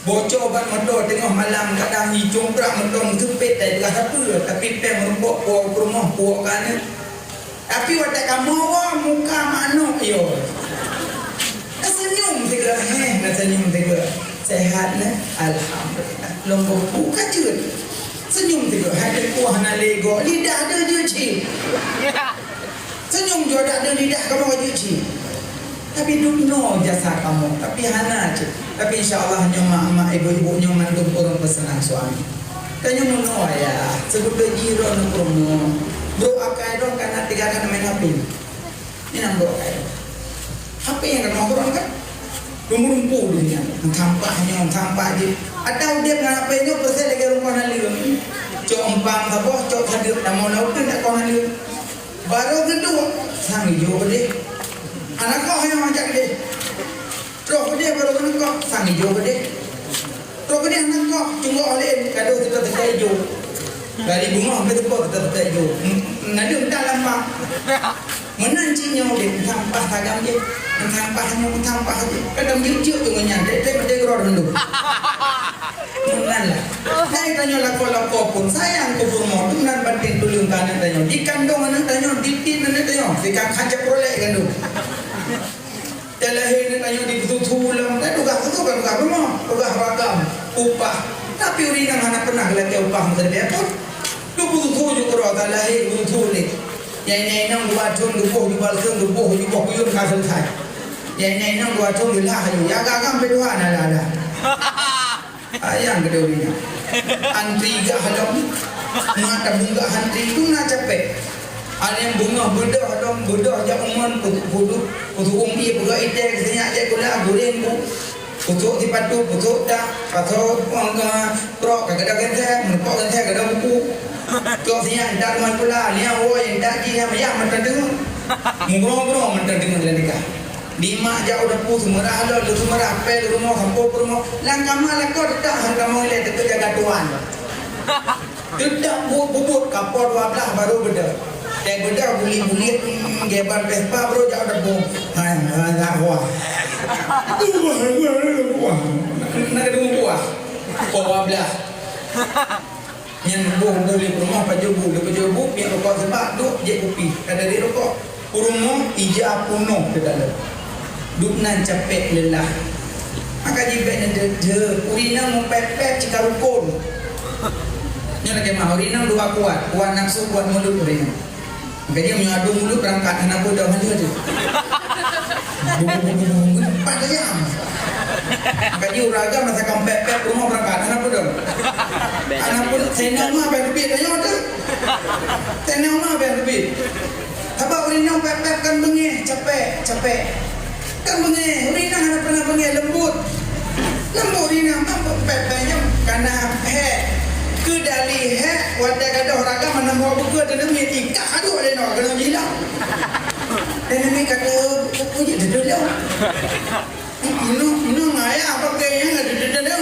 Bocor ban moto teungoh malam, kadang icongkrak moto meuseupet, tai peugah sapeue, tapi pèng meurumpok puwoe u peurumoh, puwoe keu aneuk. Tapi watèe kamoe woe muka manok, yo. Taseunyum sigoe, heh, taseunyum sigoe. Sehat, nah? Alhamdulillah. Lôn boh bu ka jeuet. Seunyum sigoe, hai teungku hana lé goe, lidah deuh jeuet cit. Seunyum jeuet dak deuh lidah kamoe jeuet cit. Tapi dubnoe jasa kamoe, tapi hana cit. Tapi insya Allah nyoe mak-mak, ibu-ibu nyoe mandum ureueng peuseunang suami. Tanyoe meunoe ya, seubeutôi jih droeneuh peurumoh. Brok akai droe kana tiga kana main H P. Nyan brok akai. H P nyang ka meukeurong kan? Lumpu-lumpu di nyan. Sampah nyoe, sampah jih. Ata udép ngon H P nyoe persis lagèe rumoh naleueng. Cok empang saboh, cok sadeuk, tamong lam uteuen dak kon naleueng. Barô geuduek, sang ijo keudeh. Aneuk koh nyang jak keudeh. Troh keudeh barô geuneuk koh, sang ijo keudeh. Trok keudeh nangkoh, cunggok lé, gadôh teuka-teuka ijo. Dari bungoh ke teuka teuka-teuka ijo. Hmm, na deuh meutan lam bak. Meunan cit nyoe deh, meusampah sagam jih. Meusampah nyoe, meusampah jih. Kadang jeuet-jeuet tu ngon nyan, trép-trép meuteuk keudroe mandum. Meunan lah. Hai tanyoe lakoe-lakoe pun, sayang keu peurumoh, meunan banting tuleueng keu aneuk tanyoe. Dikandong aneuk tanyoe, ditiet aneuk tanyoe, sikat kaca prolek gandong. Talahé nyoe tanyoe dipeututoe lom, eh, tugaih, tugaih, tugaih rumoh, tugaih ragam, upah. Tapi ureueng inong hana pernah geulakèe upah meukeureuja pun. Dipeututoe ju keudroe, talahé dipeututoe lé. Nyang inong dua thon geuboh ju balseueng, geuboh ju boh kuyun ka selesai. Nyang inong dua thon geulah ju, ya agam-agam pih tuha na lala. Ayang keudeh ureueng nyan. Antri gah lom. Mak tabungkah antri tu na capek. Aneuk beungoh beudôh lom, beudôh jak umon, peuduek, peuduek, peuduek umi, peuduek itèe, sinyak jak gula, goreng bu. Peuduek sipatu, peuduek dak, peuduek, eh, trok, ka keudroe geuntèe, meureumpok geuntèe, keudroe buku. Trok sinyak, dak rumoh pula, niang woe, dak jih, nyang mantong teungoh. Meugroe-groe mantong teungoh lam nikah. Di mak jak u dapu seumeurah lom, lôn seumeurah, pèng lôn rumoh, sampoe peurumoh. Lam kama lakoe teutap han kamoe ilèe, teutap jaga tuan. Teutap buet-buet, kapoe dua blah baru beudôh. Teuh beudôh buliek-buliek, hmm, geubang Vespa baru jak u dapu. Hai, hai, hai, wah. Wah, wah, wah. Nak keuneuk buah. Poh dua blah. Nyan boh bu lé peurumoh pajoh bu, lé pajoh bu, piep rukok seubak, duek jép kupi, ka dari rukok. Peurumoh ija punoh keu dalem. Duek nan capek leulah. Maka jibèk nan deuh-deuh, ureueng inong meupèp-pèp cit ka rukon. Nyan lagèe mah, ureueng inong dua kuat, kuat nafsu, kuat mulut ureueng inong. Makanya meunyoe adu mulut beurangkat hana peue dong, hana tu. Bubung-bubung-bubung, empat jam. Makanya ureueng agam masa kampek-pek rumoh beurangkat hana peue dong. Hana peue, senang mah bèk teubiet tanyoe tu. Senang mah bèk teubiet. Sabab ureueng inong pek-pek kan beungèh, capek, capek. Kan beungèh, ureueng inong hana pernah beungèh, lembut. Lembut ureueng inong, mampu pek-pek nyang kana hék. Keudali hék, watèe gadôh ragam hana meuhôi bukon, teuneuh miet ikat, aduh, lé nyoe, keuneuk jilah. Teuneuh miet kata, "Apa je teudeuh lé?" Inong, inong ayah pakai nyang ada teudeuh lé.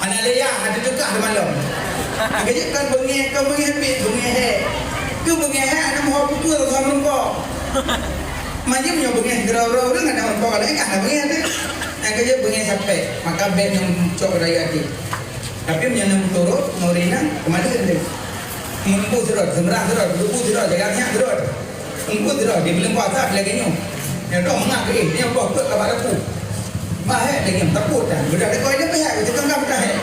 Hana lé yah, ada tukah di malam. Makanya kan beungèh, kan beungèh pit, beungèh hék. Keu beungèh hék, hana meuhôi bukon, sama rupa. Macam nyoe beungèh gerau-gerau, ureueng hana rupa, kalau ikat hana beungèh tu. Nyang keujeuet beungéh capek, maka bèk nyang cok rayeuk até. Tapi meunyoe na meuturot, ngon ureueng inong, keumaleuek lé. Meuneubu sidroe, seumeurah sidroe, meuneubu sidroe, jaga nyak sidroe. Meuneubu sidroe, di buleuen puasa lagèe nyoe. Nyang dong mangat keu éh, nyang boh peuet ka bak laku. Bah, hék lagèe nyoe, tapot dah. Beudah deungon dia pihak, kita kan dah hék.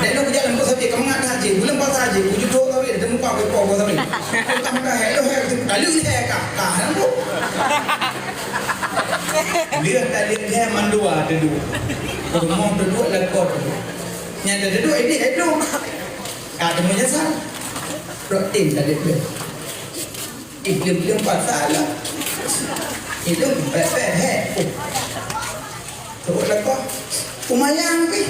Dek nyoe kujak leumbot sabe, ka mangat dah cit. Buleuen puasa cit, uju thok sabe, teuka muka keu po sabe. Ka dah hék, lo hék, lalu hék ka. Ka, nampak? Lheueh ka lheueh lhèe mandua teuduek. Rumoh teuduek, lakoe teuduek. Nyang teuduek ini hidung. Ka teumanyasal. Rot tem ka lheueh. Ih, lheueh-lheueh pasal lah. Hidung pepet hek. Oh. Teuduek lakoe. Kumayang pih.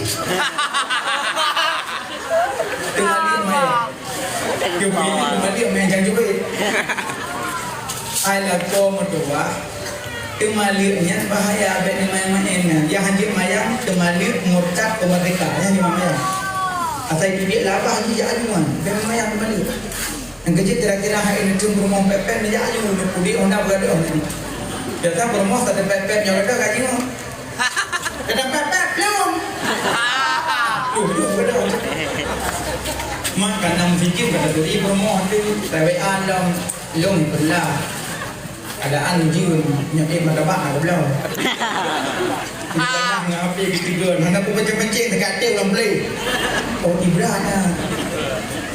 Teuma dia mayang. Dia pilih teuma dia mayang jangan cuba. Ai lakoe meutuwah. Teuma leuek nyan bahaya, bèk neumaén-maén nyan. Nyang hanjeuet mayang, teuma leuek murtad keu merdeka. Nyan nyang mayang. Asai biet labah jijak ajuan, bèk neumayang teuma leuek. Nyang keujeuet kira-kira hai neuteum rumoh pèpèt neujak aju, neupudek honda beugadôh tadi. Biasa peurumoh satu pèpèt nyoe gadôh ka jingok. Kadang pèpèt lom. Duh, duh, gadôh. Mak ka nam sijeuem kata turi peurumoh tu, W A lom, lom peulah. Keadaan jeuem, nyoe eh, martabak na geubloe. Di tengah ngon H P geuteugön, hana peupancing-pancing, teuka até ulang play. Oh, Ibra na.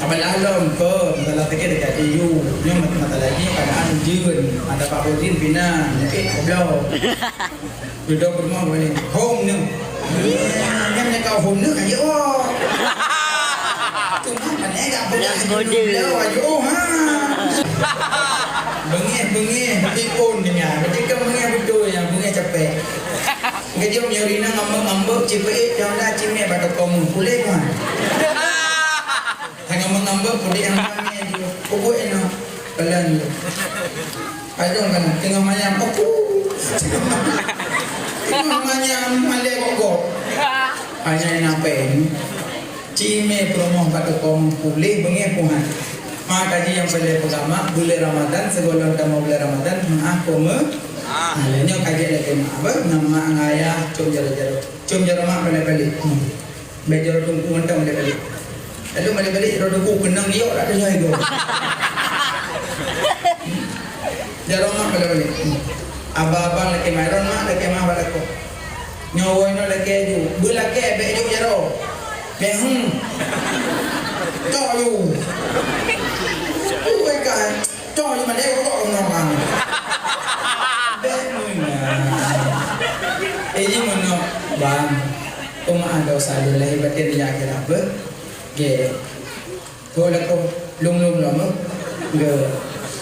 Abang Lalom ko, masalah sakét teuka até yue. Nyoe mat-, masalah jih keadaan jeuem, martabak Bodin pina, nyoe eh, geubloe. Dudoe peurumoh balik. Hom nyoe. Nyan nyang ka hom nyoe, ayo. Cuma kan eh, enggak boleh. Nyan kode. Dulu, ayo, ha. Beungéh, beungéh, tapi pun dengar. Berarti kan beungéh betul ya, beungéh capek. Kejam nyuri na ngambek-ngambek, cipeuék, jangan dah cimé bak toko mu. Boleh kan? Hana ngambek-ngambek, boleh yang ramai je. Pokok eno. Pelan je. Padahal kan tengah manyam, aku. Tengah manyam, malèe gok-gok. Hanya nak pen. Cimé peurumoh bak toko mu puléh beungéh puhan. Maka jih nyang peureulèe peugama, buleuen Ramadhan, sigohlom tamong buleuen Ramadhan, meu'ah keu meu-, ah, lé nyoe ka jeuet lagèe meu'ah, beuh, ngon mak ngon ayah, com jaroe-jaroe. Com jaroe mak balek-balek. Hmm. Bèk jaroe teungku mantong balek-balek. Lalu balek-balek jaroe teungku keunong yok dak tunyok igoe. Jaroe mak balek-balek. Hmm. Abang-abang lakèe mak, ron mak lakèe mak bak lakoe. Nyoe woe nyoe lakèe ju. Beulakèe bèk ju jaroe. Bèk, hmm. Tok ju. Ui, kai. Tok ju mandé kok ngon orang. Bèk meunan. Eh, ji meunoe, Bang. Peue meu'ah dosa lôn lahé batén di akhirat beuh. Gèt. Kok lakoe lôn-lôn lom, eh? Gèt.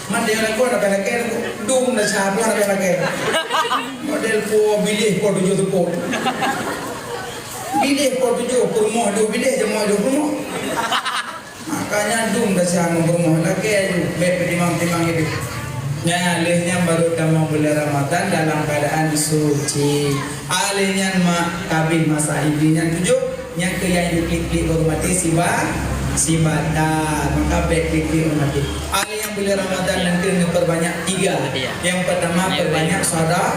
Mandé lakoe na lakèe, dum na sah pula na lakèe. Model po biléh po tujoh teupot. Biléh po tujoh peurumoh, dua biléh jamoe dua peurumoh. Makanya dum dah siang ngon peurumoh lakèe ju, bèk peutimang-timang itu. Nyan, lheueh nyan baru tamong buleuen Ramadhan dalam keadaan suci. Ah, lheueh nyan mak kabeh masa Idul nyan tujoh, nyan keuh nyang jiklik-klik baru maté siba-, sibatat. Maka bèk klik-klik baru maté. Ah, lheueh nyan buleuen Ramadhan nanti neuperbanyak tiga. Iya. Yang pertama, perbanyak sedekah.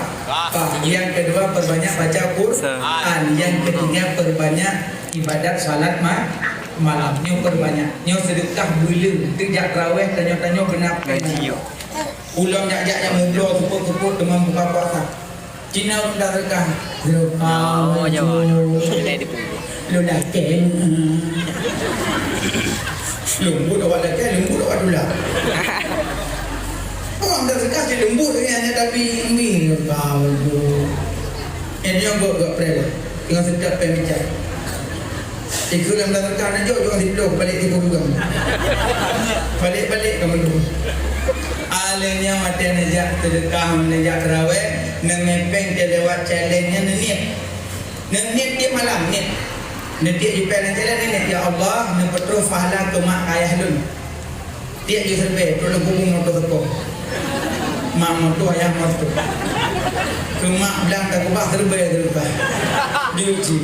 Yang kedua, perbanyak baca Quran. Yang ketiga, perbanyak ibadat salat ma-, malam. Nyoe perbanyak. Nyoe seudeukah buleuen. Teujak traweh tanyoe-tanyoe beuna. Gaji, yo. Ulôn jak-jak nyang meubloe seupôt-seupôt teuma buka puasa. Cina ureueng dah seudeukah. Seudeukah. Oh, jawab. Lôn dah keng. Leumbut awak lakèe, leumbut awak tulak. Awak dah seudeukah cit leumbut lagèe nyan, tapi mi seudeukah leumbut. Eh, nyoe gok-gok preh. Teungoh seutôt pèng meucah. Ikeu lam dalam ka neujok, jok siplôh, balek tipu dugang. Balek-balek ka meulhô. Alèh nyan watèe neujak seudeukah, neujak traweh, neumè pèng teuh lewat challenge nyan neuniet. Neuniet tiep malam, niet. Neutiek jipèng lam challenge neuniet, "Ya Allah, neupeutroh pahala keu mak ayah lôn." Tiek ju siribèe, trok lam kubung moto teuko. Mak moto, ayah moto. Keu mak blang takeubah siribèe teuka. Jeuet cit.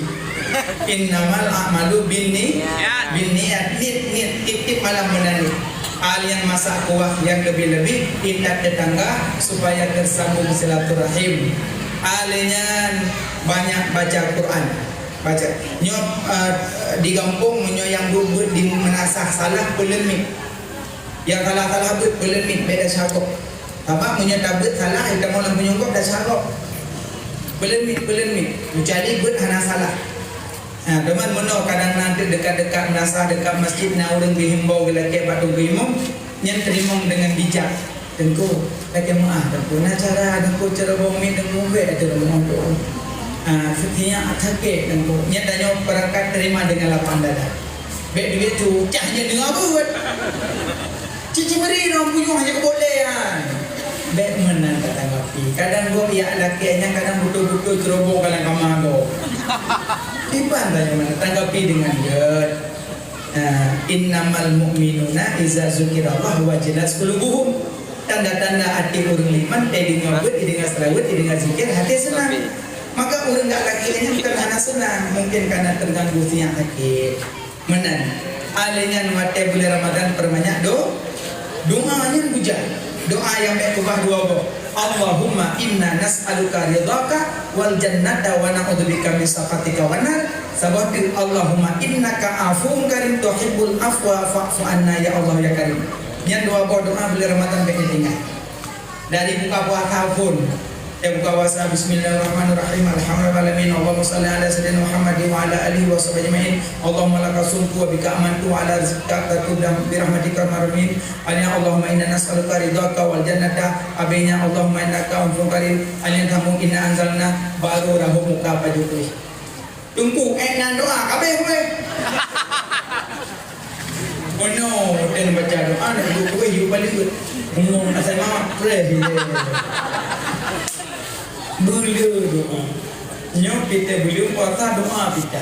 Innamal a'malu binni-, binniyat. Niet, niet, tiep-tiep malam meunan niet. Alèh nyan masak kuah nyang leubeh-leubeh, intat teutangga supaya teusambông silaturahim. Alèh nyan Banyak baca Quran. Baca. Nyoe, eh, di gampông, meunyoe nyang buet-buet di meunasah salah, peuleumit. Nyang salah-salah buet, peuleumit, bèk tasah gob. Sabab meunyoe tabeuet salah, itamoe lam punyueng gob, tasah gob. Peuleumit, peuleumit. Keucuali buet hana salah. Ha, teuma meunoe kadang na dekat-dekat meunasah, dekat masjid na ureueng geuhimbau geulakèe bak Teungku Imum, nyan teurimong deungon bijak. "Teungku, lakèe meu'ah Teungku, na cara Teungku ceurobong miet Teungku bèk ateueh rumoh Teungku. Ah, seutiek sakét Teungku." Nyan tanyoe peurangkat terima deungon lapang dada. Bèk duek tu, cah nyan deungoe beuet. Cit cibri lam punyueng hana keubodeh ai. Bèk meunan tatanggapi. Kadang gob jak lakèe nyan kadang beutôi-beutôi ceurobong ka lam kama gob. Iban tanyoe meunan, tanggapi deungon gèt. Ah, "Innamal mu'minuna idza dzukirallahu wajilat qulubuhum." Tanda-tanda até ureueng iman, eh, deungoe beuet, deungoe seulaweuet, deungoe zikir, até seunang. Maka ureueng jak lakèe nyan bukan hana seunang, mungkin karena teuganggu siat sakét. Meunan. Lheuh nyan watèe buleuen Ramadhan peurbanyak do-, doa nyan bujang. Doa nyang bèk keubah dua boh. "Allahumma inna nas'aluka ridhaka wal jannata wa na'udzubika min sakhatika wan nar." Saboh teuk, "Allahumma innaka afuwun karim tuhibbul afwa fa'fu anna ya Allah ya Karim." Nyan dua boh doa buleuen Ramadhan bèk neutinggai. Dari buka puasa pun. Eh, buka puasa, bismillahirrahmanirrahim. Alhamdulillahirabbil alamin. Allahumma shalli ala sayyidina Muhammadin wa ala alihi wa sahbihi ajma'in. Allahumma laka sumtu wa bika amantu wa ala rizqika taqaddam bi rahmatika arhamar rahimin. Amin. Allahumma inna nas'aluka ridhaka wal jannata. Abéh nyan, Allahumma innaka afuwun karim. Amin. Tamu inna anzalna baru rahup muka baju kueh. Teungku, eh, nan doa, ka abéh, weh. Bunoe, dan baca doa, nak duduk kueh, yuk balik. Ngomong asai mamat, preh, bila. Bila doa. Nyoe kita bila puasa doa kita.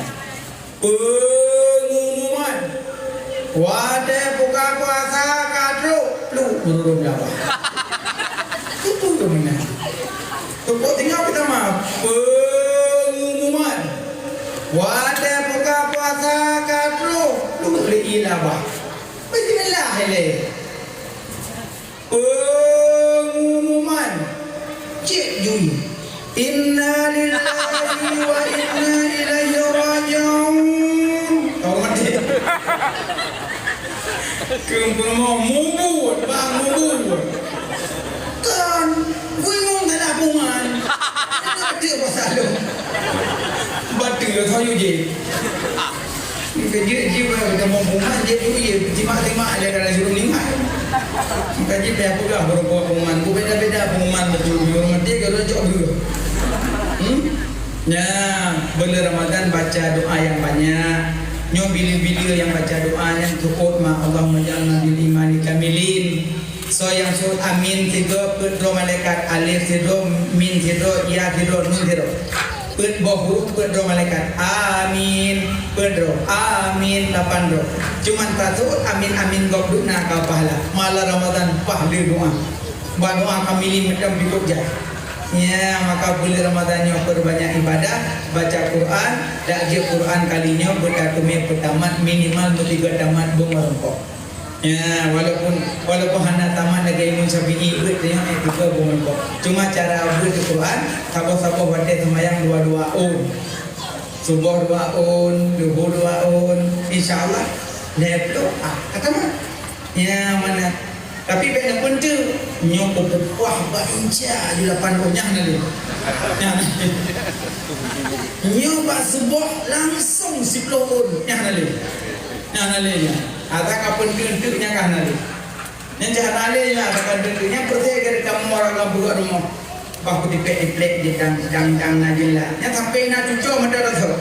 Pengumuman. Watèe buka puasa ka trok, pluek meururôm lam babah. Itu tu meunan. Teupeue tinggai beutama. Pengumuman. Watèe buka puasa ka trok, pluek lé ie lam babah. Bismillah ilèe. Pengumuman. Cit jui. Inna lillahi wa inna ilaihi raji'un. Kau mati. Keupeue mubur, bang mubur. Kan, bingung tak ada hubungan. Ada dia pasal tu. Batul, saya je. Kejut jih, bukan pengumuman, dia tu, dia jimat-jimat, dia kena suruh meninggal. Maka jih payah peugah beureumpok pengumuman. Beubeda-beda pengumuman beutôi. Ureueng maté, ureueng cok dua. Hmm? Nyan, buleuen Ramadhan baca doa nyang banyak. Nyoe bila-bila nyang baca doa nyan teuôt ma, Allahumma ja'alna bil imani kamilin. Soe nyang seuôt amin sidroe, peuet droe malaikat, alif sidroe, mim sidroe, ya sidroe, nun sidroe. Peuet boh huruf, peuet droe malaikat. Amin. Peuet droe. Amin. Lapan droe. Cuman taseuôt amin-amin gob dum na ka pahala. Malam Ramadhan pahala doa. Bak doa kamilin mantong pih kok jai. Ya, maka buleuen Ramadhan nyoe peurbanyak ibadah, baca Quran, dak jeuet Quran kali nyoe beuteumé peutamat, minimal meutiga tamat beungoh reumpok. Ya, walaupun, walaupun hana tamat lagèe Imam Syafi'i, beuet nyoe, eh, tiga bulan kok. Cuma cara beuet Quran, saboh-saboh watèe seumayang dua-dua ôn. Suboh dua ôn, Zuhur dua ôn, insya Allah, lhèe ploh, ah, ka tamat. Ya, mana? Tapi bèk neupeunteuk, nyoe peupuah bak inca ju lapan ôn nyan na lé. Nyan. Nyoe bak suboh langsong siploh ôn nyan na lé. Nyan na lé nyan. Ata ka peunteuk-teuk nyan ka hana lé. Nyan cit hana lé nyan, ata ka peunteuk-teuk nyan, peureuté ka kamoe lam buka rumoh. Bah, ku tipék-tipék jih dang, dang, dang na jeulaih. Nyan sampoe na cucoe mata rasa.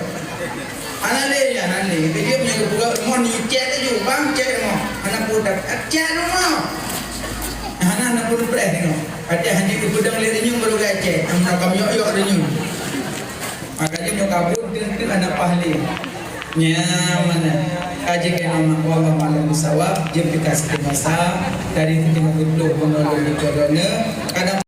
Hana lé nyan, hana lé. Jadi, meunyo geupeugah rumoh ni cèt laju, bang, cèt rumoh. Hana peue dak, cèt rumoh. Hana, hana peue preh nyoe. Ata hana geupeudong lé rinyueng baru gacèt. Amna kam yok-yok rinyueng. Maka jih nyoe kabut, deuh-deuh aneuk pahlé. Nyan meunan. Kaji keu nama Allah malam bersawab, jeuet kita siti masa, dari siti masa dua puluh bunoe lagi corona. Kadang